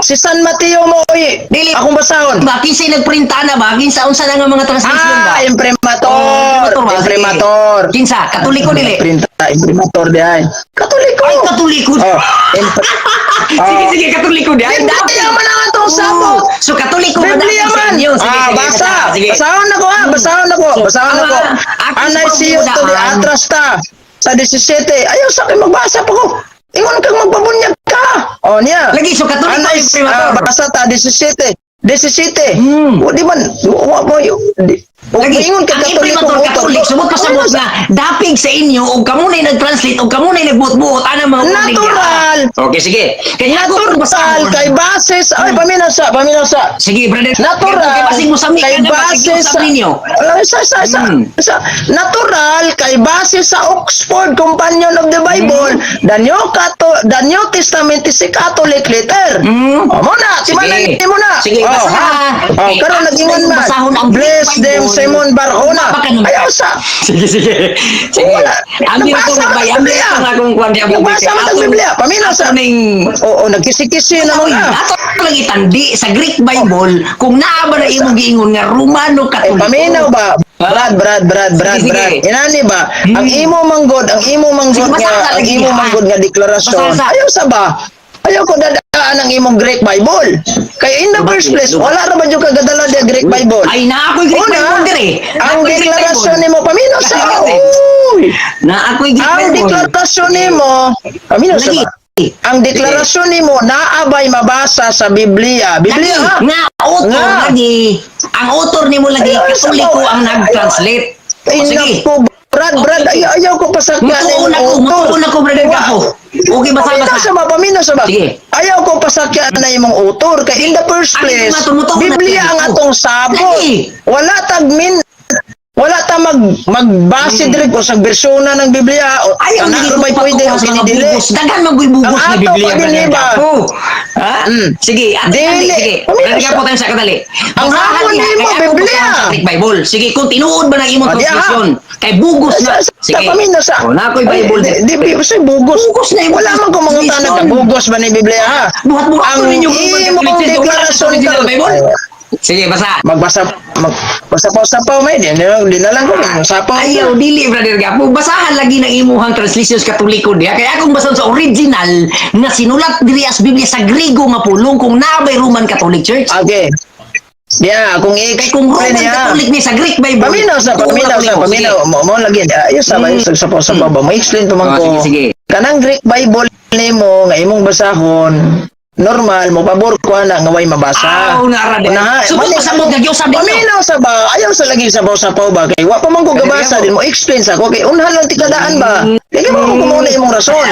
B: Si San Mateo mo oy.
A: Dili.
B: Akong basahon.
A: Ba kinsa nagprinta na ba? Kinsa unsa na nga mga translation ba?
B: Ah, imprimatur.
A: Oh, imprimatur. ba? Sige.
B: Imprimatur.
A: Kinsa? Katoliko dili?
B: Printa, imprimatur di ay. Katoliko.
A: Ay, Katoliko.
B: Oh,
A: Sige,
B: Oh.
A: sige, Katoliko di. Ay,
B: Biblia man ang atong sabot.
A: Oh, so, Katoliko man
B: Biblia
A: dapig sa
B: man.
A: inyo. Sige,
B: Ah,
A: sige,
B: basa.
A: sige.
B: Basahon ako ha, basahon ako,
A: So,
B: basahon
A: ang,
B: ako.
A: akong
B: Anay siyo to di
A: pangudaan.
B: atras ta sa 17. Ayaw sa akin magbasa pa ko. Ingon kang magpabunyag ka. Oh niya.
A: Lagi, so Katoliko
B: Anay,
A: ang imprimatur.
B: ah, basa ta 17. 17.
A: Hmm.
B: O di man, wa mo di. O
A: Lagi,
B: ingon ka
A: ang
B: Katoliko
A: imprimatur
B: author.
A: Katolik, sumot pasabot nga, dapig sa inyo, og kamo na'y nag-translate, og kamo na'y nagbuot-buot, ana mga warning niya.
B: Natural.
A: Okay, sige. Kaya ako kung
B: Natural
A: basahon.
B: kay basis ay paminaw sa, paminaw sa.
A: Sige, brother.
B: Natural
A: Kay basing mo sa
B: kay
A: ka na,
B: base
A: basing
B: sa
A: ninyo.
B: Ay, sa sa natural kay base sa Oxford Companion of the Bible, the New Testament is a Catholic letter. Oh, mo na,
A: Sige.
B: timanan mo na.
A: Sige,
B: oh,
A: basa.
B: ha? Oh,
A: Okay,
B: karon
A: ako
B: nag-ingon
A: sa'yo
B: man.
A: basahon ang
B: Bless
A: Greek
B: them
A: Bible.
B: Simon Barjona.
A: Baka naman.
B: Ayaw sa.
A: Sige, sige. Sige.
B: Wala.
A: Ang
B: Nagbasa
A: ko
B: man
A: bay,
B: ang
A: ang
B: Biblia.
A: ko akong kwan di
B: Nagbasa man ang Biblia. Paminaw sa.
A: Ning
B: Oo, nagkisi-kisi na
A: Uy,
B: mga.
A: ato lang itandi sa Greek Bible kung naa ba na imong giingon nga Romano
B: Eh,
A: Katoliko.
B: paminaw ba? Brad, Brad, Brad, Brad,
A: Sige,
B: Brad.
A: sige.
B: Inani ba? Ang imo manggod, ang imo manggod
A: Sige,
B: nga,
A: basa sa
B: ang
A: lagi,
B: imo
A: ha?
B: manggod nga deklarasyon.
A: Basa sa-
B: Ayaw sa ba? Ayaw ko dadaan ang imong Greek Bible. Kay in the first place, wala ra ba jud ka gadala di Greek Bible?
A: Ay, naa ako'y Greek
B: Una,
A: Bible dire. Naa
B: ang
A: ako'y Greek
B: deklarasyon
A: Bible.
B: nimo paminaw sa.
A: Lagi.
B: Uy!
A: Na ako'y Greek
B: Ang
A: Bible.
B: deklarasyon nimo, paminaw sa
A: Lagi.
B: ba? Ang deklarasyon nimo naabay mabasa sa Biblia. Biblia
A: Lagi,
B: ha?
A: nga author
B: Nga.
A: lagi. Ang author nimo lagi
B: Ayaw,
A: Katoliko
B: sa-
A: ang nag-translate.
B: Ay,
A: O, sige.
B: naku, Brad, Brad, ayaw, ayaw ko pasakyan
A: Mutuon
B: ng
A: ako,
B: author.
A: mutuon ako, brother Gapo. Okay, basa,
B: Paminaw
A: basa.
B: sa ba, paminaw sa ba?
A: Sige.
B: Ayaw ko pasakyan na imong author. Kay in the first
A: Ang
B: place,
A: tumutuon na
B: Biblia ang
A: ko.
B: atong sabot.
A: Lagi.
B: Wala tagmin wala ta magbase diri ko sa bersyon ng Biblia o
A: Ayaw
B: ana
A: lagi
B: ra
A: ko
B: ba'y pwede
A: patuwa
B: o
A: sa mga
B: kinidili.
A: bugos. Daghan magbubugos
B: Ang
A: na
B: ato
A: Biblia,
B: pa din
A: brother
B: iba.
A: Gapo. Ha? Sige, ate,
B: Dili.
A: ate, sige.
B: Paminaw
A: Brother
B: sa-
A: Gapo tayo sa kadali.
B: Ang
A: Basahan
B: hapon
A: niya,
B: nimo,
A: kay ako
B: Biblia.
A: basahan sa Greek Bible. Sige, kung tinuod ba ng imong
B: O, di, ha?
A: translation, kay bugos na.
B: Sa
A: Sige.
B: paminaw sa.
A: O, na ako'y Bible.
B: Ay, di, di, di, bugos.
A: Bugos na imong
B: Wala man ko mga
A: translation.
B: tanag bugos ba ni Biblia ha?
A: Buhat-buhat
B: Ang
A: ko ninyo Roman
B: imong
A: Catholic Church, wala
B: deklarasyon
A: sa original
B: karon-
A: Bible. Sige, basa.
B: Magbasa magsapaw-sapaw may di di na lang ko sapaw.
A: Ayaw, dili, brother Gapo. Basahan lagi ng imuhang translations Katoliko diha. Kaya akong basahan sa original nga sinulat diri as Biblia sa Griego nga pulong kung naa bay Roman Catholic Church.
B: Okay. Yeah, kung
A: Kay kung
B: i-explain
A: Roman
B: niya.
A: Catholic ni sa Greek Bible.
B: Paminaw sa
A: tuo
B: paminaw sa
A: Katoliko.
B: paminaw
A: Sige.
B: mo mo lagi ayos sa ayos sa sapaw sapaw ba mo explain pa man
A: Oh,
B: ko.
A: sige, sige.
B: Kanang Greek Bible nimo nga imong basahon normal mo pabor ko ana nga way mabasa.
A: Aw, naara di.
B: Unaha,
A: Subot
B: mali-
A: pasabot nga giusab ninyo.
B: Paminaw sa ba ayaw sa lagi sapaw sapaw ba kay wa pa man ko gabasa din mo explain sa ko kay unhan lang tikadaan ba. Kay mo ko muna imong rason.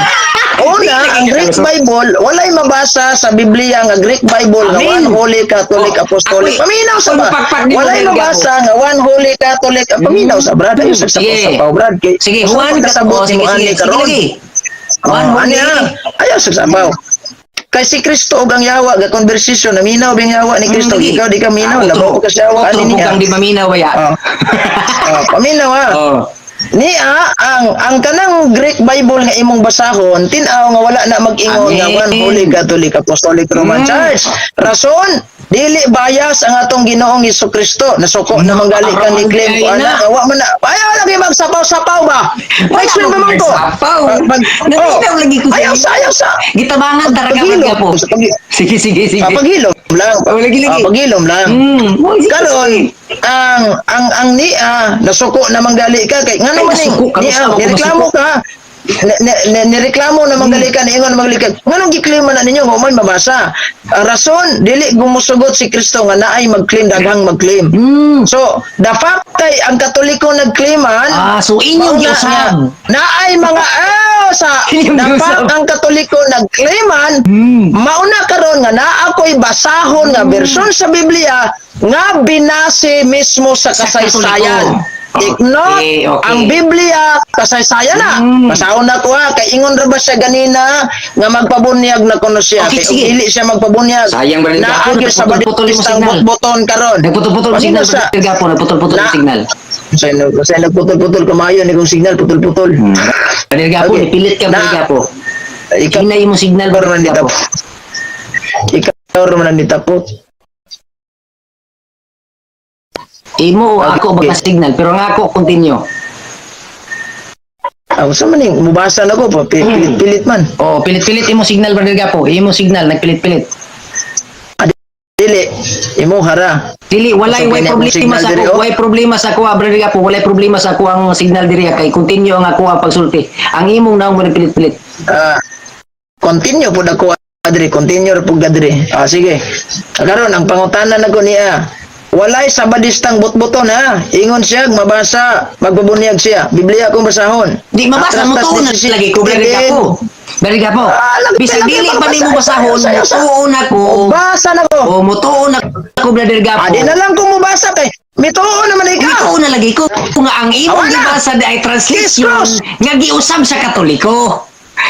B: Una, ang Greek Bible walay mabasa sa Biblia nga Greek Bible nga
A: Amen.
B: one Holy Catholic
A: Oh,
B: Apostolic. Paminaw sa
A: ako'y
B: ba?
A: mapagpag ni
B: Walay
A: Brother
B: mabasa nga one Holy Catholic. Paminaw sa brad ayo sa
A: Sige.
B: sapaw brad kay
A: Sige,
B: usa
A: Juan,
B: pa kasabot
A: oh, sige,
B: nimo
A: sige,
B: ani
A: sige,
B: karon.
A: lagi. Juan,
B: Oh,
A: Holy.
B: ani ah. Ayaw sa sapaw. Kay si Kristo ug ang Yawa ga conversation naminaw bing Yawa ni Kristo
A: Lagi.
B: ikaw di ka minaw
A: Ah,
B: labaw ka sa Yawa
A: otro
B: ani niya.
A: bukang di maminaw baya.
B: Oh. Oh, paminaw ha.
A: Oh.
B: Niya ang kanang Greek Bible nga imong basahon tin-aw nga wala na mag-ingon nga
A: Amen.
B: one Holy Catholic Apostolic Roman Church. Rason dili bias ang atong Ginoong Hesus Kristo. Nasuko na manggali ka ni claim ko
A: Ay,
B: ana
A: na.
B: nga wa man na. Ayaw lagi magsapaw-sapaw ba.
A: Wala
B: Explain
A: mo
B: ba man ko?
A: magsapaw. Naminaw lagi ko sa
B: Ayaw
A: inyo.
B: sa ayaw sa.
A: Gitabangan talaga
B: Paghilom.
A: man po. Sige, sige, sige.
B: Ah, paghilom lang.
A: Oh, lagi, lagi.
B: Ah, paghilom lang.
A: Oh, sige,
B: Karon
A: sige.
B: ang niya nasuko na manggali ka kay ngano
A: Ay,
B: man ning
A: nasuko ka,
B: niya
A: gusto ko
B: nireklamo ka nireklamo na manggali ka niingon na manggali ka nganong gi-claim man na ninyo nga umay mabasa ang rason dili gumusugot si Kristo nga naay mag-claim daghang mag-claim. So the fact kay ang Katoliko nag-claiman
A: Ah, so inyong
B: mauna
A: giusab.
B: nga, naay mga sa
A: Inyong
B: the
A: giusab.
B: fact ang Katoliko nag-claiman mauna karon nga naa ko'y basahon nga bersyon sa Biblia nga binase mismo sa
A: Sa
B: kasaysayan.
A: Katoliko.
B: Take note,
A: Okay.
B: ang Biblia kasaysayan na. Basahon na ko ha kay ingon ra ba siya ganina nga magpabunyag na kuno siya.
A: Okay,
B: Kay
A: sige.
B: ug dili siya magpabunyag.
A: Sayang ba rin
B: Naa
A: Gapo,
B: gyud sa
A: nagputol-putol yung
B: Batistang
A: signal.
B: botboton karon.
A: Nagputol-putol yung
B: Paminaw
A: signal, Brother Gapo, nagputol-putol yung signal.
B: Sa nagputol-putol kamayo ni kong signal putol-putol.
A: Brother Gapo,
B: Okay.
A: nipilit ka, Brother Gapo.
B: Ikaw
A: Hinay mo signal,
B: raman
A: Brother
B: ni
A: Gapo.
B: tapot. Ikaw raman ni tapot.
A: Imo o ako
B: Okay.
A: baka signal, pero nga ako continue.
B: Ah, unsa man ning mubasa na ko pa pilit-pilit man.
A: Oh, pilit-pilit imo signal, Brother Gapo. Imo signal nagpilit-pilit.
B: Ah, dili imo hara.
A: Dili, walay
B: Asa
A: way
B: kanya akong
A: problema
B: signal
A: sa
B: diri,
A: ako,
B: oh?
A: way problema sa ako, Brother Gapo, walay problema sa ako ang signal diri kay continue ang ako ang pagsulti. Ang imong naong mo nagpilit-pilit.
B: Ah, continue pud ako adri, continue ra pud adri. Ah, sige. Karon ang pangutana nako niya. Walay sabadistang butbuton ha. Ingon siya mabasa, magbabunyag siya. Biblia akong basahon.
A: Di mabasa mo
B: Atras
A: tuon na lagi ko, Brother Gapo. Brother Gapo.
B: Ah, lagi,
A: Bisag
B: lagi,
A: dili pa
B: mabasa,
A: nimo basahon,
B: sayo, sayo.
A: mutuon ako.
B: Basa na ko.
A: O mutuon ako, Brother Gapo.
B: Ah, di na lang kung mubasa kay mituo naman ikaw.
A: Mutuon na lagi ko nga ang imong
B: Awa na.
A: gibasa di ay translation
B: Yes,
A: nga giusab sa Katoliko.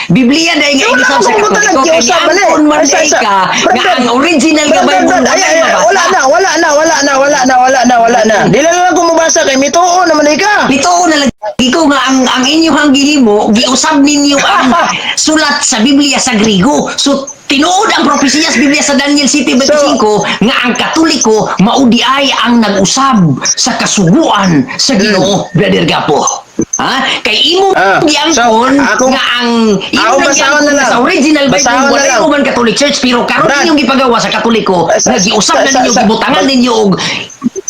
A: Biblia dai nga
B: Wala
A: giusab sa
B: akong butan,
A: Katoliko kay
B: giusab man eh.
A: giangkon man
B: Ay,
A: di
B: sa-
A: ka nga
B: Brother,
A: ang original nga
B: Brad,
A: Bible
B: Brad, ay,
A: walay
B: ay,
A: mabasa.
B: wala na, wala na, wala na, wala na, wala na, wala na. Di na lang kung mubasa kay mituo naman ikaw.
A: Bituon na lagi ko nga ang inyong gihimo, giusab ninyo ang sulat sa Biblia sa Grigo. So tinuod ang propesiya sa Biblia sa Daniel 7:25 nga ang Katoliko mao di ay ang nag-usab sa kasuguan sa Ginoo, Brother Gapo. Ha? Kay imo
B: Ah,
A: giangkon
B: so,
A: nga ang imo
B: ako basahon
A: giangkon
B: na lang.
A: sa original Bible
B: Basahon na
A: walay
B: lang.
A: Roman Catholic Church, pero karon
B: Brad.
A: inyong gipagawa sa Katoliko nga giusab na ninyo, gibutangan ninyo og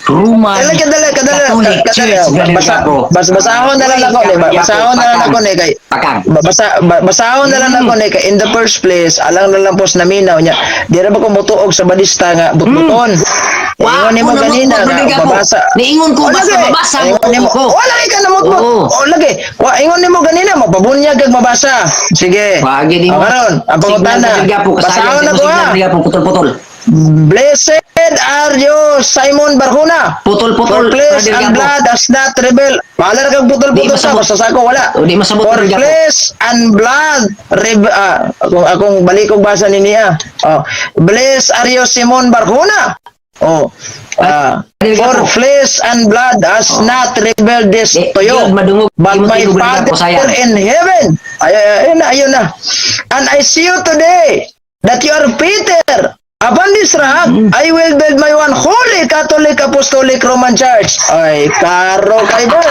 A: Roman
B: Dali, kadali, kadali,
A: Catholic
B: kadali.
A: Church, Brother
B: Basa,
A: Gapo.
B: basahon na lang ako ni, basahon na lang ako ni kay
A: Pakang.
B: Basahon na lang ako ni kay in the first place, alang na lang pos naminaw niya. Di ra ba ko mutuog sa badista nga butbuton?
A: Wa,
B: Ingon nimo
A: ako na
B: ganina
A: mutbut,
B: nga
A: Brother Gapo.
B: babasa.
A: Niingon ko,
B: O,
A: basta
B: lagi.
A: mabasa,
B: Ingon
A: mutuo
B: nimo-
A: ko.
B: Wala ka namutbot.
A: Oo.
B: O lagi. Wa ingon nimo ganina mapabunyag kag mabasa. Sige.
A: Wagi di mo.
B: O, karon, ang pangutana.
A: Signal, Brother Gapo, kasayang
B: Basahon
A: sa
B: na
A: imo
B: ko
A: signal,
B: ha.
A: Brother Gapo, putol-putol.
B: Blessed are you, Simon Barjona.
A: Putol-putol,
B: For flesh
A: Brother
B: and
A: Gapo.
B: blood does not reveal. Bahala ra kag
A: Di
B: putol-putol sa
A: masabot.
B: basta sa ako wala.
A: O, di masabot,
B: For
A: Brother Gapo.
B: flesh and blood akong balik kong basa ni niya. Oh. Blessed are you, Simon Barjona. Oh.
A: Brother
B: For
A: Gapo.
B: flesh and blood has not revealed this
A: Di,
B: to you,
A: yun, madungog.
B: but
A: Imo
B: my
A: tingog, Brother
B: Father
A: Gapo, sayang.
B: in heaven. Ay, ay, ayun na, ayun na. And I see you today that you are Peter. Upon this rock, I will build my one holy Catholic Apostolic Roman Church. Ay, karo kay Bob.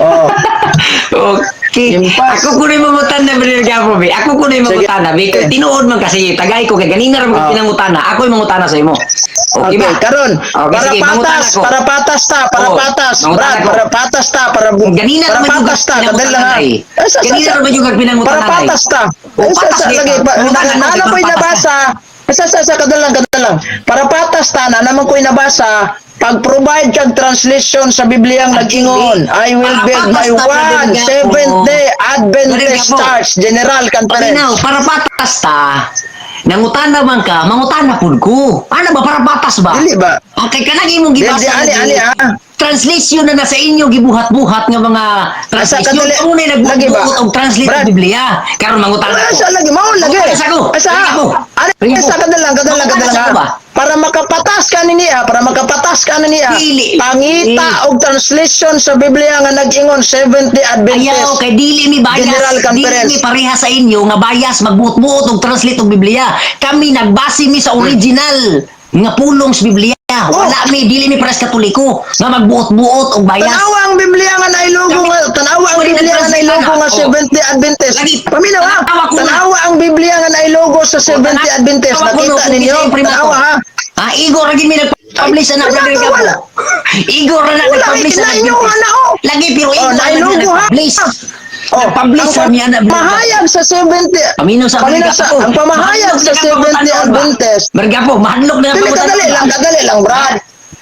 B: Oh,
A: Okay.
B: Impas.
A: Ako kuno'y mangutana, Brother Gapo, be. Ako kuno'y mangutana, be. Kay tinuod man kasi, tagay ko, kay ganina ra man
B: Ah.
A: pinangutana. Ako'y mangutana sa imo. Okay
B: Okay,
A: ba?
B: karon,
A: Okay,
B: para
A: sige, mangutana
B: patas,
A: ko.
B: para patas ta, para
A: Oo,
B: patas,
A: mangutana
B: Brad,
A: ko.
B: para patas ta, para
A: Ganina
B: para
A: naman yung
B: patas ta, kadal lang ha.
A: pinangutana eh.
B: Ay,
A: Ganina naman yung pinangutana
B: Para
A: eh.
B: patas ta.
A: O,
B: Ay,
A: patas
B: sa,
A: kita.
B: lagi, pa,
A: Mangutana ko,
B: na, na,
A: para
B: ko'y
A: patas
B: nabasa. Sa, kadal lang, kadal lang. Para patas ta, na naman ko'y nabasa, pag-provide kag translation sa Bibliang nag-ingon, I will
A: Para
B: build
A: patas
B: my
A: ta, Brother
B: one
A: Gapo.
B: Seventh Day Adventist
A: Brother Gapo.
B: Church General Conference.
A: Paminaw, para patas ta. Nangutana man ka, mangutana pud ko. Ano ba para patas ba?
B: Dili ba?
A: Okay, kanang imong gibasa.
B: Di, ani,
A: na
B: ani, ah.
A: Translation na nasa inyo gibuhat-buhat nga mga translation.
B: kadali.
A: Amo na
B: Lagi ba?
A: nagbuot og translate
B: Brad.
A: sa Biblia. Karon mangutana
B: Wala
A: ko.
B: sa lagi, mao lagi.
A: Mangutana sa ko.
B: Asa?
A: Ringa ko.
B: Ani
A: Ringa ko.
B: sa kadal lang, kadal lang,
A: Mangutana
B: kadal
A: sa
B: lang.
A: ko ba?
B: Para makapatas ka ni niya, para makapatas ka ni niya.
A: Dili.
B: Pangita og translation sa Biblia nga nag-ingon Seventh Day Adventist.
A: Ayaw, kay dili mi bias,
B: General
A: dili
B: Conference.
A: mi pareha sa inyo nga bias magbuot-buot og translate og Biblia. Kami nagbase mi sa original nga pulong sa Biblia. Wala mi, dili mi pares Katoliko nga magbuot-buot og bias.
B: Tanawa ang Biblia nga nailogo nga, tanawa ang
A: Pwede
B: Biblia nga
A: nag-translate
B: nailogo
A: na.
B: nga
A: Oh.
B: Seventh Day Adventist.
A: Lagi.
B: Paminaw ha.
A: Tanawa ko na.
B: Tanawa ang Biblia nga nailogo sa Seventh Day Adventist.
A: Tanawa ko no,
B: Nakita
A: kung
B: ninyo?
A: kinsa yung primato.
B: Tanawa ha.
A: Ah, Igor ra gid mi nag-publish ana,
B: Ay,
A: Brother
B: wala.
A: Gapo. Igor ra na
B: Wala,
A: nag-publish ana.
B: kinainyo nga na, oh.
A: Lagi pero
B: Oh,
A: Igor ra na
B: nailogo, ha?
A: nag-publish.
B: Oh,
A: Nag-publish
B: ang
A: ra niya na, Brother Gapo.
B: Pamahayag sa 70
A: Paminaw sa
B: Paminaw
A: Brother
B: sa
A: Gapo.
B: ang pamahayag
A: Mahadlok
B: sa
A: na ka
B: Seventh Day
A: pangutanon ba?
B: Adventist.
A: Brother Gapo, mahadlok na ka
B: Dili,
A: pangutanon
B: kadali
A: ba?
B: lang, kadali lang, Brad.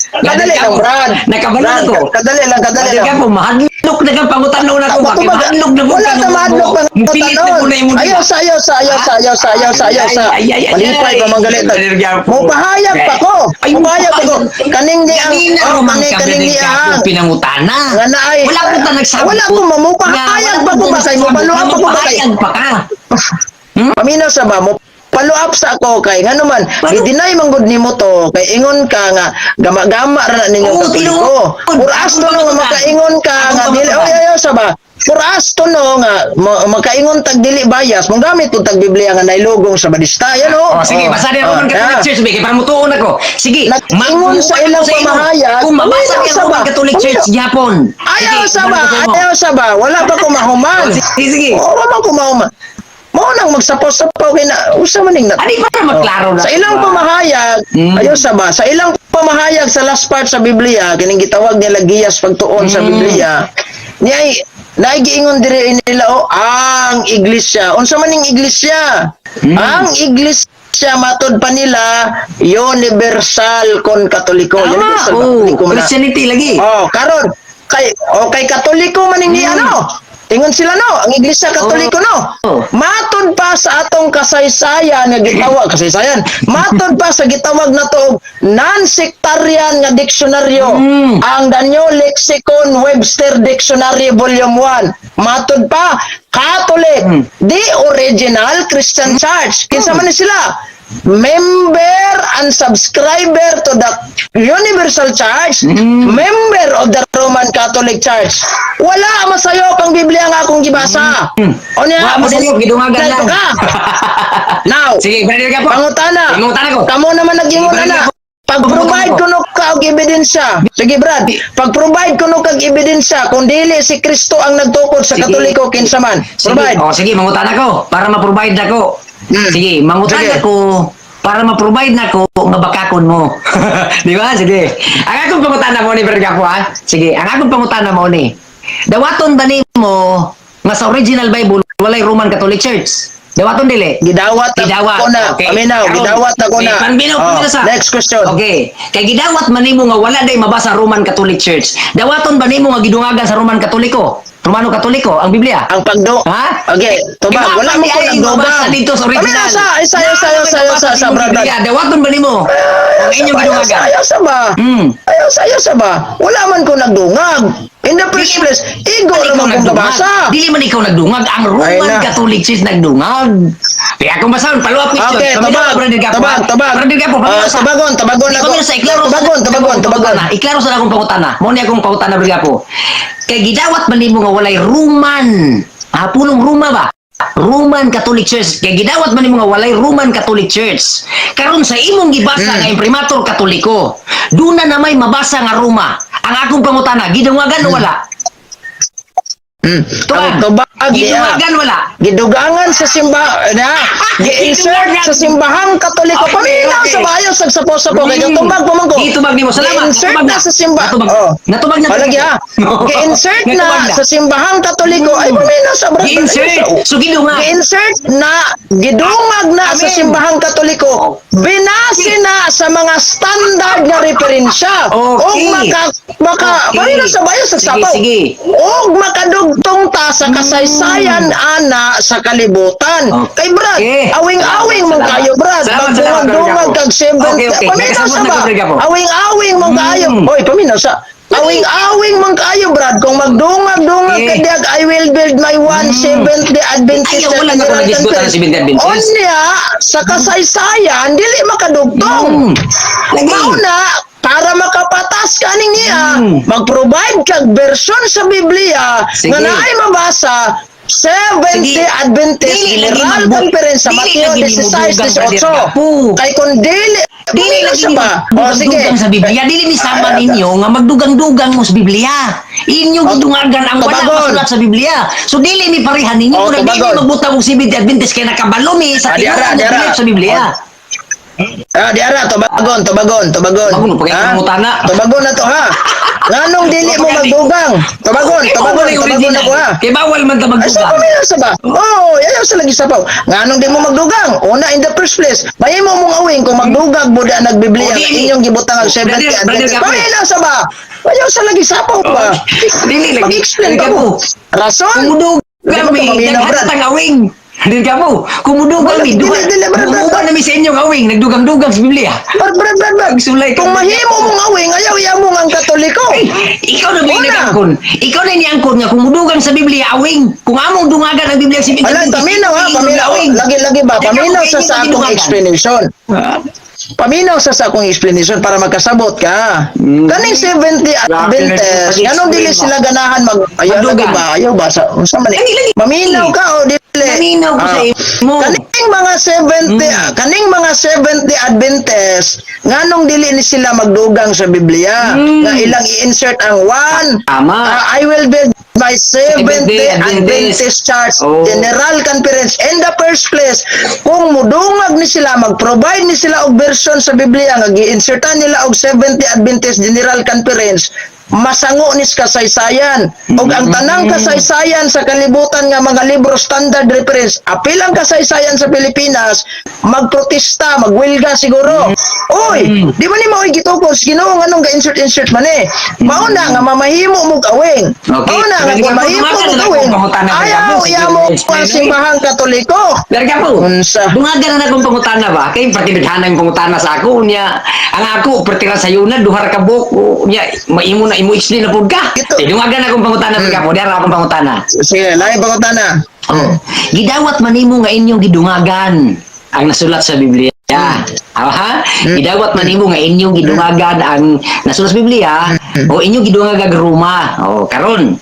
B: Kadali lang, Brad.
A: Nakabalo
B: Brad,
A: na ko.
B: kadali lang, kadali
A: Brother
B: lang.
A: Gapo, mahadlok na ka pangutanon ako ba? Kay
B: Tama,
A: mahadlok na po
B: wala
A: ka
B: ta mahadlok
A: mo. Mupilit na po na imo
B: Ayaw sa, ayaw sa, ayaw sa, ayaw sa, ayaw sa, ayaw sa.
A: Ay, ay, ay,
B: Malipay
A: ay.
B: pa manggalit.
A: Brother Gapo.
B: Mupahayag pa ko.
A: Ay,
B: Mupahayag pa ko. Kaning ni ang,
A: Kanina
B: oh,
A: roman
B: kaning
A: ka,
B: kaning ni
A: Brother Gapo,
B: ang.
A: pinangutana.
B: Nga na ay.
A: Wala ko ta nagsabot.
B: Wala ko mamupahayag pa ko ba kay mupaluap pa ko ba kay.
A: Mamupahayag pa ka.
B: Paminaw sa ba mo follow up sa ako kay ngano man gi-deny man gud nimo to kay ingon ka nga gama-gama ra na ninyo
A: Oo,
B: Katoliko.
A: tinuod.
B: Ur asto
A: Akong
B: no nga
A: pamatudan.
B: makaingon ka
A: Akong
B: nga dili
A: pamatudan.
B: oy ayaw sa ba. For us to know nga makaingon tag dili bias, mong gamit pud tag Biblia nga nailugong sa Badista, yan oh.
A: Oh, sige, basa din
B: Oh,
A: Roman Catholic
B: yeah.
A: Church, kay para mutuon ako. Sige,
B: Nag-ingon sa ilang
A: imo.
B: pamahayag,
A: Kung mabasa
B: paminaw
A: niya
B: sa
A: Roman
B: ba?
A: Catholic Church gyapon.
B: Ayaw
A: Sige,
B: sa ba?
A: balik ko sa imo.
B: Ayaw sa ba? Wala pa ko mahuman.
A: Oh, sige, sige.
B: Oo, wala ko mahuman. Mao nang magsapaw-sapaw kay na usa man ning na.
A: Ani para maklaro na.
B: Sa ilang pamahayag, ayaw sa ba? Sa ilang pamahayag sa last part sa Biblia, kining gitawag nila giyas pagtuon sa Biblia. Niay naay giingon diri nila oh, ang iglesia. Unsa man ning iglesia? Ang iglesia matod pa nila universal kon Katoliko.
A: Tama,
B: Universal
A: oh,
B: Katoliko man na.
A: Christianity lagi.
B: Oh, karon kay oh, kay Katoliko man ni ano. Ingon sila no, ang Iglesia Katoliko no.
A: Oh.
B: Matod pa sa atong kasaysayan nga gitawag kasaysayan. Matod pa sa gitawag na to og non-sectarian nga diksyonaryo. Ang The New Lexicon Webster Dictionary Volume 1. Matod pa Catholic, the original Christian Church. Kinsa man ni sila? Member and subscriber to the Universal Church, member of the Roman Catholic Church. Wala masayop ang Biblia nga akong gibasa. O niya,
A: Wala masayop, gidungagan lang.
B: Ka. Now,
A: Sige, brother ka po.
B: pangutana.
A: Pangutana ko.
B: Kamo naman nag-ingon
A: Sige,
B: na.
A: brother.
B: Pag-provide kuno ka og ebidensya. Sige, Brad. Pag-provide kuno kag ebidensya kung dili si Kristo ang nagtukod sa
A: Sige.
B: Katoliko kinsa man.
A: Sige,
B: Provide.
A: oh, sige, mangutana ko para ma-provide nako. Sige, mangutana
B: Sige.
A: ko para ma-provide nako nga bakakon mo. Di ba? Sige. Ang akong pangutana mo ni Brother Gapo, ha? Sige, ang akong pangutana mo ni. Dawaton ba nimo nga sa original Bible walay Roman Catholic Church? Dawaton dili?
B: Gidawat na
A: Gidawat.
B: ko na.
A: Okay.
B: Paminaw,
A: Karon,
B: gidawat na ko
A: sige,
B: na.
A: Paminaw,
B: Oh,
A: paminaw sa.
B: next question.
A: Okay. Kay gidawat man nimo nga wala day mabasa Roman Catholic Church. Dawaton ba nimo nga gidungagan sa Roman Katoliko? Romano Katoliko ang Biblia?
B: Ang pagdo.
A: Ha?
B: Okay, tubag.
A: Iba
B: Wala
A: pa
B: mo
A: di
B: ko
A: ay
B: nagdobang.
A: mabasa dito sa original.
B: Paminaw sa, isa, isa, isa, isa, isa, Brad. Brad.
A: Biblia. Dawaton ba nimo? Ang inyong
B: Ayaw sa,
A: gidungagan.
B: ayaw sa ba? Ayaw sa, ayaw sa ba? Wala man ko nagdungag. In the first place, igo
A: Dili
B: naman
A: ikaw
B: kong
A: nagdungag.
B: gabasa.
A: Dili man ikaw nagdungag. Ang
B: Ay
A: Roman
B: na.
A: Catholic Church nagdungag. Kaya kung basahon, follow up question.
B: Okay,
A: Paminaw,
B: tabag,
A: Brother Gapo,
B: tabag,
A: ha?
B: tabag.
A: Brother Gapo, paminaw
B: Ah,
A: sa-
B: tabagon, tabagon ako.
A: Paminaw sa, iklaro sa-
B: Tabagon, tabagon,
A: akong
B: tabagon.
A: pangutana. Iklaro sa akong pangutana. Mao ni akong pangutana, Brother Gapo. Kay gidawat man nimo nga walay Roman. Ah, punong Roma ba? Roman Catholic Church. Kay gidawat man nimo nga walay Roman Catholic Church. Karon sa imong gibasa nga imprimatur Katoliko, duna na may mabasa nga Roma. Ang akong pangutana, gidungagan o wala?
B: Ang tubag, niya.
A: Gidungagan wala.
B: Gidugangan sa simba na gi-insert sa simbahang Katoliko.
A: Okay,
B: Paminaw
A: okay.
B: sa bayo sa sapo-sapo kay tubag pa man ko.
A: Gitubag nimo. Salamat.
B: Gi-insert
A: Natubag
B: na sa simba.
A: Natubag.
B: Oh.
A: Natubag na.
B: Palagi ha. Gi-insert na
A: Natubag
B: sa simbahang Katoliko. Ay paminaw sa brad.
A: Gi-insert. So gidungag.
B: Gi-insert na gidungag na sa
A: Amen.
B: simbahang Katoliko. Binase na sa mga standard nga referensya.
A: Okay.
B: Og maka maka paminaw sa bayo sa
A: Sige,
B: sapaw.
A: sige.
B: Og makadugtong ta sa kasaysayan ana sa kalibutan.
A: Okay.
B: Kay Brad, awing-awing mong
A: Salamat.
B: kayo Brad.
A: Salamat, salamat,
B: Magdungag-dungag
A: Brad.
B: kag 70.
A: Okay.
B: Paminaw
A: Nakasabot
B: sa
A: na
B: ba?
A: ko, Brad Gapo.
B: Awing-awing mong kayo. Oy, paminaw sa. Awing-awing mong kayo Brad. Kung magdungag-dungag ka diag, I will build my one Seventh Day Adventist.
A: Ayaw, wala na ko nag-disgot ang Seventh Day Adventist.
B: Unya, sa kasaysayan, dili makadugtong.
A: Lagi.
B: Mao na, para makapatas kaning niya, mag-provide kag version sa Biblia
A: Sige.
B: nga naay mabasa Seventh
A: Sige.
B: Day Adventist
A: Dili lagi
B: General Conference sa
A: dili
B: Mateo
A: lagi ni
B: 16,
A: mudugang, Brother
B: 18.
A: Gapo.
B: Kay kung dili,
A: Dili
B: dili
A: lagi
B: sa
A: ni
B: ba? O sige.
A: magdugang sa Biblia. Dili mi sama ninyo nga magdugang-dugang mo sa Biblia. Inyo gidungagan ang wala
B: tubagon.
A: masulat sa Biblia. So dili mi parehan ninyo
B: Oh,
A: murag dili
B: tubagon.
A: magbutang og Seventh Day Adventist kay nakabalo mi sa
B: Ah, di ara,
A: tinuod
B: di
A: nga
B: ara.
A: belief sa Biblia.
B: Ah, di ara, tubagon, tubagon, tubagon.
A: Tubagon, pagka
B: Ha?
A: pangutana.
B: Tubagon na to ha. Nganong dili mo magdugang? Tubagon,
A: Kay
B: tubagon,
A: bawal yung
B: tubagon
A: original.
B: ako ha.
A: Kay bawal man ta
B: Ay, sa
A: magdugang.
B: paminaw sa ba? Oo, oh, ayaw sa lagi sapaw. Nganong di mo magdugang? Una, in the first place, mahimo mong awing kung magdugag buda nagbiblia
A: O, dili.
B: inyong gibutang ang
A: Brother,
B: 70
A: Brother
B: Adventist.
A: Gapo.
B: Paminaw sa ba? Ayaw sa lagi sapaw pa.
A: Dili lagi.
B: Mag-explain ka mo. Rason?
A: Kumudugang
B: Di mo
A: mi,
B: ka maminaw,
A: daghan
B: Brad.
A: tang awing. Dili ka mo. Kumudugang mi,
B: Dili,
A: duha.
B: dili, brad, brad,
A: Umuban
B: brad.
A: na mi sa inyong awing, nagdugang-dugang sa Biblia.
B: Brad, brad, brad, brad.
A: Magsulay ka.
B: Kung mahimo mong awing, ayaw iya mo ang Katoliko.
A: Ay, ikaw na ba yung
B: Una.
A: nag-angkon? Ikaw na niangkon nga kumudugang sa Biblia awing. Kung among dungagan ang Biblia sa Biblia.
B: Ala, paminaw ha, paminaw. Lagi-lagi ba?
A: Ikaw,
B: Paminaw sa
A: inyong
B: sa akong
A: gidungagan.
B: explanation. Paminaw sa akong explanation para magkasabot ka. Kaning 70
A: Grabe na
B: Adventist,
A: yung
B: nganong dili
A: pag-explain
B: sila ganahan mag ayaw lagi
A: Magdugang.
B: ba? Ayaw ba sa unsa man ni?
A: Lagi, lagi.
B: Maminaw ka o dili?
A: Maminaw ko sa imo.
B: Kaning mga 70 Adventist, nganong dili ni sila magdugang sa Biblia? Nga ilang i-insert ang one.
A: Tama.
B: "I will build my 70
A: Seventh-day Adventist.
B: Adventist Church General Conference." In the first place, kung mudungag ni sila, mag-provide ni sila og version sa Biblia nga gi-insertan nila og 70 Adventist General Conference, masango nis kasaysayan. Ug ang tanang kasaysayan sa kalibutan nga mga libro, standard reference, apil ang kasaysayan sa Pilipinas, magprotesta, magwilga siguro. Uy, di ba ni mao'y gitukod sa Ginoo? Nganong ga-insert insert man eh? Mao na nga mamahimo mo awing.
A: Okay.
B: Mao na nga
A: Pero
B: kung mahimo
A: dumagan
B: mo
A: na lang
B: awing,
A: akong pangutana,
B: ayaw
A: Brad.
B: iyamo
A: Explain
B: ang
A: na eh.
B: simbahang Katoliko.
A: Dari ka po.
B: Unsa?
A: Dungagan na akong pangutana ba? Kay partidhanan yung pangutana sa ako niya. Ang ako pertira sa yuna duha ra ka buok niya, maimo na imo explain na pud ka.
B: Ito.
A: Eh, dungagan akong pangutana, hmm. Po. Dara akong pangutana.
B: Sige, lain pangutana.
A: Oh. Gidawat man nimo nga inyong gidungagan ang nasulat sa Biblia. Ha? Gidawat man nimo nga inyong gidungagan ang nasulat sa Biblia o inyong gidungagan Roma. Oh, karon.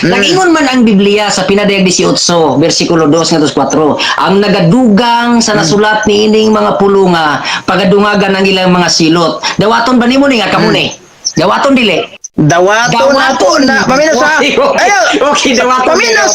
A: Nagingon man ang Biblia sa Pinadayag 18, versikulo 2 ngadto sa 4, ang nagadugang sa nasulat niining mga pulunga, pagadungagan ang ilang mga silot. Dawaton ba nimo ni nga kamo ni? Dawaton dili?
B: Dawaton ako na paminaw sa
A: Okay.
B: Ayaw.
A: Okay, dawaton.
B: Paminaw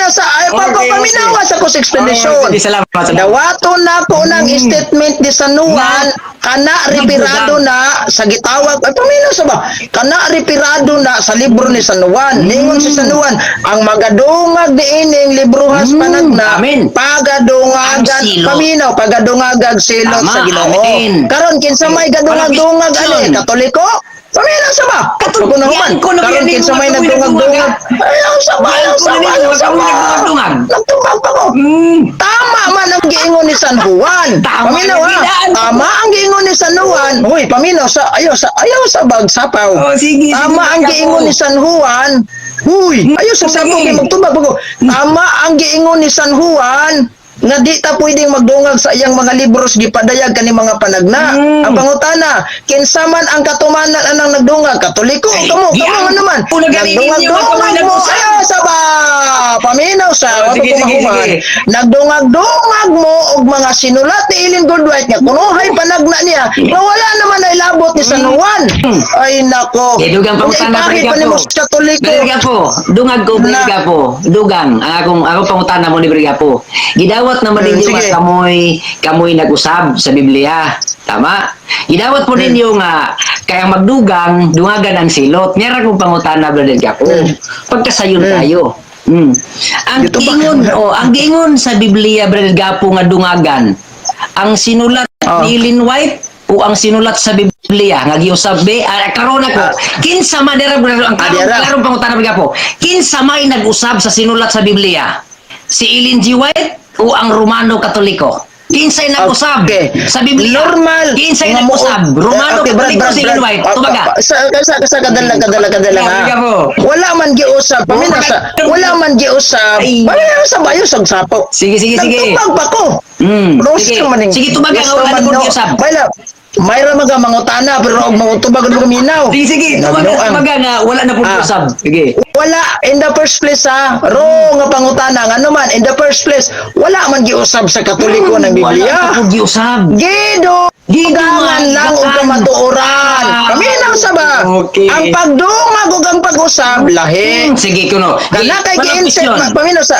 B: sa ay pa paminaw sa kos explanation.
A: Okay, salamat, salamat.
B: Dawaton nako ng statement ni San Juan kana referado na sa gitawag, ay, paminaw sa ba, kana referado na sa libro ni San Juan. Ningon si San Juan, ang magadungag niining librohas panagna
A: Amen.
B: pagadungagan
A: Ang silot.
B: paminaw, pagadungagag silot
A: Tama,
B: sa Ginoo.
A: amen.
B: Karon kinsa may gadungag-dungag
A: Walang
B: ani?
A: question.
B: Katoliko? Paminaw sa ba?
A: Katoliko.
B: Kung nahuman,
A: Yan ko na
B: karon
A: yan,
B: kinsa may
A: mga
B: nagdungag-dungag? Ayaw sa ba, ayaw sa ba, ayaw sa ba.
A: Nagdungag-dungag.
B: Nagtubag pa ko. Tama man ang giingon ni San Juan.
A: Tama,
B: Paminaw ha.
A: nagidaan.
B: Tama ang giingon ni San Juan. Hoy, paminaw sa ayaw sa bagsapaw.
A: Oh, sige,
B: Tama
A: sige,
B: ang
A: sige,
B: giingon
A: ako.
B: ni San Juan. Huy, ayaw sa sapaw
A: Sige.
B: kay magtubag pa ko. Tama ang giingon ni San Juan nga di ta pwedeng magdungag sa iyang mga libros gipadayag kani mga panagna. Ang pangutana, kinsa man ang katumanan anang nagdungag? Katoliko
A: Ay,
B: kamo,
A: di
B: kamo
A: ang-
B: nga naman.
A: Una gani ninyo,
B: Nagdungag-dungag
A: magkamay
B: mo.
A: nag-usap.
B: Ayaw sa ba? Paminaw sa
A: Oh, sige,
B: wa pa
A: sige,
B: kumahuman.
A: sige.
B: Nagdungag-dungag mo og mga sinulat ni Ellen Goodwhite nga kunuhay panagna niya nga wala naman ay labot ni San Juan. Ay nako.
A: Eh, dugang
B: Unya,
A: pangutana,
B: ipakit pa
A: Brigado.
B: nimo sa Katoliko.
A: Brigapo, dungag ko,
B: Na.
A: Brigapo. Dugang, ang akong pangutana mo ni Brigapo. Gidawat naman ninyo nga
B: Sige.
A: kamoy nag-usab sa Biblia. Tama? Gidawat po ninyo nga kaya magdugang, dungagan ang silot. Meron kong pangutana, Brother Gapo. Pagkasayon tayo. Ang
B: Dito ba?
A: giingon, oh, ang giingon sa Biblia, Brother Gapo, nga dungagan, ang sinulat ni Ellen White o ang sinulat sa Biblia nga giusab be, karon ako, kinsa man dira, brother, ang
B: Ah,
A: klarong
B: dira.
A: klarong pangutana, Brother Gapo, kinsa may nag-usab sa sinulat sa Biblia, si Ellen G. White o ang Romano Katoliko? Kinsay nag-usab sa Biblia?
B: Normal.
A: Kinsay
B: Nga mo-
A: nag-usab? Romano
B: Okay, Brad,
A: Katoliko,
B: Brad,
A: si Ellen
B: Brad.
A: White?
B: Ah,
A: Tubaga.
B: ah, Sa kadala kadala kadala
A: Sige,
B: ha.
A: sige po.
B: Wala man giusab. Paminaw sa wala man giusab.
A: Ay.
B: Paminaw sa bayo sa sapo.
A: Sige, sige, sige.
B: Nagtubag pa ko.
A: Sige.
B: Roast man ning-
A: Sige, tubaga nga,
B: Gusto
A: wala
B: man,
A: na pong
B: no.
A: giusab.
B: Mayra, mayra mga mangutana pero og mangutubag og minaw.
A: Sige, sige, tubaga,
B: Nagnuang.
A: tubaga nga wala na pong usab. Sige.
B: Wala in the first place ha. Ro nga pangutana ngano man in the first place wala man giusab sa Katoliko ng Biblia.
A: Wala na pong giusab.
B: Gido
A: Gidugangan
B: Gidugangan lang og kamatuoran.
A: Ah.
B: Paminaw sa ba?
A: Okay.
B: Ang pagdungag ug ang pag-usab lahi.
A: Sige kuno.
B: Kana kay
A: Walang
B: gi-insert
A: question.
B: paminaw sa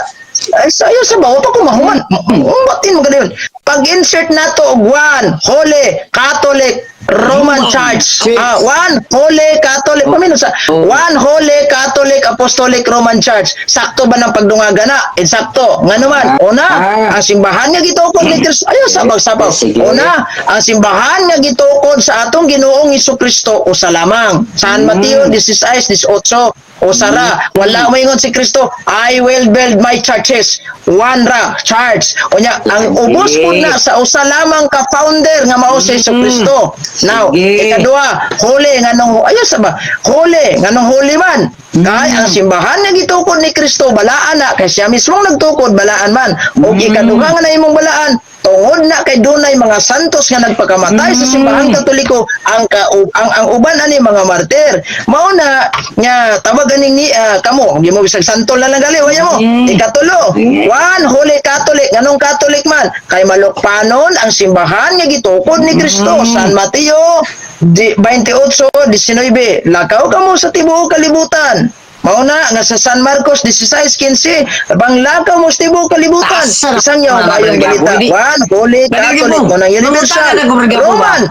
B: ay sayo sa ba pa ko mahuman. Umbatin mo ganayon. Pag-insert nato og one Holy Catholic Roman
A: Roman
B: Church.
A: Church.
B: Ah, one Holy Catholic, paminaw sa one Holy Catholic Apostolic Roman Church. Sakto ba ng pagdungaga na? Insakto. Ngano man? Una, ang simbahan nga gitukod ni Kristo. Ayo sabag sabaw.
A: Sige.
B: Una, ang simbahan nga gitukod sa atong Ginoong Kristo usa lamang. San Mateo 16, 18. Usara, wala moingon si Kristo, "I will build my churches." One ra church. Unya, ang ubos pud na sa usa lamang ka founder nga mao si Hesus Kristo. Now,
A: Sige.
B: ikaduha, holy, nganong ayo sa ba? Holy, nganong holy man? Kay ang simbahan nga gitukod ni Kristo balaan na kay siya mismo nagtukod, balaan man. Ug ikaduha nga na imong balaan, Tungod na kay dunay mga santos nga nagpakamatay sa simbahang Katoliko, ang ka, ang uban ani mga martir. Mao na nga tawag aning ni kamo, hindi mo bisag santol na lang gali, waya mo. Ikatulo, one Holy Catholic. Nganong Catholic man? Kay malukpanon ang simbahan nga gitukod ni Kristo. San Mateo di 28:19. Lakaw kamo sa tibuok kalibutan. Mao na nga sa San Marcos 16:15, banglakaw mo sa tibuok kalibutan.
A: Asa na-
B: Isang yaw
A: na-
B: maayong
A: na-
B: balita.
A: Pwede.
B: One Holy
A: Brother
B: Catholic
A: Gapo,
B: mo nang universal.
A: mangutana na ko, Brother Gapo, ba?
B: Roman,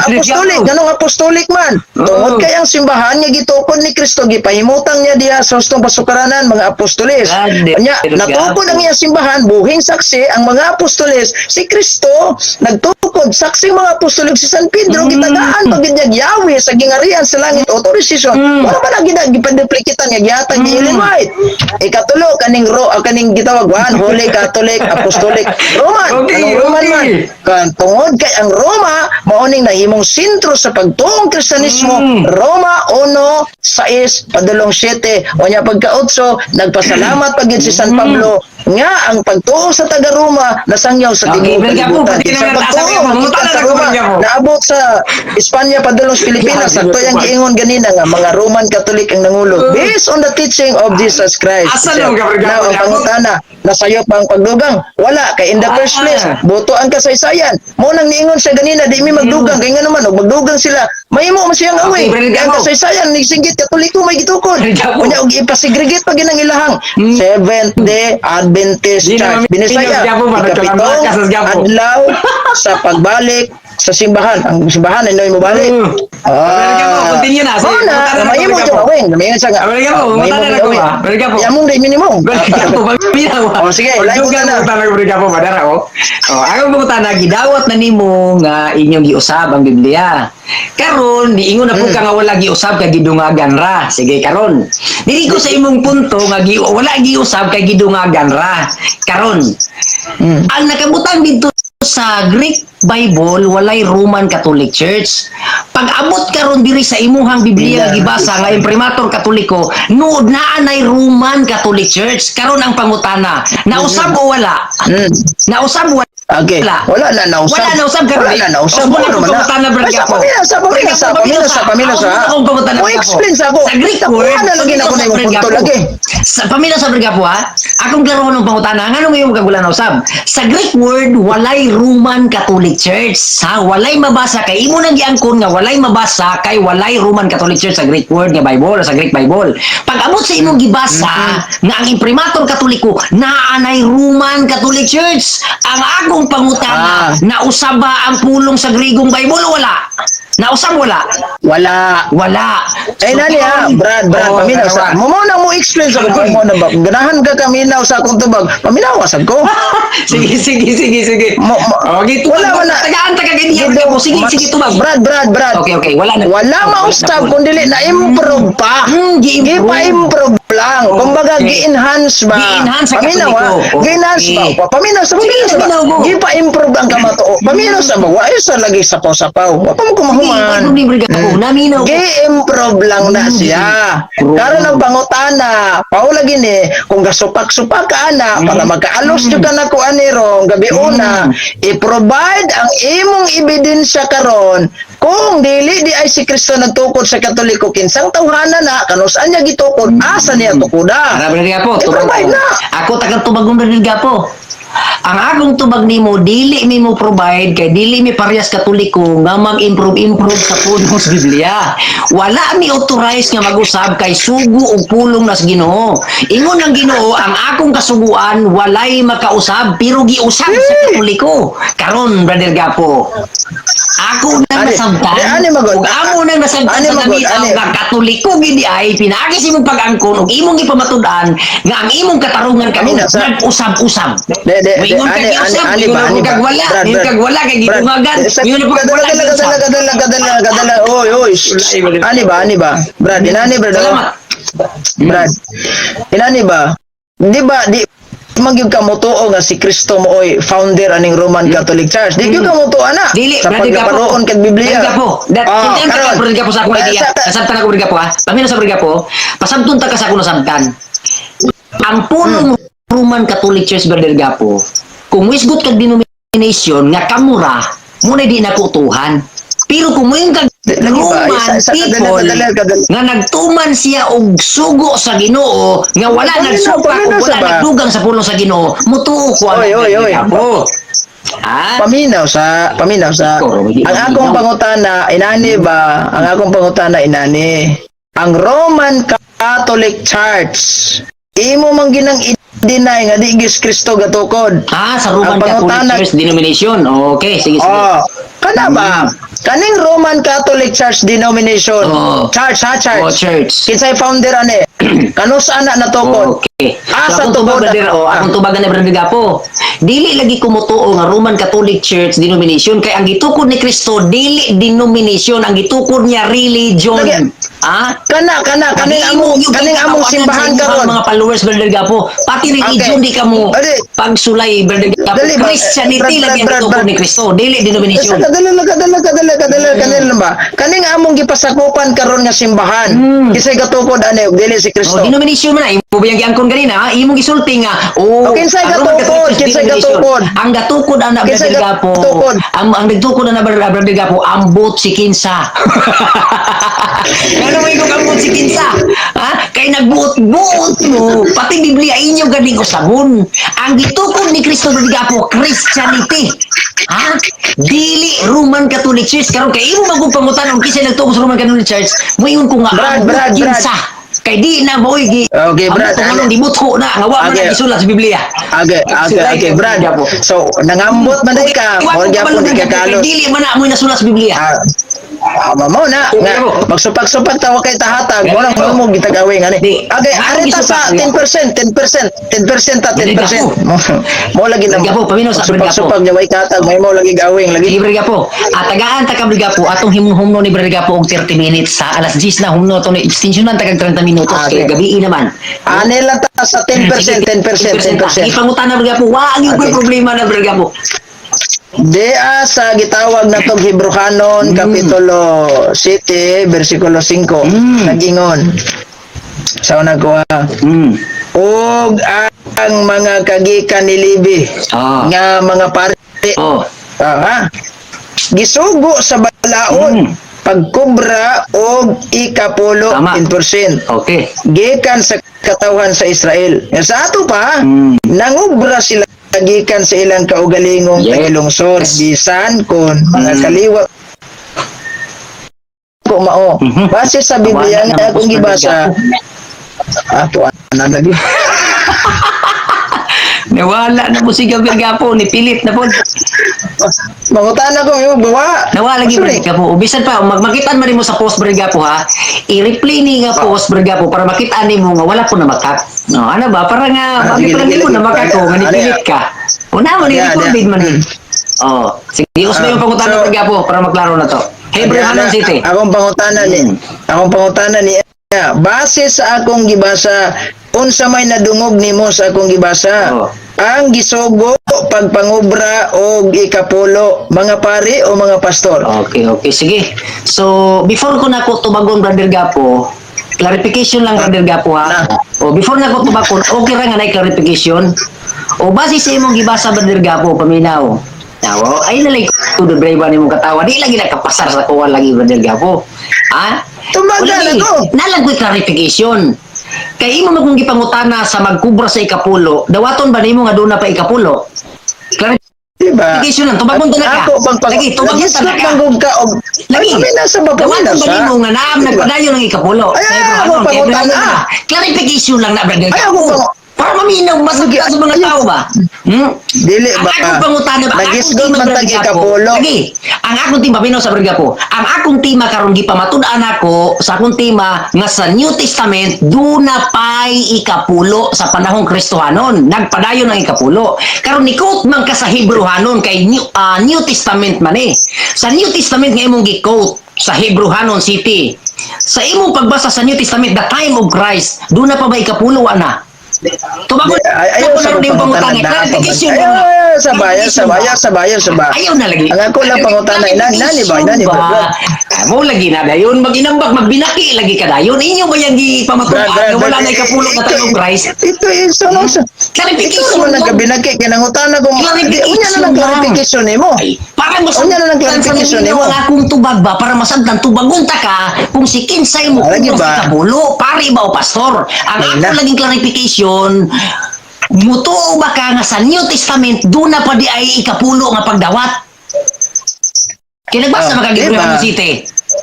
B: apostolic,
A: Gapo.
B: Ganong apostolic man? Tungod kay ang simbahan nga gitukod ni Kristo, gipahimutang niya diha sa hustong pasukaranan mga apostoles.
A: Brother
B: Nya natukod ang iyang simbahan, buhing saksi ang mga apostoles si Kristo nagtukod, saksi mga apostoles si San Pedro, gitagaan pag niya yawi sa gingarian sa langit authorization. Wala pa na gina gipaduplikitan nga gihatag ni Ellen White. Ikatulo, kaning ro ah, kaning gitawag one Holy Catholic Apostolic Roman. Anong Roman man? Kan tungod kay ang Roma mao ning nahimong sentro sa pagtuong Kristiyanismo. Roma 1:6 padulong 7. Unya pagka 8, nagpasalamat pag si San Pablo nga ang pagtuo sa taga Roma nasangyaw sa
A: Okay,
B: tibuok
A: Brother Gapo,
B: kalibutan.
A: pwede
B: Sa
A: naman
B: pagtuo
A: taas ang
B: gikan
A: mangutana
B: sa
A: na ko,
B: Roma
A: Brother Gapo.
B: naabot sa Espanya padulong sa Pilipinas. Sakto yang giingon ganina nga mga Roman Catholic ang nangulo based on the teaching of Jesus Christ.
A: Asa na ang Brother Gapo?
B: Now, ang pangutana, nasayop ba ang pagdugang? Wala, kay in the first place, buto ang kasaysayan. Mo nang niingon siya ganina, di mi magdugang, kay nga naman, og magdugang sila, mahimo man siyang away.
A: Okay, Brother
B: Kay ang
A: Gapo.
B: kasaysayan, nisinggit, Katoliko may gitukod.
A: Brother Gapo.
B: Unya, og ipasegregate pa ginang ilahang Seventh Day Adventist
A: Di
B: Church.
A: naman
B: Binisaya,
A: Gapo ba?
B: ikapitong
A: Nagkalambakas sa Gapo.
B: adlaw sa pagbalik sa simbahan. Ang simbahan ay mo balik.
A: Brother Gapo, continue na. Sige,
B: Mao na,
A: mangutana na ko,
B: mahimo
A: Brother
B: yung
A: Gapo.
B: awing. Mahimo siya nga.
A: Brother Gapo,
B: Mahimo
A: mangutana na ko
B: awing.
A: ba? Brother Gapo.
B: Yamong day minimum.
A: Brother Gapo, paminaw.
B: Oh, sige, lain
A: Pagdugang
B: na.
A: mangutana ko, Brother Gapo, madara oh. Oh, ang pangutana, gidawat na nimo nga inyong giusab ang Biblia. Karon, niingon na pud ka nga wala giusab kay gidungagan ra. Sige, karon. Dili ko sa imong punto nga wala giusab kay gidungagan ra. Karon, ang nakabutang dito sa Greek Bible, walay Roman Catholic Church. Pag abot karon diri sa imuhang Biblia nga gibasa nga imprimatur Katoliko, nuod naa nay Roman Catholic Church. Karon ang pangutana, nausab o wala? Nausab o wala?
B: Okay. Wala na nausab.
A: Wala nausab karon.
B: Wala na nausab.
A: Wala
B: Wala
A: na
B: naman na.
A: pangutana, Brother
B: Ay, sa
A: Gapo.
B: pamilya, sa pamilya, sa pamilya, sa pamilya, sa.
A: Ako akong pangutana,
B: Mo
A: Brother Gapo.
B: explain sa ako.
A: Sa Greek word,
B: Tapuan na lagi na ako na imong
A: Brother
B: punto
A: Gapo.
B: lagi.
A: Sa pamilya sa Brother Gapo ha, akong klarohon ng pangutana, ngano ngayon kag wala nausab? Sa Greek word, walay Roman Catholic Church. Ha, walay mabasa kay imo nang giangkon nga walay mabasa kay walay Roman Catholic Church sa Greek word nga Bible o sa Greek Bible. Pag abot sa imong gibasa nga ang imprimatur Katoliko naa nay Roman Catholic Church. Ang akong pangutana, nausab ba ang pulong sa Grigong Bible o wala? Nausab wala?
B: Wala.
A: Wala.
B: Eh, nani ha, Brad, Brad,
A: Oh,
B: paminaw sa.
A: dalawa.
B: Mo mo na mo explain sa ko mo na ba. Ganahan ka kaminaw sa akong tubag. Paminaw sad ko.
A: Sige, sige, sige, sige. Okay, tubag.
B: Wala, wala.
A: Tagaan, taga, ganyan. Sige, sige, tubag.
B: Brad, Brad, Brad.
A: Okay, wala na.
B: Wala maustab kung dili na improve pa.
A: Gi-improve.
B: Gipa-improve lang. Kumbaga gi-enhance ba?
A: Gi-enhance sa
B: Paminaw ha.
A: Katoliko.
B: Gi-enhance ba? Paminaw sa paminaw sa ba?
A: Sige, paminaw ko.
B: Gipa-improve ang kamatuo. Paminaw sa ba? Wa sa lagi sapaw-sapaw. Wa pa mo kumahuman.
A: Sige, libre ka ko. Naminaw ko.
B: Gi-improve lang na siya.
A: True.
B: Karon ang pangutana, paula gini, kung gasupak-supak ka ana para magkaalos jud ka na ko ani rong gabi una, i-provide ang imong ebidensya karon kung dili di ay si Kristo nagtukod sa Katoliko, kinsang tawhana na kanus-an niya gitukod, asa niya tukoda?
A: Para Brother Gapo, tubag
B: I-provide
A: ko.
B: na.
A: Ako tagang tubagon, Brother Gapo. Ang akong tubag nimo dili mi mo provide kay dili mi parehas Katoliko nga mag-improve improve sa pulong sa Biblia. Wala mi authorized nga mag-usab kay sugo og pulong nas Ginoo. Ingon ang Ginoo, ang akong kasuguan walay makausab pero giusab sa Katoliko. Karon, Brother Gapo, ako nang
B: Ani,
A: nasabtan.
B: di, ani magod.
A: Ug amo nang nasabtan
B: Ani
A: sa
B: magod,
A: gamit
B: ani.
A: nga Katoliko gid ay pinaagi sa imong pag-angkon ug imong gipamatud-an nga ang imong katarungan karon
B: Amina, sa-
A: nag-usab-usab.
B: De, de, de,
A: Moingon kag
B: ani, ani,
A: giusab,
B: ani
A: moingon
B: ba, ani
A: kag
B: ba?
A: wala,
B: Brad,
A: moingon
B: Brad.
A: kag wala kay
B: Brad,
A: gidungagan, moingon kag wala
B: Kadala,
A: giusab.
B: kadala, kadala, kadala, kadala. Oy, oy. Shh. Ani ba, ani ba? Brad, inani brad. oh.
A: Salamat.
B: Brad. Inani ba? Di ba di man gyud ka motuo nga si Kristo mooy founder aning Roman Catholic Church? Di gyud ka motuo ana
A: Dili,
B: sa
A: Brother Gapo.
B: pagkaparoon kag Biblia.
A: Brother Gapo, dat
B: Ah,
A: ka
B: karon.
A: Brother Gapo sa akong
B: Ah,
A: idea. Nasabtan ako, Brother Gapo ha. Pamina sa Brother Gapo, pasabton ta ka sa akong nasabtan. Ang pulong Roman Catholic Church, Brother Gapo, kung wisgot kag denomination Denomination nga kamura mo na di nakutuhan. Pero kung mo yung kag
B: Lagi ba?
A: Roman
B: Isa,
A: people
B: kadali, kadali, kadali.
A: nga nagtuman siya og sugo sa Ginoo nga wala
B: Paminaw,
A: nagsupak
B: paminaw
A: ug wala
B: sa ba?
A: nagdugang sa pulong sa Ginoo, mutuo ko
B: Oy, oy, oy.
A: Gapo. Ha?
B: Paminaw sa, paminaw sa.
A: Ikaw, Romy, di
B: Ang akong
A: paminaw.
B: pangutana inani ba? Ang akong pangutana inani. Ang Roman Catholic Church, imo man ginang i-deny nga di gis Kristo gatukod?
A: Ah, sa Roman
B: Ang
A: Catholic
B: pangutana-
A: Church denomination. Okay, sige, sige.
B: Oh, kana ba? Kaning Roman Catholic Church denomination.
A: Oh.
B: Church ha, church.
A: Oh, church.
B: Kinsay founder ani? Kano sa ana natukod?
A: Okay.
B: Ah,
A: So,
B: sa
A: akong tubag,
B: tubod.
A: brother, oh, akong tubagan na, brother Gapo. Dili lagi kumutuo nga Roman Catholic Church denomination kay ang gitukod ni Kristo dili denomination, ang gitukod niya religion.
B: Lagi.
A: Ah?
B: Kana kana kaning among simbahan karon.
A: Mga followers, brother Gapo. Pati religion
B: Okay.
A: di ka mo
B: Dali.
A: pagsulay, brother Gapo.
B: Dali ba?
A: Christianity
B: Brad,
A: lagi ang
B: Brad,
A: gitukod
B: Brad.
A: ni Kristo, dili denomination.
B: Kadali lang, kadali, kadali, kadali, kadali lang ba? Kaning among gipasakupan karon nga simbahan. Kisay gatukod ani ug dili si Kristo?
A: Oh, denomination man na imo ba yung giangkon ganina, ha? Imong gisulti nga oh,
B: Oh, kinsay
A: ang Roman
B: gatukod?
A: Catholic Church
B: Kinsay
A: denomination.
B: gatukod?
A: Ang gatukod ana,
B: Kinsay
A: brother Gapo.
B: gatukod?
A: Ang nagtukod ana, brother Gapo, ambot si kinsa. Ngano may kong ambot si kinsa? Ha? Kay nagbuot-buot mo, pati Biblia inyo ganing usabon. Ang gitukod ni Kristo, brother Gapo, Christianity. Ha? Dili Roman Catholic Church. Karon kay imo magong pangutan kung kinsay nagtukod sa Roman Catholic Church, moingon ko nga
B: Brad,
A: ambot
B: Brad, Brad.
A: kinsa. Kay di na mo'y gi
B: Okay, Brad.
A: Ang anong gibutho na nga wa man
B: Okay.
A: na gisulat sa Biblia.
B: Okay, Brad. So, nangambot man day ka,
A: Wa
B: mo
A: ko
B: gyapon
A: kabalo
B: di ka
A: kay
B: kalos.
A: dili man na mo'y nasulat sa Biblia.
B: Ah, ah, mao na nga magsupak-supak tawa kay tahatag mo nang mo gitagawi ngani.
A: Di.
B: Okay,
A: Ako
B: arita sa
A: gisupak.
B: 10%, 10%, 10% ta, 10%. Mo lagi na.
A: Brad Gapo, paminaw sa Brad Gapo.
B: Supak-supak niya way katag, may mo lagi gawing lagi.
A: Sige, Brad Gapo. At tagaan ta ka, Brad Gapo, atong humno ni Brad Gapo og 30 minutes sa alas 10 na humno to ni extensionan ta kag 30 minutos
B: Ah,
A: kay
B: okay.
A: gabi naman.
B: Ani lang ta sa 10%, 10%, 10%.
A: Ipangutan na, Brad Gapo, wa ang
B: Okay.
A: problema na, Brad Gapo.
B: Dea sa gitawag na tong Hebrohanon kapitulo 7 bersikulo 5 nagingon sa unang kuha og ang mga kagikan ni Libi nga mga pari ah, ha? Gisugo sa balaod pagkobra og ikapulo,
A: Tama.
B: 10% gikan sa katawhan sa Israel. Nga sa ato pa, nangubra sila gikan sa ilang kaugalingong tagilungsod bisan kon mga kaliwat ko mao. Base sa Biblia
A: Wala
B: nga
A: na
B: akong
A: po,
B: gibasa, ato ana lagi.
A: Nawala na po si Gabriel Gapo, nipilit na po.
B: Mangutan ako yung bawa.
A: Nawala lagi,
B: Sorry.
A: Brad Gapo. Bisan pa magmakitaan man nimo sa post, Brad Gapo, ha. I-replay ni nga post, Brad Gapo, para makita nimo nga wala po na makak. No, ano ba? Para nga
B: Ah,
A: bakit
B: sige,
A: para
B: sige,
A: nimo
B: sige.
A: na makak ko nga
B: Ano
A: nipilit
B: yan?
A: ka. Una mo ni
B: Ano yan?
A: recorded man.
B: Mm.
A: Oh, sige, usbay
B: Ah,
A: yung pangutana, Brad Gapo, para maklaro na to. Hey,
B: Ana,
A: Hanon City.
B: Akong pangutana ni base sa akong gibasa, unsa may nadungog nimo sa akong gibasa?
A: Oh.
B: Ang gisugo pagpangubra og ikapulo, mga pari o mga pastor?
A: Okay, sige. So, before ko nako tubagon, Brother Gapo, clarification lang, Brother Gapo, ha.
B: Na.
A: O, before nako tubagon, okay ra nga na clarification. O, base sa imong gibasa, Brother Gapo, paminaw. Nawo, ay nalay ko do driver nimong katawa. Di lagi nakapasar sa kuwan lagi, Brother Gapo. Ha?
B: Tumagal
A: Wala,
B: ako.
A: Nalang ko'y clarification. Kay imo man kung gipangutana sa magkubra sa ikapulo, dawaton ba nimo nga doon na pa ikapulo?
B: Diba?
A: Clarification lang, tubagon ta na ka.
B: Ako pang pang
A: Lagi, tubagon ta na
B: Nagisgot
A: ka.
B: man gud ka og
A: Lagi.
B: Ay, pamina sa ba, pamina
A: Dawaton ba
B: sa?
A: nimo nga naam
B: Diba?
A: nagpadayon ang ikapulo?
B: Ay,
A: Sa
B: ay,
A: Hebrew,
B: ako
A: ano, kay
B: pangutana.
A: Hebrew na. Clarification lang na, brother.
B: Ay, ako
A: Para maminaw, masakit sa mga
B: Ay,
A: tao ba? Hmm?
B: Dili
A: Ang
B: ba?
A: akong pangutana ba? Ang akong
B: Nagisgot
A: tema,
B: man
A: Brother
B: tag
A: Gapo.
B: ikapulo.
A: Lagi. Ang akong tema, pinaw sa Brother Gapo. Ang akong tema karon gipamatud-an ako sa akong tema nga sa New Testament duna pay ikapulo sa panahong Kristohanon. Nagpadayon ang ikapulo. Karon ni quote man ka sa Hebrehanon kay New Testament man eh. Sa New Testament nga imong gi-quote sa Hebrehanon City. Sa imong pagbasa sa New Testament, the time of Christ, duna pa ba ikapulo ana? Tubagon
B: Ay, ayaw
A: ako
B: sa
A: na rin yung
B: pangutana
A: pangutana.
B: na.
A: Clarification
B: Ayaw,
A: lang.
B: ayaw sa ba, ayaw sa ba, ayaw sa ba, ayaw sa ba.
A: Ayaw na lagi.
B: Ang ako lang pangutana, nani ba, nani ba, Brad?
A: Ah, mo lagi na dayon maginambag magbinaki lagi ka dayon. Inyo ba yang gipamatuan
B: Brad, Brad,
A: nga wala
B: Brad,
A: na ikapulo na
B: ito-
A: time of Christ?
B: Ito is ano sa Ito
A: Clarification
B: naman ang
A: lang.
B: kabinaki kay nangutana ko.
A: Clarification
B: Unya na lang
A: lang.
B: clarification nimo.
A: Ay, para masabtan
B: Unya na lang clarification
A: sa
B: nimo.
A: nimo ang akong tubag ba para masabtan tubagon ta ka kung si kinsay mo
B: Lagi
A: kung
B: ba?
A: sa kabulo pari ba o pastor ang
B: Ay,
A: ako
B: na.
A: laging clarification, mutuo ba ka nga sa New Testament duna pa di ay ikapulo nga pagdawat kay nagbasa
B: Oh,
A: ba kag
B: diba?
A: Abraham City?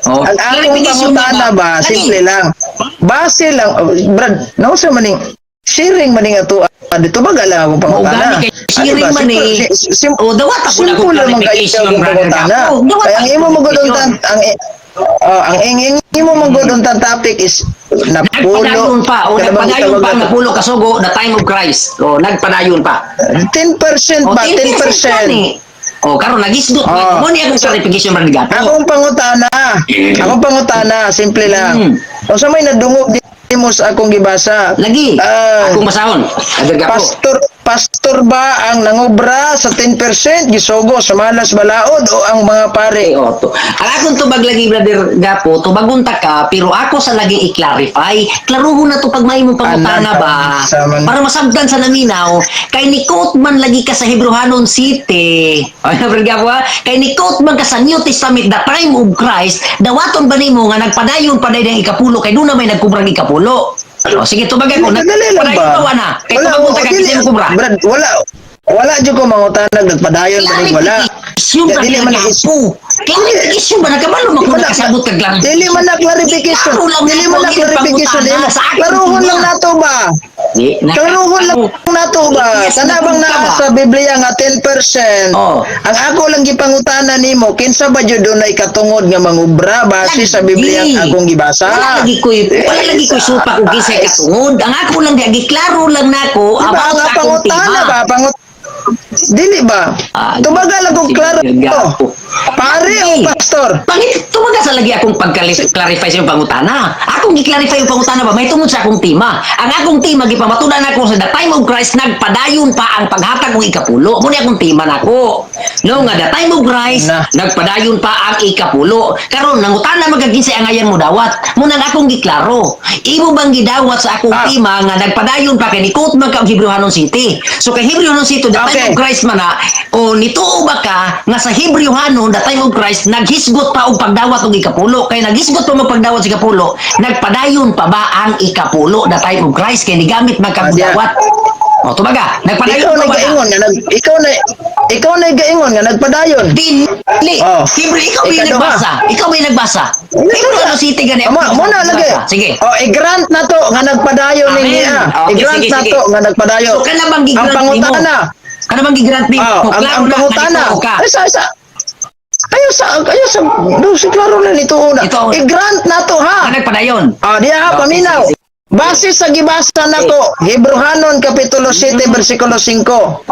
A: Oh,
B: Ang akong
A: clarification
B: pangutana ba,
A: Lagi.
B: simple lang. Base lang, oh, Brad, nausa maning sharing maning ato dito ba gala akong pangutana?
A: Maugani kay sharing
B: Ano ba?
A: man eh. Oh, dawat ako na
B: Simple
A: akong
B: lang man kayo
A: clarification,
B: akong
A: brother
B: pangutana.
A: Gapo. Dawat
B: Kaya ang
A: ako
B: imo magudon
A: clarification.
B: ang oh, ang imo magudon topic is napulo.
A: Nagpadayon pa. O,
B: Kana bang
A: nagpadayon
B: gitawag
A: pa ang
B: nato?
A: napulo kasugo the time of Christ. O, nagpadayon pa.
B: 10%
A: O,
B: ba?
A: 10%
B: 10%.
A: gani. O, karon nagisdot
B: Oh.
A: oh. Mo ni akong clarification, brother Gapo.
B: Akong pangutana, simple lang. Unsa may nadungog di mo sa akong gibasa?
A: Lagi.
B: Ah.
A: Akong basahon. Brother Gapo.
B: Pastor pastor ba ang nangobra sa 10% gisugo sa malas balaod o ang mga pare?
A: Okay, o, to. Ang akong tubag lagi, brother Gapo, tubagon ta ka, pero ako sa laging i-clarify. Klaruhon na to pag may mong pangutana
B: Anak,
A: ba?
B: sa man-
A: Para masabtan sa naminaw, kay ni quote man lagi ka sa Hebrehanon City. Ay, brother Gapo, ha? Kay ni quote man ka sa New Testament, the time of Christ, dawaton ba nimo nga nagpadayon pa ang ikapulo, kay doon na may nagkubrang ikapulo. O, sige, tubagan ko.
B: Dali lang
A: Nagpadayon
B: ba?
A: ba wa na? Kay
B: Wala,
A: tubagon ta ka,
B: dili-
A: kasi mo kubra.
B: Brad, wala wala jud ko mangutanag nagpadayon ba ning wala.
A: Clarification ba
B: Dili man
A: Gapo? Clarification ba? Nagkabalo mo
B: Di
A: kung
B: man na-
A: nakasabot ka clarification.
B: Dili man na clarification.
A: Klaro lang
B: Dili man na
A: ako,
B: clarification
A: pangutana
B: nimo.
A: sa akong
B: Klaruhon lang
A: tubag.
B: nato ba?
A: Di,
B: Klaruhon lang nato ba?
A: Yes,
B: Kana bang
A: napunta
B: naa
A: ba?
B: sa Biblia nga 10%?
A: Oh.
B: Ang ako lang gipangutana nimo, kinsa ba jud dunay katungod nga mangubra base sa Biblia
A: Lagi.
B: ang akong gibasa?
A: Wala lagi ko'y supak kung kinsay katungod. Ang ako lang di klaro lang nako
B: Di ba
A: about
B: ang
A: sa akong
B: pangutana
A: tema.
B: ba? Dili ba?
A: Ah,
B: Tubaga lang kung
A: sige,
B: klaro.
A: Gapo.
B: Pare o
A: Lagi.
B: pastor?
A: Pangit, tumaga sa lagi akong pagka-clarify sa iyong pangutana. Akong gi-clarify yung pangutana ba, may tungod sa akong tema. Ang akong tema, gipamatudan ako sa the time of Christ, nagpadayon pa ang paghatag og ikapulo. Muna akong tema nako. No, nga the time of Christ,
B: Na.
A: nagpadayon pa ang ikapulo. Karon nangutana magaginsay ang ayan mo dawat. Muna ang akong giklaro. Imo bang gidawat sa akong tema nga nagpadayon pa kay ni quote man ka og Hebreohanon City. So kay Hebreohanon City, the time of Christ man na, o nituo ba ka nga sa Hebreohanon the time of Christ naghisgot pa og pagdawat og ikapulo kay naghisgot pa magpagdawat sa ikapulo, nagpadayon pa ba ang ikapulo the time of Christ kay nigamit man kag dawat? O tubaga, nagpadayon
B: Ikaw
A: pa
B: na
A: ba na?
B: gaingon nga nag ikaw na gaingon nga nagpadayon.
A: Dili.
B: Oh.
A: Siyempre, ikaw may
B: Ikaduha.
A: nagbasa. Ikaw may nagbasa. Hebreohanon City gani.
B: Mo na lagi.
A: Sige.
B: Oh, i-grant na to nga nagpadayon
A: Amen.
B: ni niya.
A: Okay,
B: I-grant
A: sige,
B: na
A: sige.
B: to nga nagpadayon.
A: So, kana bang gi-grant
B: Ang pangutana.
A: nimo? Kana bang gi-grant nimo?
B: Oh, ang,
A: Klaro
B: ang
A: na,
B: pangutana.
A: nalito ka.
B: Ay sa ayaw sa do si klaro na nito una.
A: Ito una.
B: I-grant na to ha.
A: Nga nagpadayon.
B: Ah, diha ha,
A: Okay,
B: paminaw.
A: sige, sige.
B: Base sa gibasa nako, Hebreohanon kapitulo 7 bersikulo 5.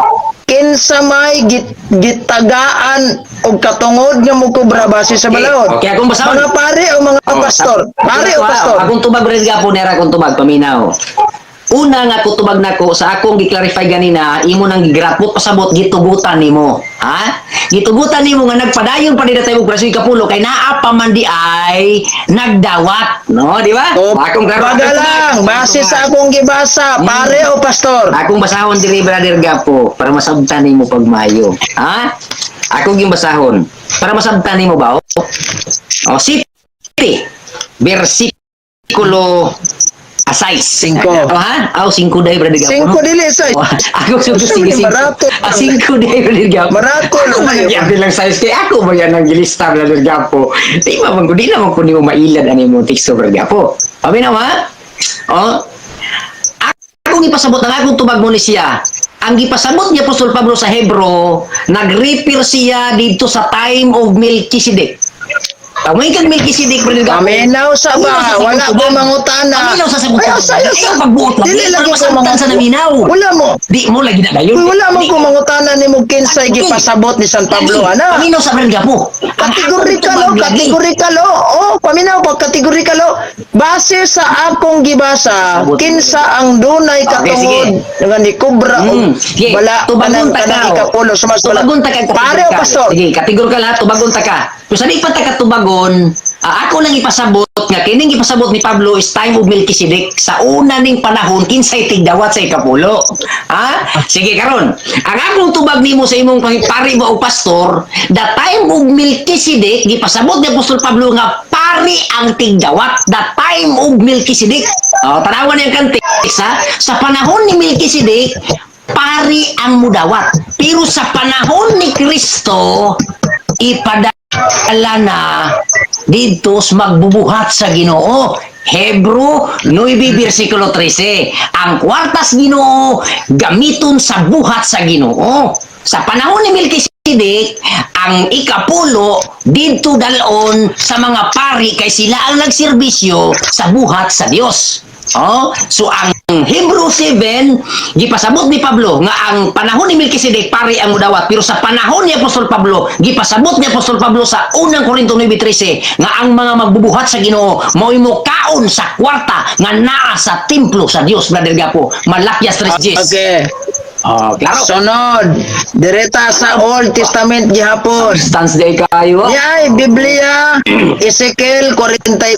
B: Kinsa may gitagaan og katungod nga mukubra base sa balaod?
A: Okay, akong basahon.
B: Mga pare o mga pastor? Pare o pastor?
A: Akong tubag rin gapo nera akong tubag paminaw. Una nga ko tubag nako sa akong gi-clarify ganina, imo nang gigrapot pasabot gitugutan nimo. Ha? Gitugutan nimo nga nagpadayon pa nila tayo og braso ikapulo kay naa pa man di ay nagdawat, no, di ba?
B: O,
A: Akong klaro.
B: baga lang, base sa akong gibasa, pare o pastor?
A: Akong basahon diri, brother Gapo, para masabtan nimo pagmayo. Ha? Akong yung basahon para masabtan nimo ba? O, city versikulo 6.
B: Singko.
A: O ha? Aw, 5 dahil, brother Gapo.
B: Singko
A: no?
B: dili sa
A: O, ako
B: Gusto
A: sige,
B: mo ni
A: singko.
B: Marato.
A: Ah, 5 dahil, brother Gapo.
B: Marato
A: Ako
B: lang
A: man
B: kayo.
A: ang lang size kay ako ba yan ang gilista, brother Gapo. Di ba man ko di naman ko nimo mailad ani mo teksto, brother Gapo. Paminaw ha? O, akong ipasabot ang akong tubag mo ni siya. Ang gipasabot ni Apostol Pablo sa Hebro, nag-refer siya dito sa time of Melchizedek. Ang kag Melchizedek, Brother Gapo.
B: Paminaw sa
A: Una
B: ba?
A: sa
B: Wala
A: sakong
B: ko
A: tubag.
B: mangutana.
A: Paminaw sa sakong
B: Ayaw
A: tubag.
B: sa, ayaw sa.
A: Ayaw pagbuot lagi.
B: Dili lagi
A: Para
B: ko
A: masabtan
B: mangutana.
A: sa naminaw.
B: Wala mo.
A: Di mo lagi na dayon.
B: Wala mo
A: Di-
B: ko mangutana ni mo kinsay gipasabot ni San Pablo
A: Lagi.
B: ana.
A: Paminaw sa Brother Gapo. Ang
B: Kategorikal
A: akong
B: oh,
A: tubag lagi.
B: kategorikal oh. Oh, paminaw pag kategorikal oh. Base sa akong gibasa,
A: Sabot.
B: kinsa ang dunay
A: Okay,
B: katungod nga ni kubra og
A: Sige,
B: bala
A: tubagon
B: kanang
A: ta ka.
B: kanang
A: Oh.
B: ikapulo sumas wala.
A: Tubagon ta ka.
B: Pare o pastor?
A: Sige, kategorikal ha, tubagon ta ka. Kung sa di pa ta ka tubagon, ako lang ipasabot nga kining ipasabot ni Pablo is time of Melchizedek sa una ning panahon kinsay tigdawat sa ikapulo. Ha? Sige karon. Ang akong tubag nimo sa imong pari mo og pastor, the time of Melchizedek gipasabot ni Apostol Pablo nga pari ang tigdawat, the time of Melchizedek. Oh, tanawan niyang context ha. Sa panahon ni Melchizedek, pari ang mudawat. Pero sa panahon ni Kristo, ipadala na didto sa magbubuhat sa Ginoo. Hebrew 9 versikulo 13. Ang kwartas Ginoo gamiton sa buhat sa Ginoo. Sa panahon ni Melchizedek, ang ikapulo didto dalon sa mga pari kay sila ang nagserbisyo sa buhat sa Dios. Oh, so ang Hebrew 7 gipasabot ni Pablo nga ang panahon ni Melchizedek pari ang mudawat, pero sa panahon ni Apostol Pablo, gipasabot ni Apostol Pablo sa unang Korinto 9:13 nga ang mga magbubuhat sa Ginoo mao'y mokaon sa kwarta nga naa sa templo sa Dios, Brother Gapo. Malakias 3:10.
B: Okay.
A: Oh, klaro.
B: Sunod, direta sa Old Testament gihapon.
A: Stance day kayo.
B: Yay, Biblia, Ezekiel 44,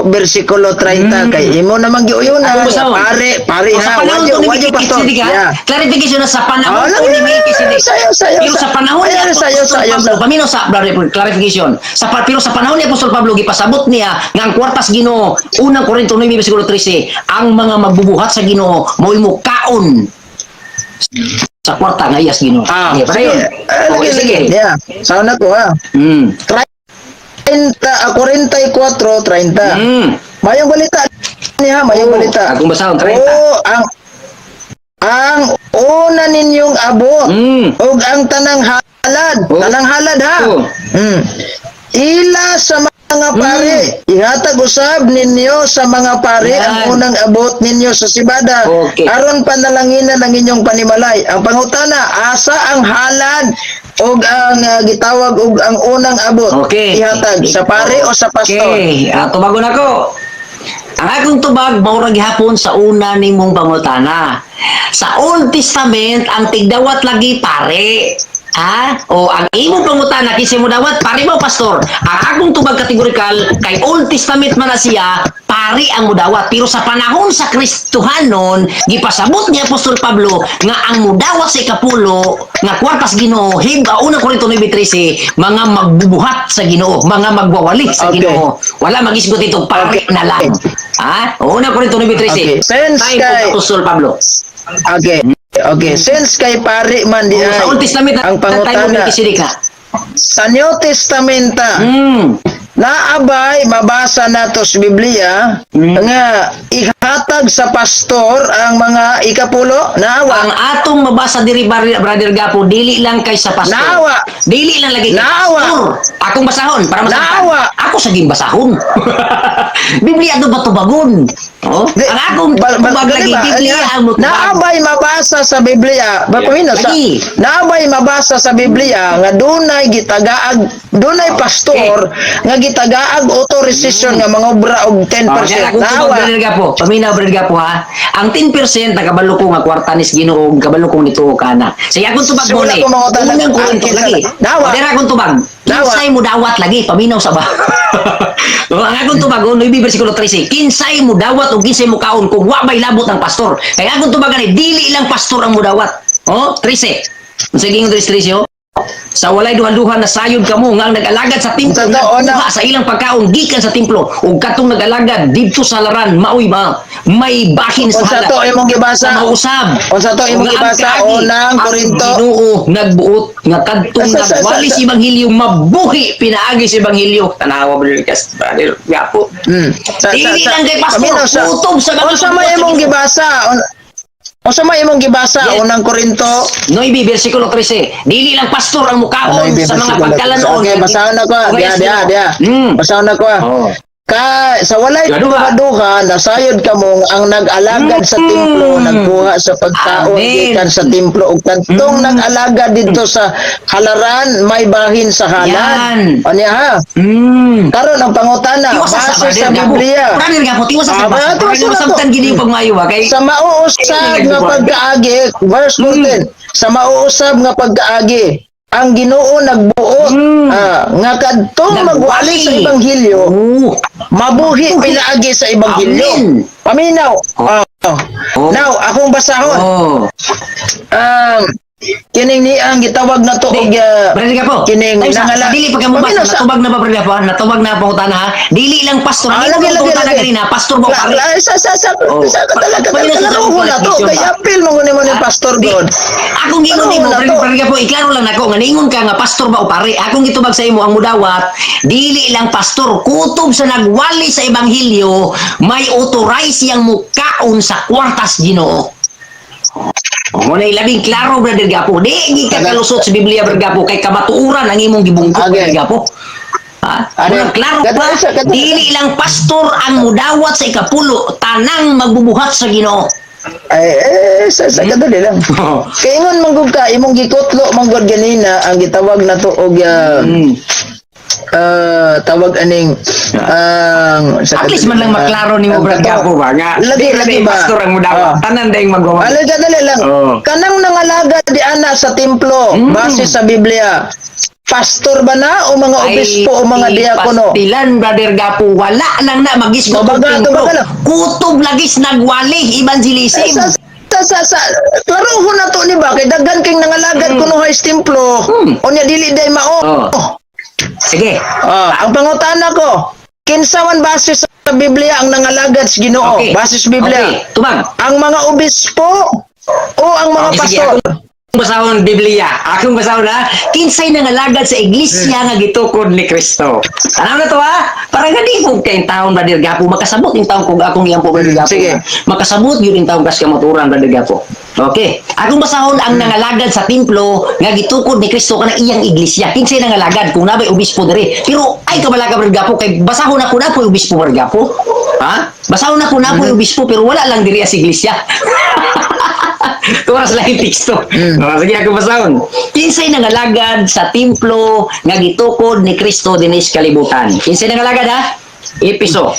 B: versikulo 30. Kay imo namang giuyunan.
A: Ako basahon.
B: Pare, pare
A: O, sa
B: ha.
A: panahon
B: Wadyo,
A: to ni
B: wadyo pastor.
A: Melchizedek ha.
B: Yeah.
A: Clarification na sa panahon
B: Oh,
A: to ni
B: lagi,
A: Melchizedek.
B: sayo, sayo,
A: Pero sa panahon ni
B: Ayan,
A: Apostol
B: sayo, sayo,
A: Pablo,
B: sayo.
A: pamino sa brother, clarification. Pero sa panahon ni Apostol Pablo gipasabot niya nga ang kwartas Ginoo, unang Korinto 9 versikulo 13, ang mga magbubuhat sa Ginoo mao'y mukaon sa kwarta nga iyas Ginoo.
B: Ah,
A: Sige,
B: sige.
A: padayon.
B: Ah,
A: Okay,
B: lagi,
A: sige.
B: lagi. Yeah. Sauna ko ha. 30, 44, 30. Mayong balita niya, mayong
A: Oo,
B: balita.
A: akong basahon, 30.
B: Oo, ang una ninyong abot ug ang tanang halad, tanang halad ha. Ila sa mga pare, ihatag usab ninyo sa mga pare ang
A: Yan.
B: unang abot ninyo sa sibada. Aron panalanginan ang inyong panimalay. Ang pangutana, asa ang halad og ang gitawag og ang unang abot ihatag sa pare o sa pastor?
A: Okay, tubagon ako. Ang akong tubag mao ra gihapon sa una nimong pangutana. Sa Old Testament ang tigdawat lagi pare. Ha? O ang imong pangutana kinsa mo dawat pare mo pastor. Ang akong tubag kategorikal kay Old Testament man na siya, pari ang mudawat. Pero sa panahon sa Kristohanon, gipasabot ni Apostol Pablo nga ang mudawat sa ikapulo nga kwartas Ginoo, Hebrew 1 Korinto 9:13, mga magbubuhat sa Ginoo, mga magwawali sa Ginoo. Wala magisgot itong pari na lang. Ha? Una Korinto 9:13.
B: Okay. Since
A: Time of Apostol Pablo.
B: Okay. Okay, since kay pare man di
A: Oh, sa
B: ay
A: Old Testament
B: ang
A: time of
B: pangutana
A: Melchizedek na.
B: sa New Testament naabay mabasa nato sa Biblia nga ihatag sa pastor ang mga ikapulo? Naawa?
A: Ang atong mabasa diri, Brother Gapo, dili lang kay sa pastor.
B: Naawa.
A: Dili lang lagi kay
B: Naawa.
A: pastor. Akong basahon para masaktan.
B: Naawa.
A: Ako sa ging basahon. Biblia do ba tubagon? Oh?
B: Di-
A: Ang akong tubag
B: dali
A: lagi
B: ba?
A: Biblia
B: Ano,
A: ang mutubag.
B: Naabay mabasa sa Biblia. Ba pamino sa
A: Lagi.
B: naabay mabasa sa Biblia nga dunay gitagaag dunay pastor nga gitagaag authorization nga mangobra og 10%.
A: Oh, kaya akong tubag,
B: Naawa.
A: Brother Gapo. Paminaw, Brother Gapo ha. Ang 10% nakabalo ko nga kwarta nis Ginoo, kabalo kong nito kana. Sige, akong tubag
B: So,
A: mo
B: wala
A: ni.
B: ko mangutana.
A: Unang Korinto
B: Ah, kinsa
A: lagi.
B: na? Nawa.
A: O, dira akong tubag.
B: Nawa.
A: Kinsay mo dawat lagi, paminaw sa ba. O, ang akong tubag, oh, 9 versikulo 13. Kinsay mo dawat o kinsay mo kaon kung wa may labot ang pastor. Kaya akong tubag ani, dili lang pastor ang mudawat. Oh, 13. Unsa gingon diri sa 13, oh? Sa walay duha-duha na sayod kamo nga ang nag-alagad sa templo
B: Totoo na.
A: nagkuha sa ilang pagkaon gikan sa templo ug katong nag-alagad didto sa laran maoy ba may bahin sa
B: Unsa
A: halad
B: to imong gibasa?
A: sa mausab.
B: Unsa to imong
A: Nga ang
B: gibasa?
A: kaagi,
B: Unang
A: ang
B: Korinto.
A: Ginoo nagbuot nga kadtong nagwali sa ebanghelyo mabuhi pinaagi sa ebanghelyo. Tanawa, brother Kas, Brother Gapo.
B: Sa,
A: Dili lang kay pastor,
B: Paminaw
A: kutob sa mga
B: Unsa may
A: pagbuot sa
B: imong
A: Ginoo.
B: gibasa? Unsa may imong gibasa? Unang Korinto
A: 9 versikulo 13. Dili lang pastor ang mukaon
B: 9,
A: sa mga
B: versikulo 13.
A: pagkalanon.
B: Okay, basahon na ko. Diya, diya, diya. Basahon na ko. Ka sa walay
A: Duha.
B: duha, nasayod kamo ang nag-alagad sa templo nagkuha sa pagkaon
A: Amen.
B: gikan sa templo ug kadtong nag-alagad didto sa halaran may bahin sa halad.
A: Yan.
B: Unya ha. Karon ang pangutana
A: Tiwasa sa
B: base sa
A: brother Gapo.
B: Biblia.
A: Brother Gapo, tiwasa sa
B: Ah,
A: basa.
B: tiwasa
A: Para
B: na to.
A: masabtan gini yung pagmayo ba kay
B: Sa mauusab nga pagkaagi, verse 14, sa mauusab nga pagkaagi, ang Ginoo nagbuot nga kadtong magwali sa ebanghelyo mabuhi pinaagi sa ebanghelyo.
A: Amen.
B: Paminaw.
A: Oh. Oh.
B: Now, akong basahon. Kining ni ang gitawag na to og
A: Brother Gapo,
B: kining
A: tayo sa dili pa ka mo
B: Paminaw
A: basa, natubag na ba, Brother Gapo, ha? Natubag na pangutana ha. Dili lang pastor,
B: Ah,
A: ang
B: lagi,
A: imong
B: lagi,
A: pangutana
B: lagi.
A: kanina, pastor ba o
B: La,
A: pare?
B: la, sa sa talaga
A: Paminaw sa
B: talaga na to
A: connection
B: kay
A: ba?
B: apil mo ni mo ni pastor
A: Di,
B: god.
A: akong gingon
B: Ano
A: nimo,
B: na
A: brother,
B: to?
A: brother po, iklaro lang nako nga ningon ka nga pastor ba o pare. Akong gitubag sa imo ang mudawat, dili lang pastor, kutob sa nagwali sa ebanghelyo, may authorize yang mukaon sa kwartas Ginoo. O mo na labing klaro, Brother Gapo. Di gi ka kalusot sa Biblia, Brother Gapo, kay kamatuoran ang imong gibungkot, Brother Gapo. Ha?
B: Ano?
A: Muna klaro
B: Kadto
A: pa,
B: isa, kadto isa.
A: dili lang pastor ang mudawat sa ikapulo, tanang magbubuhat sa Ginoo.
B: Ay, eh, sa kadali lang. Kay ingon man gud ka imong gikutlo man gud ganina ang gitawag na to og tawag aning ang sa
A: At least man lang maklaro nimo,
B: ang
A: Brad Gapo ba nga.
B: Lagi
A: Di
B: lagi
A: lagi
B: ba?
A: pastor ang mudawat. Tanan dayong magawa.
B: Alay, kadali lang. Kanang nangalaga di ana sa templo base sa Biblia. Pastor ba na o mga obispo o mga diakono?
A: Pastilan, Brother Gapo, wala lang na magisgot og
B: Mabaga,
A: templo.
B: tubaga lang.
A: Kutob lagis nagwali evangelism.
B: Eh, sa klarohon na to ni ba kay daghan kay nangalagad kuno sa templo. Unya dili day mao.
A: Sige.
B: Ah, ang pangutana ko, kinsa man base sa Biblia ang nangalagad sa Ginoo? Base sa Biblia.
A: Okay, tubag.
B: Ang mga obispo o ang mga
A: Okay, sige,
B: pastor?
A: akong basahon Biblia. Akong basahon ha. Kinsay nangalagad sa iglesia nga gitukod ni Kristo. Tanaw na to ha. Para nga di mo kay taon, Brother Gapo, makasabot yung taon kung akong iyang po, Brother Gapo.
B: Sige.
A: Makasabot yun yung taon kas kamaturan, Brother Gapo. Okay. Akong basahon ang nangalagad sa templo nga gitukod ni Kristo kanang iyang iglesia. Kinsay nangalagad kung nabay obispo diri. Pero ay kabalaga, Brother Gapo, kay basahon ako na po obispo, Brother Gapo. Ha? Basahon ako na po obispo pero wala lang diri sa iglesia. Turas lang yung teksto. Oh, sige, ako basahon. Kinsay nangalagad sa templo nga gitukod ni Kristo dinis kalibutan? Kinsay nangalagad ha? Episo.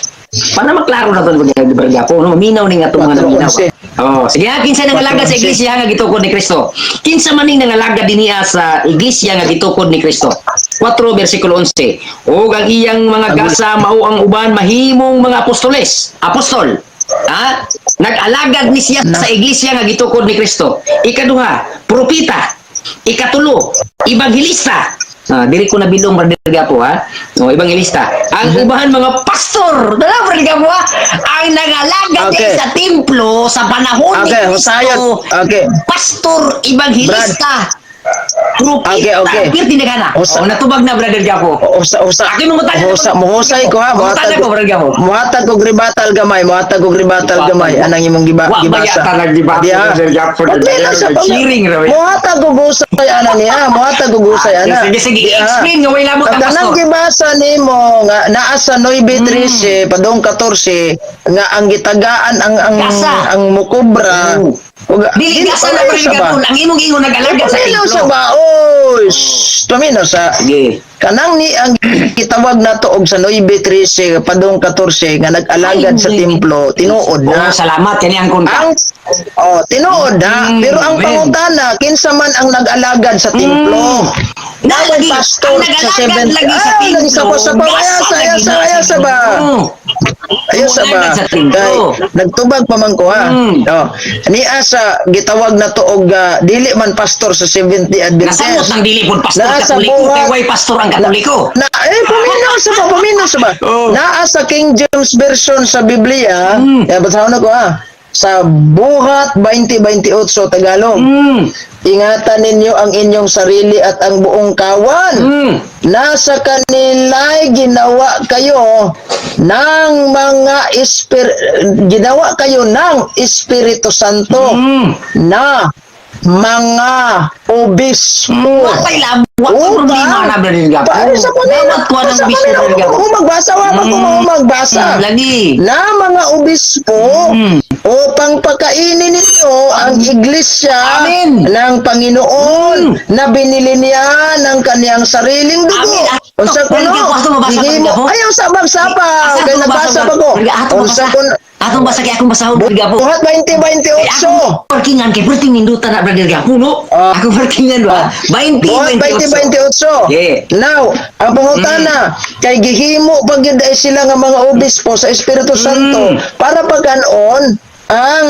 A: Para maklaro na to Brother Gapo, no? Minaw ni nga itong mga
B: Kwatro
A: naminaw.
B: onse.
A: Oh, sige ha, kinsay nangalagad sa
B: 4:11.
A: iglesia nga gitukod ni Kristo? Kinsa man ning nangalagad dinhiya sa iglesia nga gitukod ni Kristo? 4 versikulo 11. Og ang iyang mga gasa mao ang uban mahimong mga apostoles. Apostol. Ha? Nag-alagad ni siya sa iglesia nga gitukod ni Kristo. Ikaduha, propeta. Ikatulo, ebanghelista. Ah, diri ko nabilong, Brother Gapo ha. O, ebanghelista. Ang uban mga pastor. Dala, Brother Gapo ha. Ang nangalagad sa templo sa panahon ni
B: Okay,
A: Kristo.
B: husayon. Okay.
A: Pastor, ebanghelista, propeta.
B: Okay.
A: Pirti na kana. O, natubag na, Brother Gapo.
B: Usa usa.
A: Akin mo mutana.
B: Usa mohusay ko ha,
A: Mutana
B: muhatag.
A: ko, Brother Gapo.
B: Muhatag og ribatal gamay, muhatag og ribatal gamay anang imong
A: Wa ba
B: gibasa.
A: yata naggibasa,
B: Di, ha?
A: Brother Gapo?
B: Pagpila sa pang-
A: Hearing ra ba?
B: Muhatag og husay ana niya, muhatag og husay ana.
A: Sige, sige,
B: Di, ha?
A: explain nga way lamot
B: Ang
A: ang
B: kanang
A: pastor.
B: gibasa nimo nga naa sa 9:13 padong 14 nga ang gitagaan ang
A: Gasa.
B: ang mukubra.
A: Dili gasa na,
B: paminaw
A: Brother
B: sa ba?
A: Gapo. Ang imong ingon nag-alagad sa
B: Paminaw
A: templo.
B: sa ba? Oy, shh, paminaw sa
A: Sige.
B: Kanang ni ang gitawag nato og sa 9:13 padong 14 nga nag-alagad
A: Ay,
B: sa templo, tinuod
A: Oh,
B: na.
A: salamat kani ang konta.
B: Ang oh, tinuod na, pero ang
A: amen.
B: pangutana, kinsa man ang nag-alagad sa templo?
A: Na
B: Naway
A: lagi,
B: pastor
A: ang
B: sa
A: nag-alagad
B: seventh.
A: lagi sa
B: Ah,
A: templo.
B: lagi sa pa.
A: Gasa
B: Ayasa,
A: lagi
B: ayasa,
A: na sa
B: ayasa ba?
A: templo.
B: Ayos sa ba?
A: Nag-alagad sa templo.
B: Kay nagtubag pa man ko ha. Oh, niya sa gitawag na to og dili man pastor sa Seventh Day
A: Nasamot
B: Adventist.
A: ng dili pod pastor
B: Nasa
A: Katoliko
B: buhat.
A: kay way pastor ang Katoliko.
B: Na eh paminaw sa ba, paminaw sa ba. Naa sa King James Version sa Biblia, eh, basahon na ko ha. Sa Buhat 20:28 Tagalog. Ingatan ninyo ang inyong sarili at ang buong kawan. Nasa kanila'y ginawa kayo ng mga ginawa kayo ng Espiritu Santo na mga obispo.
A: Wa lab, wa problema na, Brother Gapo.
B: Para sa pamilya.
A: Dawat ko ng
B: Sa
A: obispo,
B: pamilya.
A: Brother Gapo.
B: Kung magbasa, wa pa kung magbasa.
A: Lagi.
B: Na mga obispo upang pakainin ninyo ang iglesia
A: Amen.
B: ng Panginoon na binili niya ng kaniyang sariling dugo.
A: Amen.
B: Unsa
A: Ato,
B: kuno?
A: Brother Gapo, ato mabasa,
B: Gihimo-
A: Brother Gapo.
B: Ayaw sa magsapa.
A: Asa
B: Kay
A: atong
B: nagbasa pa ko.
A: Atong
B: Unsa
A: basa.
B: kun
A: Atong basa kay akong basahon, Brother Gapo.
B: Buhat 20:28.
A: Akong parkingan kay perting nindutan na, Brother Gapo, no?
B: Ah.
A: Ako parkingan ba? 20
B: Buhat 20:28.
A: Yeah.
B: Now, ang pangutana, kay gihimo pag yun ay sila nga mga obispo sa Espiritu Santo para pagkanon ang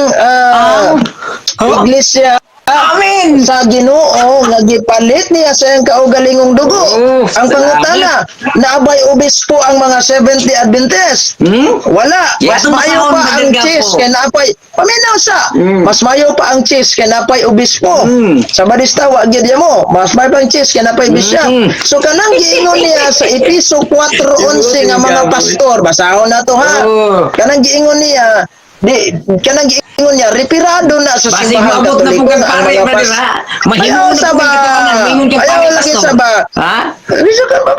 A: Oh.
B: iglesia
A: Amen.
B: sa Ginoo nga gipalit niya sa iyang kaugalingong dugo.
A: Oh,
B: Ang pangutana, naabay obispo ang mga 70 Adventist? Wala.
A: Yeah,
B: Mas mayo
A: tumasahon,
B: pa ang
A: Brother Gapo.
B: cheese kay naapay. Paminaw sa. Mas mayo pa ang cheese kay napay obispo. Sa barista wa gyud mo. Mas mayo pa ang cheese kay napay bishop. So kanang giingon niya sa Episo 4:11 nga mga pastor, basahon na to ha.
A: Oh.
B: Kanang giingon niya di kanang giingon niya referado na sa
A: Basig
B: simbahan
A: maabot na
B: Katoliko
A: po kang
B: nga ang
A: pare,
B: mga
A: brother, ha? Mahimo
B: Ayaw
A: na
B: sa
A: po
B: ba?
A: kang katuangan, maingon kang
B: Ayaw
A: pare,
B: lagi
A: pastor.
B: sa ba?
A: Ha?
B: Bisa ka ba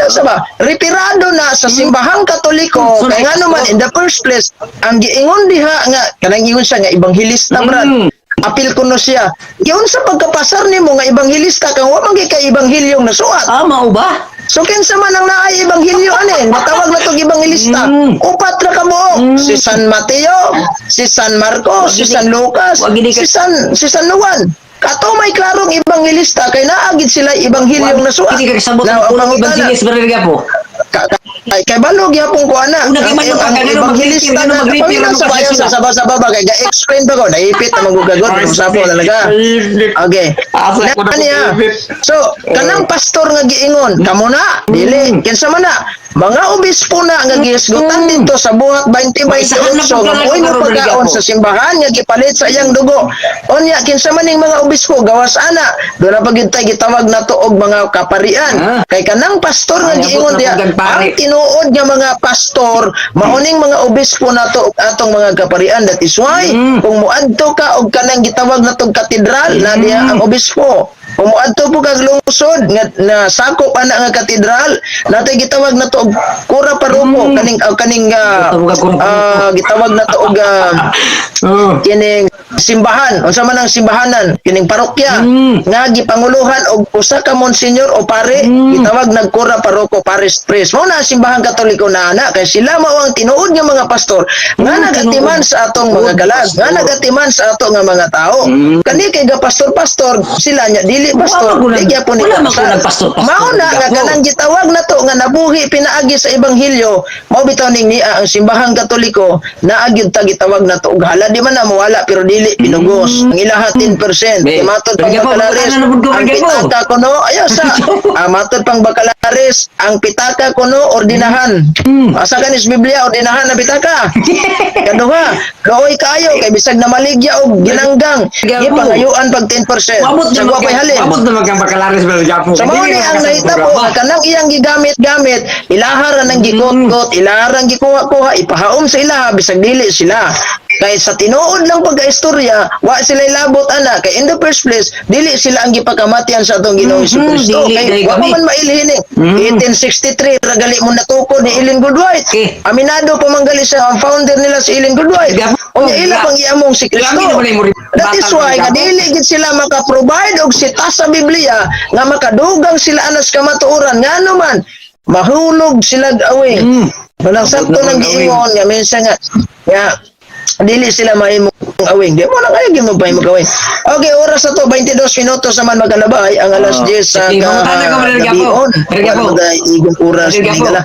B: sa ba? Referado na sa simbahang Katoliko
A: So,
B: kay ngano man in the first place ang giingon diha nga kanang giingon siya nga ebanghelista, brad. Apil kuno siya. Giun sa pagkapasar nimo nga ebanghelista kang wa man gyud kay ebanghilyong nasuat.
A: Ah, mao ba?
B: So kinsa man ang naay ebanghelyo ani, matawag na tog ebanghelista. Upat ra ka buok. Si San Mateo, si San Marcos, si San Lucas,
A: Wag gini
B: si San Juan. Kato may klarong ebanghelista kay naagid sila ebanghilyong nasuat.
A: Hindi ka kasabot
B: Now,
A: ng
B: ang
A: pulong
B: pangutana,
A: evangelist, Brother Gapo.
B: Kay balog yapon ko ana.
A: Una, kay
B: Ang,
A: balog ka,
B: ang
A: kay ganun
B: ebanghelista
A: mag-repeat,
B: na
A: ganun mag-repeat,
B: paminaw
A: ganun
B: sa bayo sa
A: magsulat.
B: saba sa baba kay ga-explain pa ko naipit na magugagot usapo talaga. Okay.
A: Asa ko na
B: Na niya.
A: ipit.
B: So, kanang pastor nga giingon, kamo na, dili, kinsa man na, mga obispo na nga gihisgutan dito sa Buhat 20:28
A: Maisahan na po
B: nga
A: ka
B: mo'y
A: na, Brother
B: mapagkaon
A: Gapo.
B: sa simbahan nga gipalit sa iyang dugo. Unya kinsa man ning mga obispo gawas ana, doon na pag tay gitawag nato og mga kaparian.
A: Ah.
B: Kay kanang pastor nga
A: Ay, abot
B: giingon
A: na
B: diya,
A: pud kang pare.
B: ang tinuod nga mga pastor maoning mga obispo nato ug atong mga kaparian. That is why kung moadto ka og kanang gitawag natong katedral na diha ang obispo. Kung moadto po kag lungsod nga na sakop ana nga katedral, natay gitawag nato og kura paroko kaning
A: Gitawag og kura paroko.
B: Gitawag nato og kining simbahan, unsa man ang simbahanan kining parokya nga gipanguluhan og usa ka monsenyor o pare, gitawag nagkura paroko, parish priest. Mao na ang simbahang Katoliko na ana kay sila mao ang tinuod nga mga pastor nga nagatiman sa atong mga kalag, nga nagatiman sa ato nga mga tao. Kani kay ga pastor-pastor sila nya dili pastor,
A: Wala man ko
B: di gyapon ni
A: wala man ko
B: kasal.
A: nagpastor-pastor,
B: Mao na nga
A: Gapo.
B: kanang gitawag nato nga nabuhi pinaagi sa ebanghelyo, mao bitaw ning niya ang simbahang Katoliko naa gyud ta gitawag nato og hala di man na mawala pero dili pinugos ang ilaha 10%.
A: Be,
B: Kay matod pang
A: Brother Gapo,
B: Bacalares
A: ano na pud ko,
B: ang
A: Brother Gapo?
B: pitaka kuno ayaw sa matod pang Bacalares ang pitaka kuno ordinahan. Asa kanis Biblia ordinahan na pitaka? Kaduha, luoy kaayo kay bisag na maligya og ginanggang
A: Gapo.
B: gipangayuan pag 10%
A: Mabot
B: sa
A: na
B: gwapay halin.
A: Mabot na magkang Bacalares, Brother Gapo.
B: Sa mao ni ang nahitabo nga kanang iyang gigamit-gamit, ilahara nang gikot-kot, ilahara ang gikuha-kuha, ipahaom sa ilaha bisag dili sila. Kay sa tinuod lang pagkaistorya, wa sila ilabot ana kay in the first place dili sila ang gipakamatian sa atong Ginoong Kristo.
A: Dili
B: Kay
A: dahil
B: wa
A: kami.
B: pa man mailhin eh. 1863 ra gali mo natukod ni Ellen Goodwhite.
A: Okay.
B: Aminado pa man gali siya ang founder nila si Ellen Goodwhite.
A: Gapo.
B: Unya ila pang iamong si Kristo.
A: Lami naman ay mo rin-
B: That is
A: batang
B: why nga
A: Gapo.
B: dili gid sila maka-provide og sita sa Biblia nga makadugang sila anas kamatuoran ngano man mahulog sila awing. Walang sakto
A: Abot na
B: nang
A: ang awing.
B: giingon nga minsan nga nga dili sila mahimong awing. Di mo na kayo gimo pa himong awing. Okay, oras na to 22 minutos naman magkalabay ang alas
A: Oh.
B: 10 sa
A: Sige, mangutana ko, Brother Gapo.
B: gabion.
A: Brother Gapo.
B: Wala mo igong oras
A: Brother Gapo.
B: ni gala.